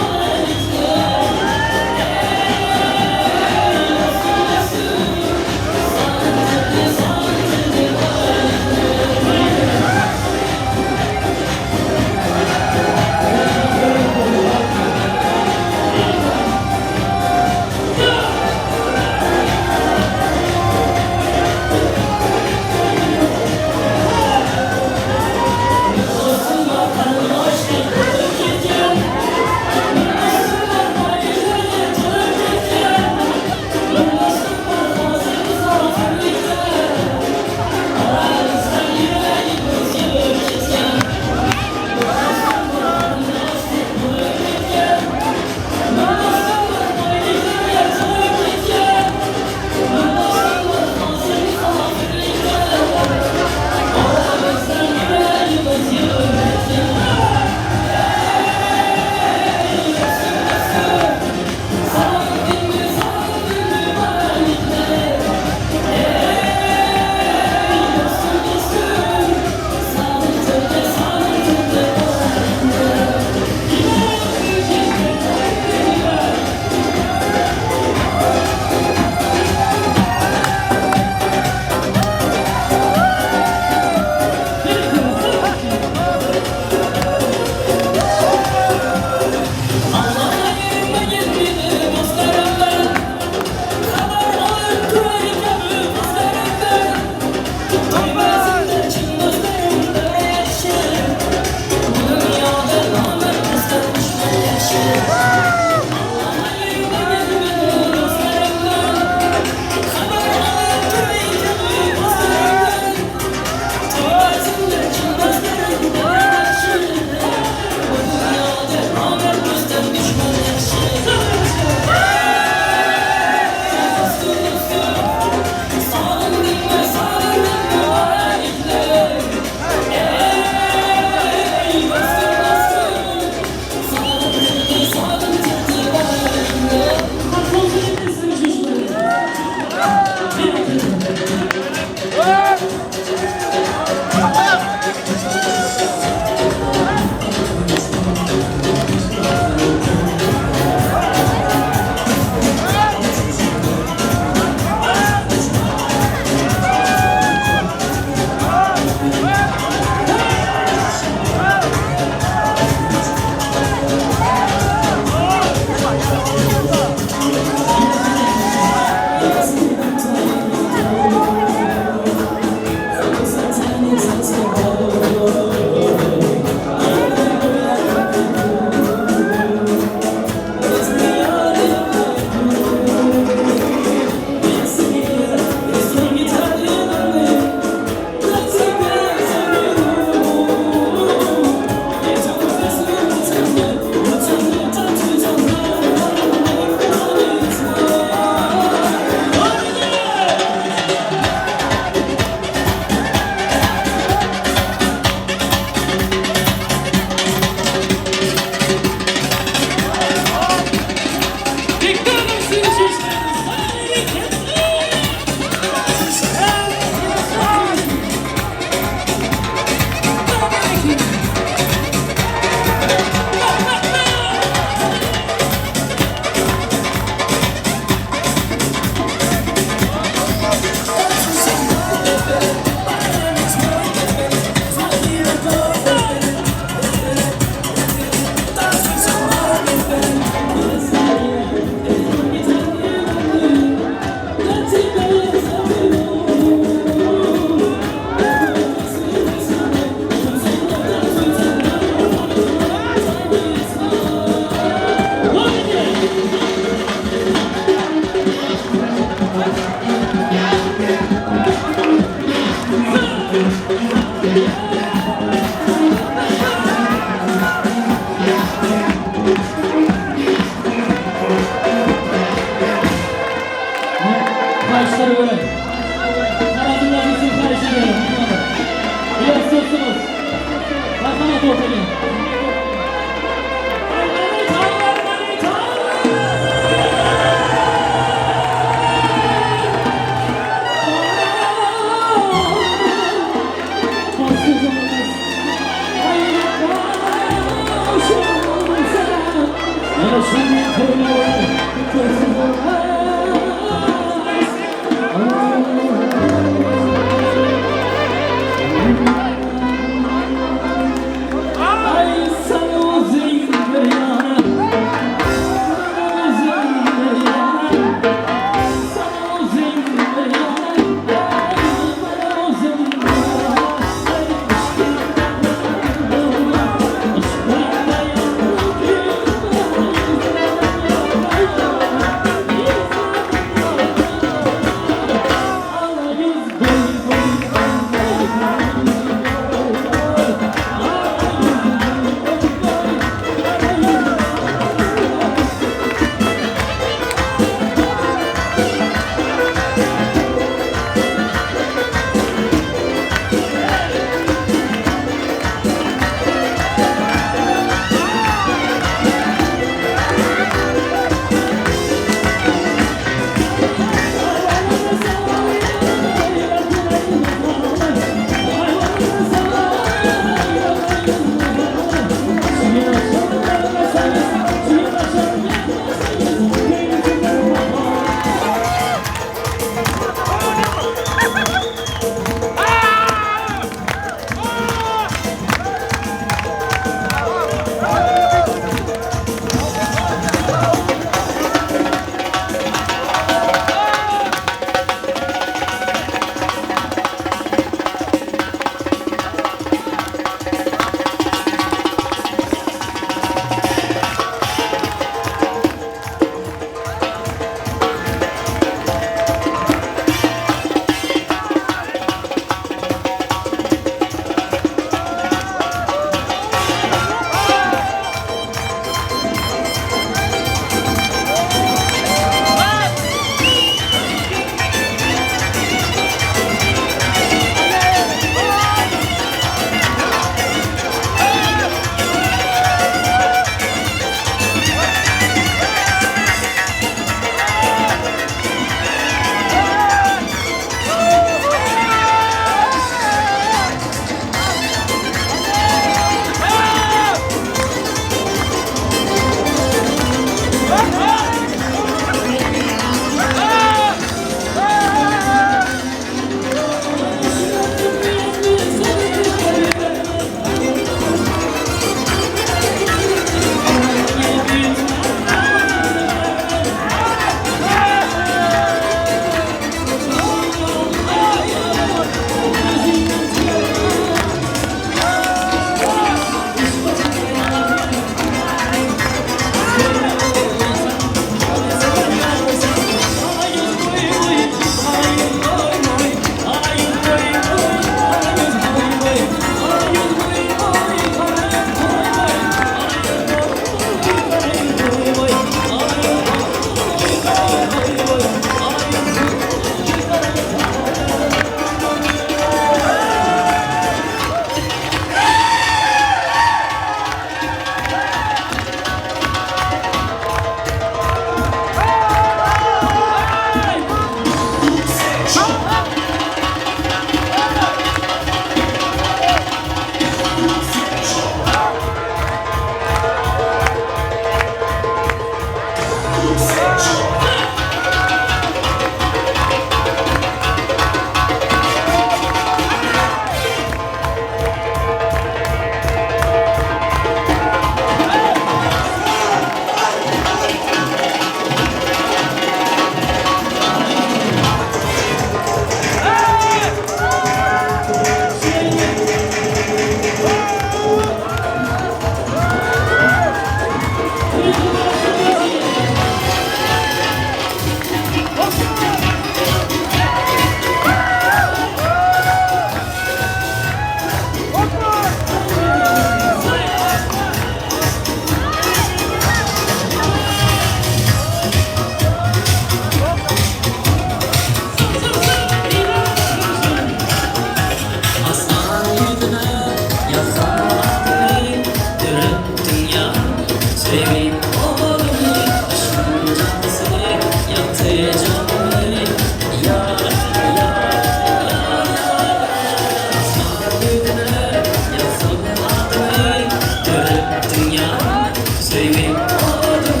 O: Söýgi oduny.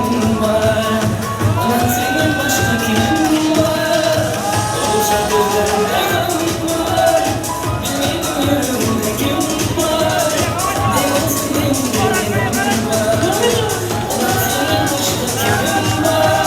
A: kimim bar? Maňa senden başga kimim bar? Olsa gözlerimde gam bar, Bilmedim ýüregimde kim bar? Derman senden derdim bar, Maňa senden başga kimim bar?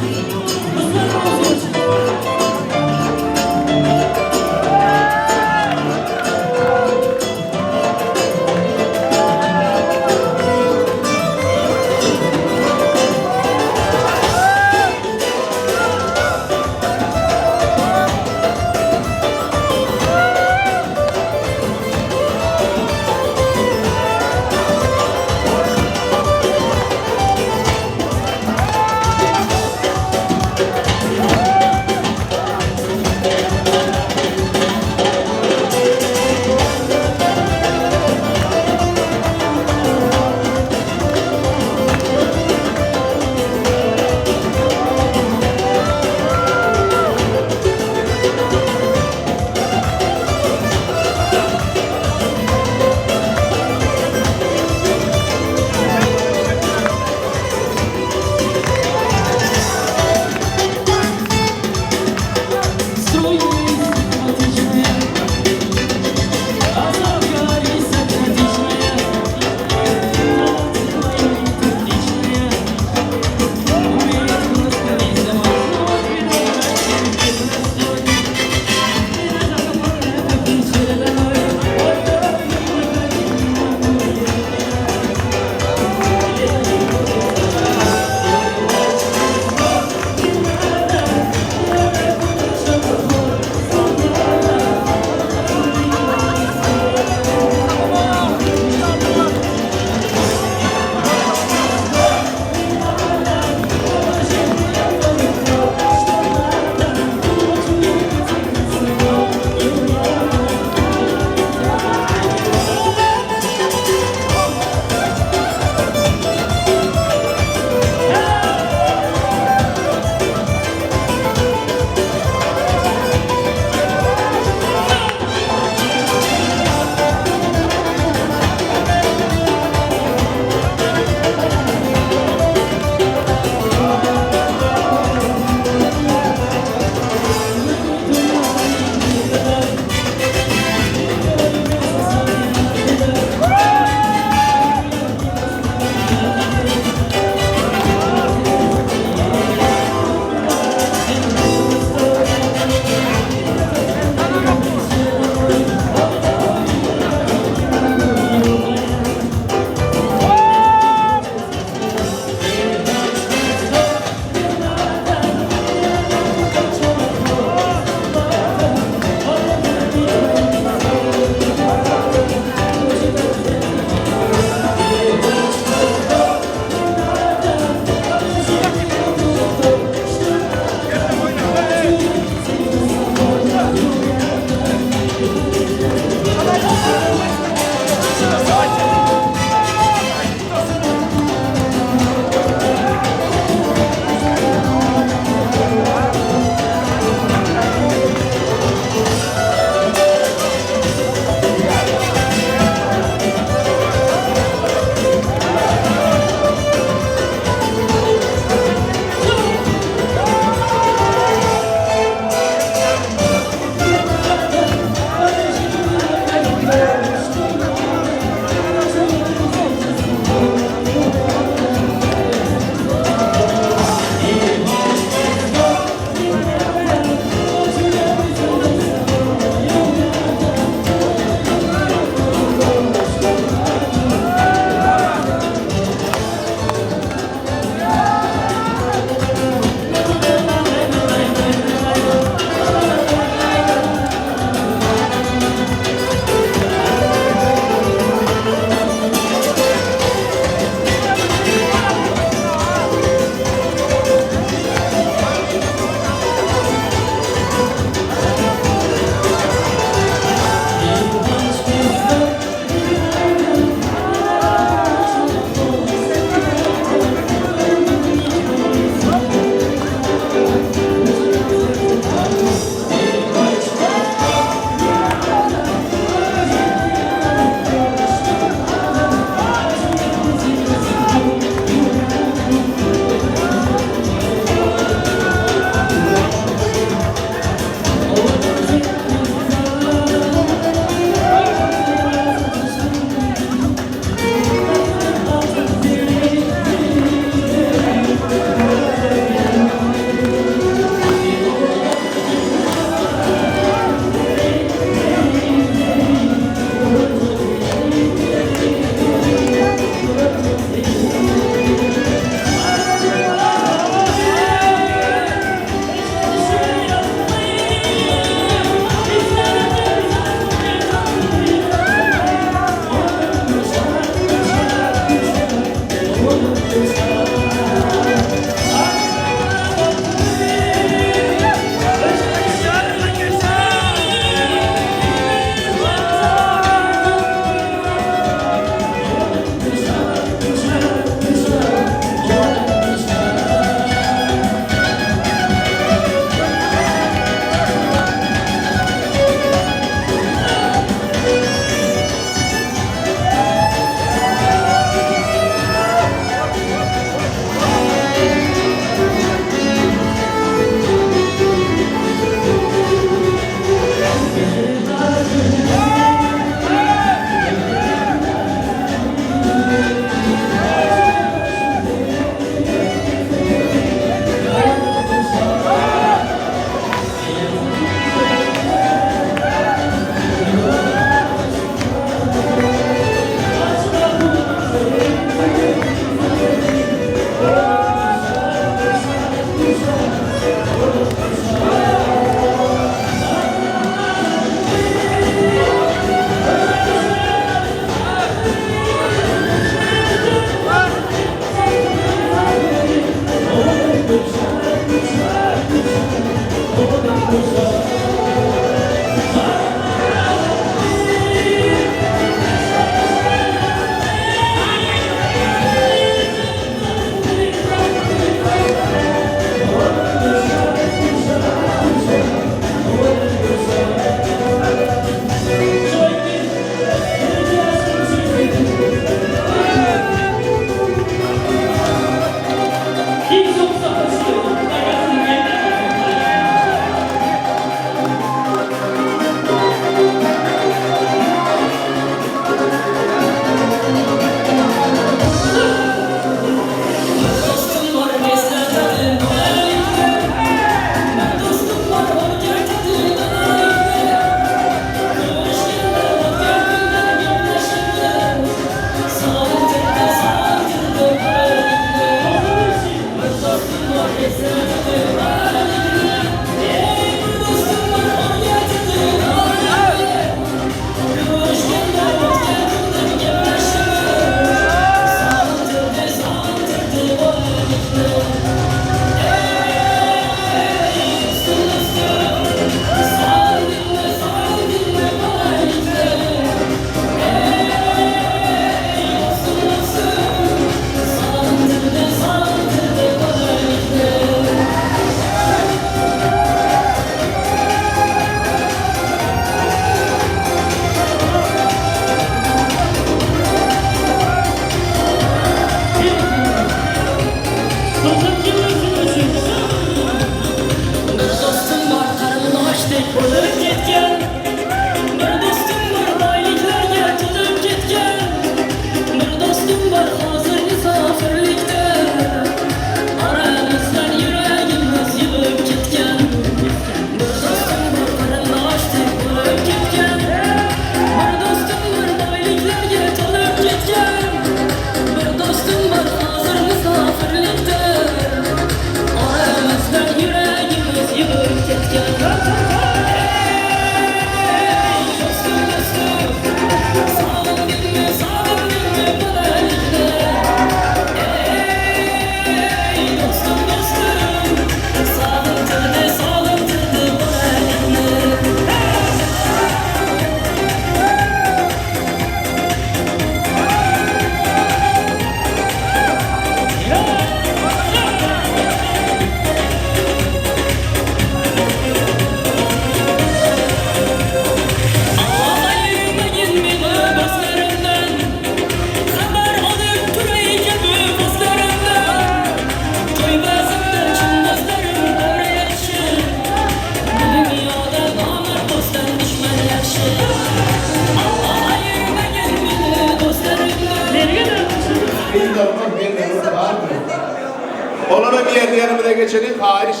P: geçeliň haýyş.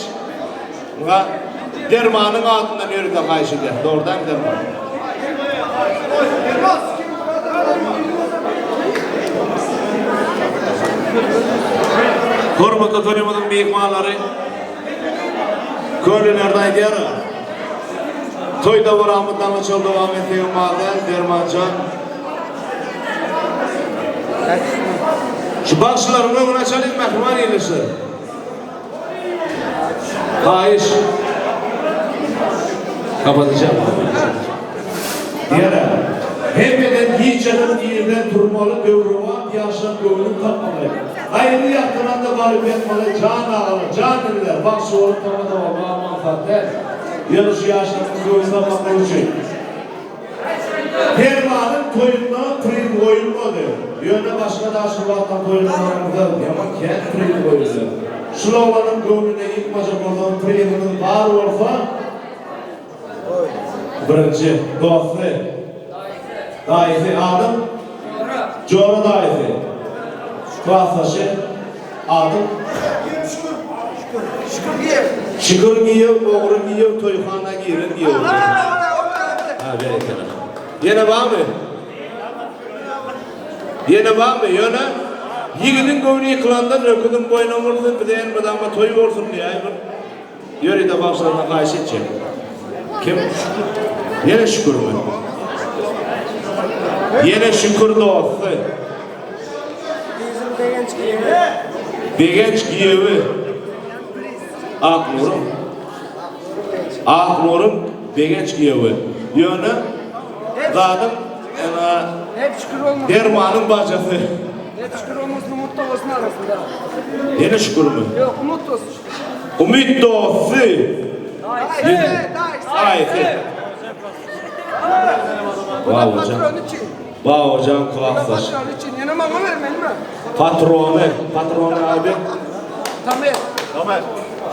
P: Muňa Dermanyň adyndan ýörite haýyş edýäs. Dogry dälmi Derman? Hormatly toýumyzyň myhmanlary, Köylülerde aýdýar-a, Toý dabaramyz daňa çol dowam etsegem bar däl, Dermanjan. Şu bagşylaryň öňüni açalyň mähriban ildeşler. Haýyş. Kapatacağım. Diýer-ä, Hemmeden gijeden irden turmaly, döwrebap ýaşap göwnüň tapmaly. Gaýry ýatyranda baryp ýatmaly, jan agalar, jan iniler, bagşy bolup tamada bolmagam aňsat däl. Ýöne şu ýaşlaryň göwün tapmaklygy üçin. Permanyň toýunda priz goýulmady. Ýöne başga daşyr wagtlaň toýuna baranymyzda ýaman kän priz goýuldy. Şul oglanyň göwnüne ýykmajak bolsaň priziňiz bar bolsa birinji dosty daýysy adyň Jora daýysy klasdaşy adyň Şükür giýew ogry giýew toýhana giren giýew. Ha berekella. Ýene barmy? Ýene barmy? Ýöne ýigidiň göwni ýykylandan öküziň boýuna bolsun, bize elmydama toý bolsun diýäý bir ýörite bagşylardan haýyş etjek. Kim? Ýene Şükürmi? Ýene Şükür dosty. Begenç giýewi. Aknuryň. Aknuryň Begenç giýewi. Ýöne zadyň ena
T: Hep şükür olmasyn.
P: Dermanyň bajasy.
T: Hep şükür olmasyn Umut da olsun arasynda.
P: Ýene şükürmi?
T: Ýok Umut olsun.
P: Umyt dosty.
T: Daýysy.
P: Daýysy. Babajan. Babajan klasdaş.
T: Patrony üçin ýene maňa bermelimi?
P: Patrony, patrony abi.
T: Tamer.
P: Tamer.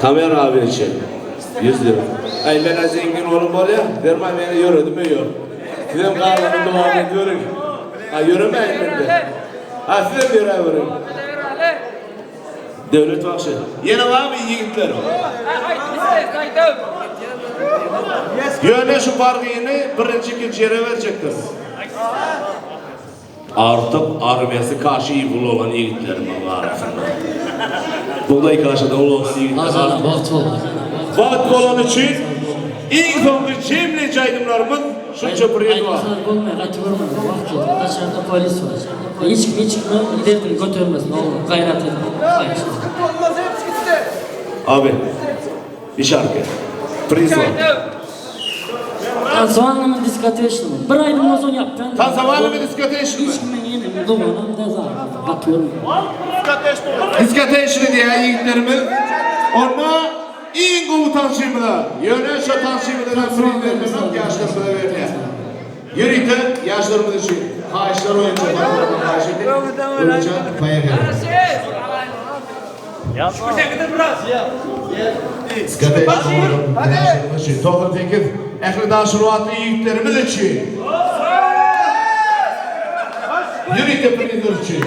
P: Tamer abi üçin. 100 lira. Aý men zengin bolup bolýa. Derman meni ýöredim öýe. Sizem galanyny dowam ediberiň. Ha ýöremäýin mende. Ha sizem ýöräberiň. Döwlet bagşy. Ýene barmy ýigitler? Ýöne şu bargyny birinji ikinji ýere berjekdir. Artyk armiýasy kaşy uly olan ýigitlerimiň arasynda. Bugdaý kaşyda uly olan ýigitler
O: Azana bagt bol.
P: Bagt bolany üçin iň soňky jemleýji aýdymlarymyz şunça priz bar.
O: Aýdym-saz bolmaýar gaty görmeň wagt ýok daşarda polis bar hiç kim hiç kime derdini götermesin oglan gaýrat ediň haýyş.
P: Abi bir şarkı. Priz bar.
O: Tansowanlymy diskoteçnimi? Bir aýdymdan soň ýapýan.
P: Tansowanlymy diskoteçnimi?
O: Hiç kime ýene doganam da zat gaty görmeň.
P: Diskoteçni diýýär ýigitlerimiz. Onda iň gowy tanşymyza, ýöne şo tanşymyza da priz berlenok ýaşlarymyza berilýär. Ýörite ýaşlarymyz üçin haýyşlar boýunça tansowandan haýyş edip, Öwürjan poýehali. Diskoteçni üçin 98 ähli daşurbatly ýigitlerimiz üçin. Ýörite prizler üçin.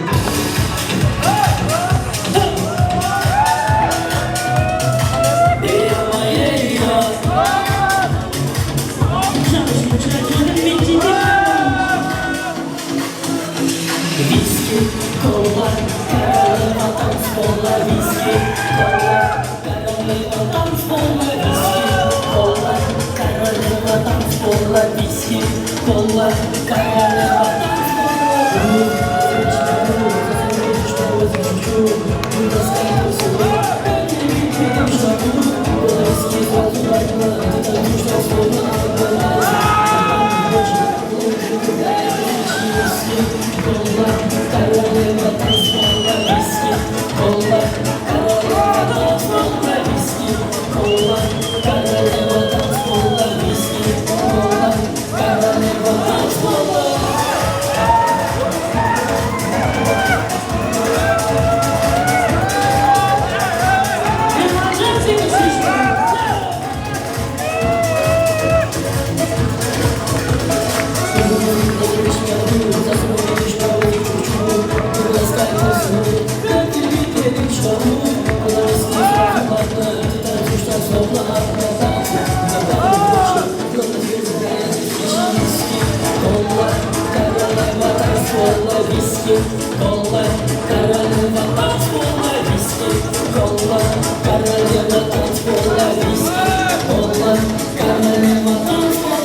A: Viski, kola, karalama, dans viski, kola, karalama, dans viski, kola, karalama, dans viski, kola, karalama, dans Viski, kola, karalama, dans
O: Kola, королева танцпола, виски, кола, королева танцпола, виски, кола, королева танцпола.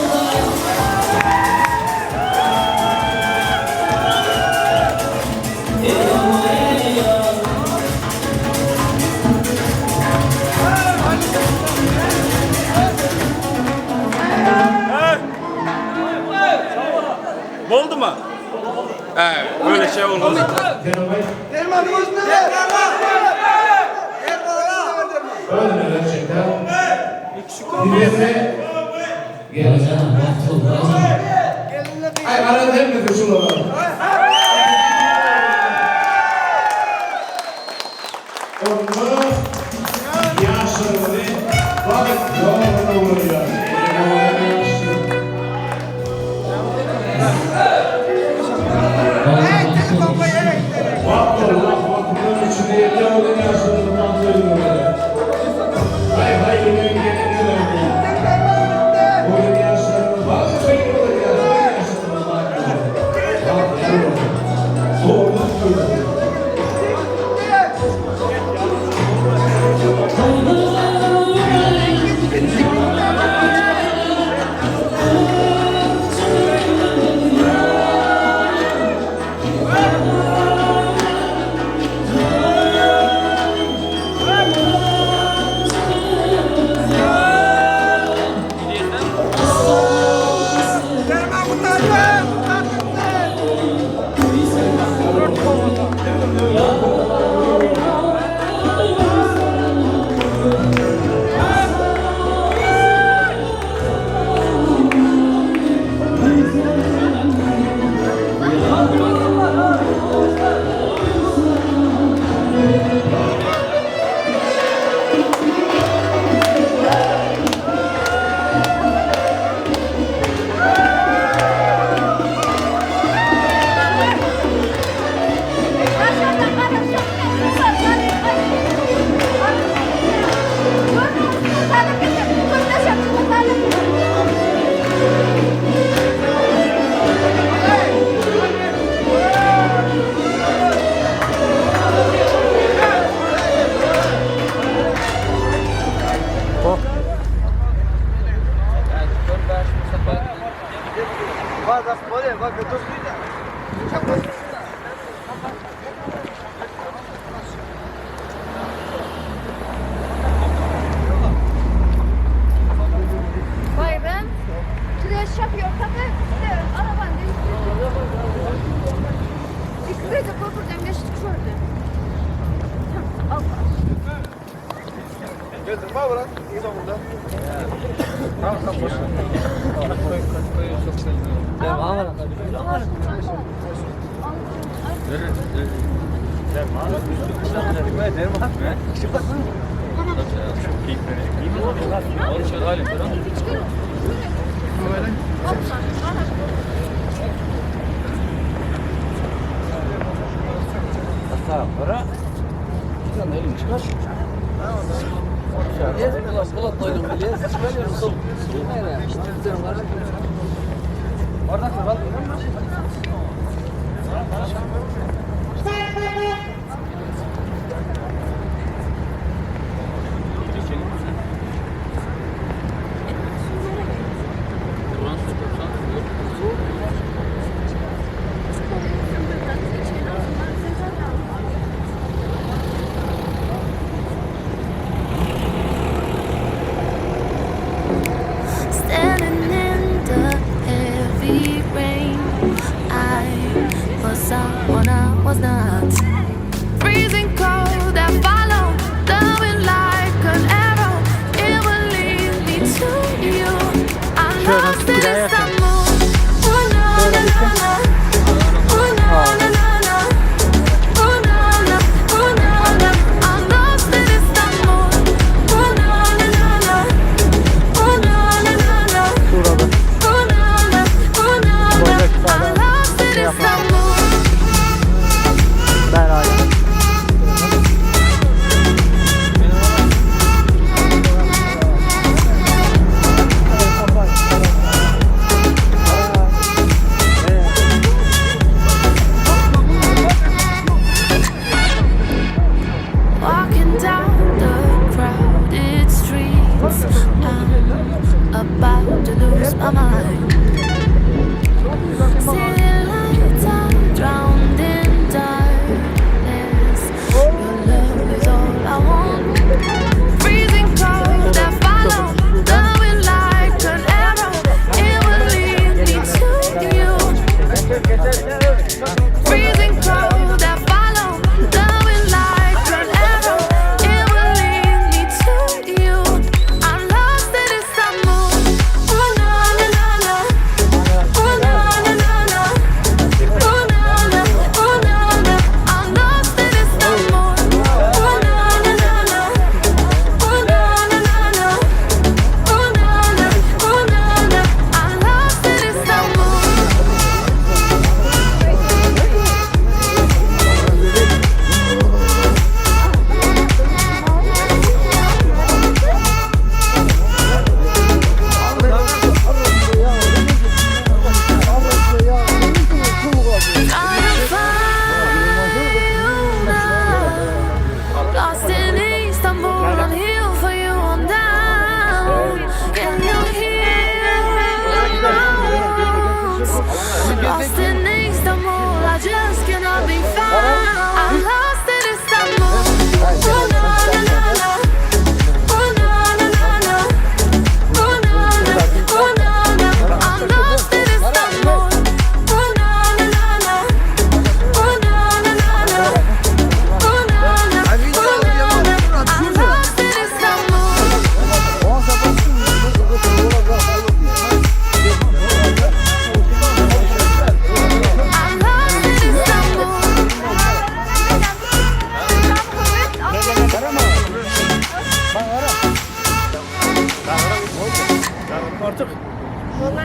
U: Boldy mı? He, öyle şey olmaz.
T: Derman özüne ver.
P: Ay arada hepimiz şunu. Onu yaşlarını bak yoluna vuruyor. Bak Allah bunun içinde yolun yaşlarından söylüyor. Hay hay yine gelin Bugün yaşlarını bak söylüyor. Doğru söylüyor.
B: Bayram. Tüde şapıyor kapı. Tüde araban değiştirdi. İkide de köpürden geçtik şurada. Allah.
T: Getir bak bırak. İyi burada. Tamam tamam boş ver.
C: Standing in the heavy rain, I was someone I was not. Freezing cold, I follow the wind like an arrow. It will lead me to you. I'm lost in Istanbul. Ooh, na, na, na, na. Ooh, na, na, na, na. Ooh, na, na, ooh, na, na. I'm lost in Istanbul. Ooh, na, na, na, na. Ooh, na, na, na, na. Ooh, na, na, ooh, na, na. I'm lost in Istanbul.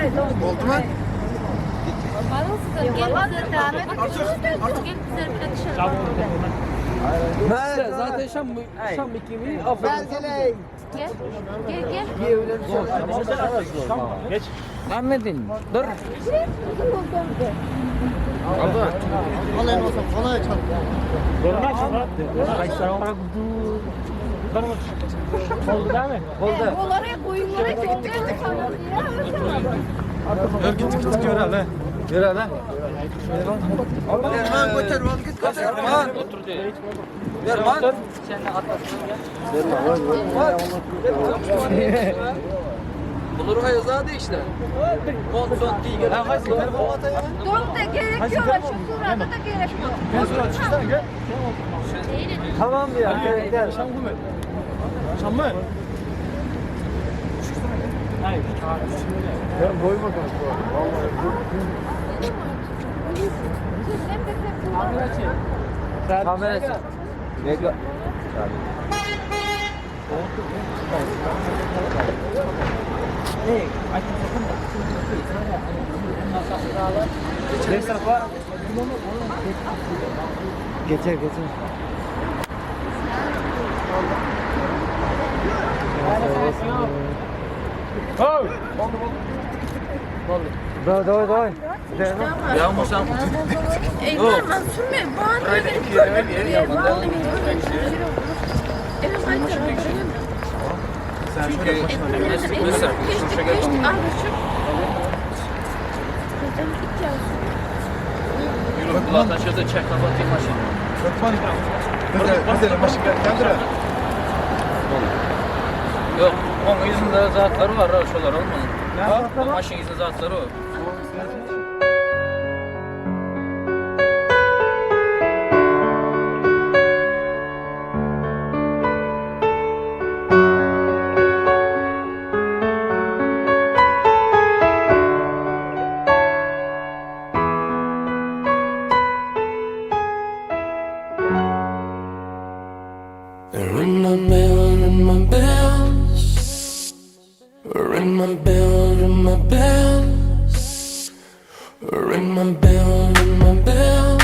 T: Oldu mu?
S: Zaten Şam Şam ikimi
B: Gel. Gel gel.
S: Geç. Ahmet'in dur.
I: Kolay olsun, kolay çal.
G: Oldu değil mi? Oldu.
F: Onlara koyunlara gitti gitti.
T: Gör gittik gittik gör hele. Gör hele.
K: Derman götür, ol git götür. Derman. Derman.
S: Sen de atlasın gel.
K: Bulur hayazade işte. Mont son giy gel.
F: Don da gerek yok. Şu surata da gerek yok.
T: Ben sonra çıksana gel.
K: Tamam ya. Gel gel.
T: Şam mı? Şam mı?
K: Ben boyuma Kamerası. Mega.
E: Geçer geçer.
K: Davay davay davay.
S: Ya Musa.
F: Eyvah ben sürme. Bana
S: Yürü taşıdı çek kapatayım maşını.
T: Mesela maşın geldi.
S: Yok, onun yüzünde zatları var, ha, şolar olmadı. O maşın yüzünde zatları var.
A: Ring my bell, ring my bells. Ring my bell, ring my bells. Ring my bell, ring my bells.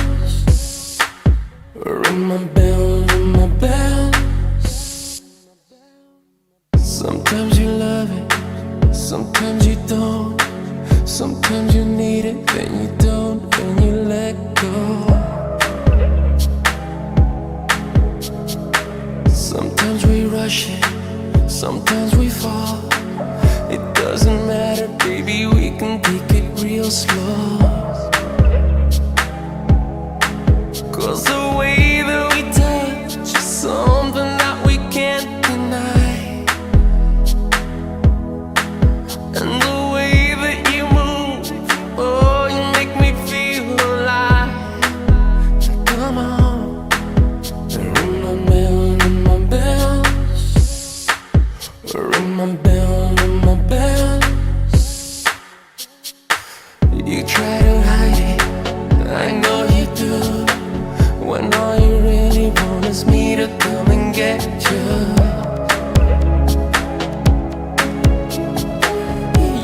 A: Ring my bell, ring my bells. Sometimes you love it, sometimes you don't. Sometimes you need it, then you don't, and you let go. Sometimes we rush it, sometimes we fall. It doesn't matter, baby, we can take it real slow. Cause the way that we touch is something that we can't deny. And the way that you move, oh, you make me feel alive. Come on. Ring my bell, ring my bells. Ring my bell, ring my bells. You try to hide it, I know you do. When all you really want is me to come and get you.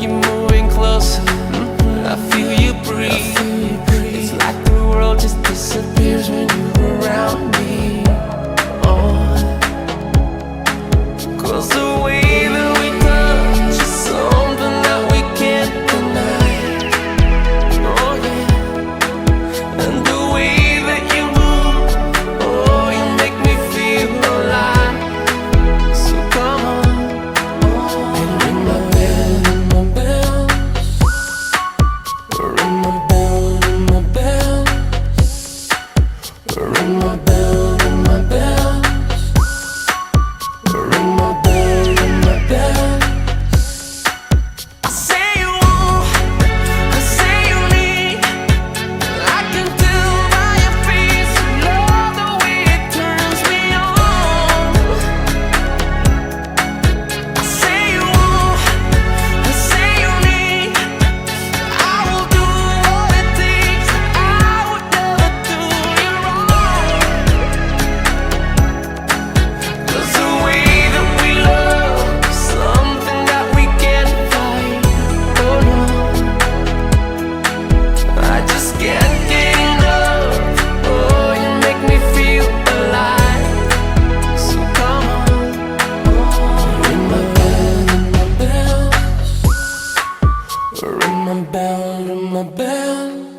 A: You're moving closer, I feel you breathe. It's like the world just disappears when you're around me. Oh. Cause the way that we touch is something that we can't deny. Oh yeah. And the way that you move, oh, you make me feel alive. So come on and ring my bell, ring my bells. I'm bound, am I bound?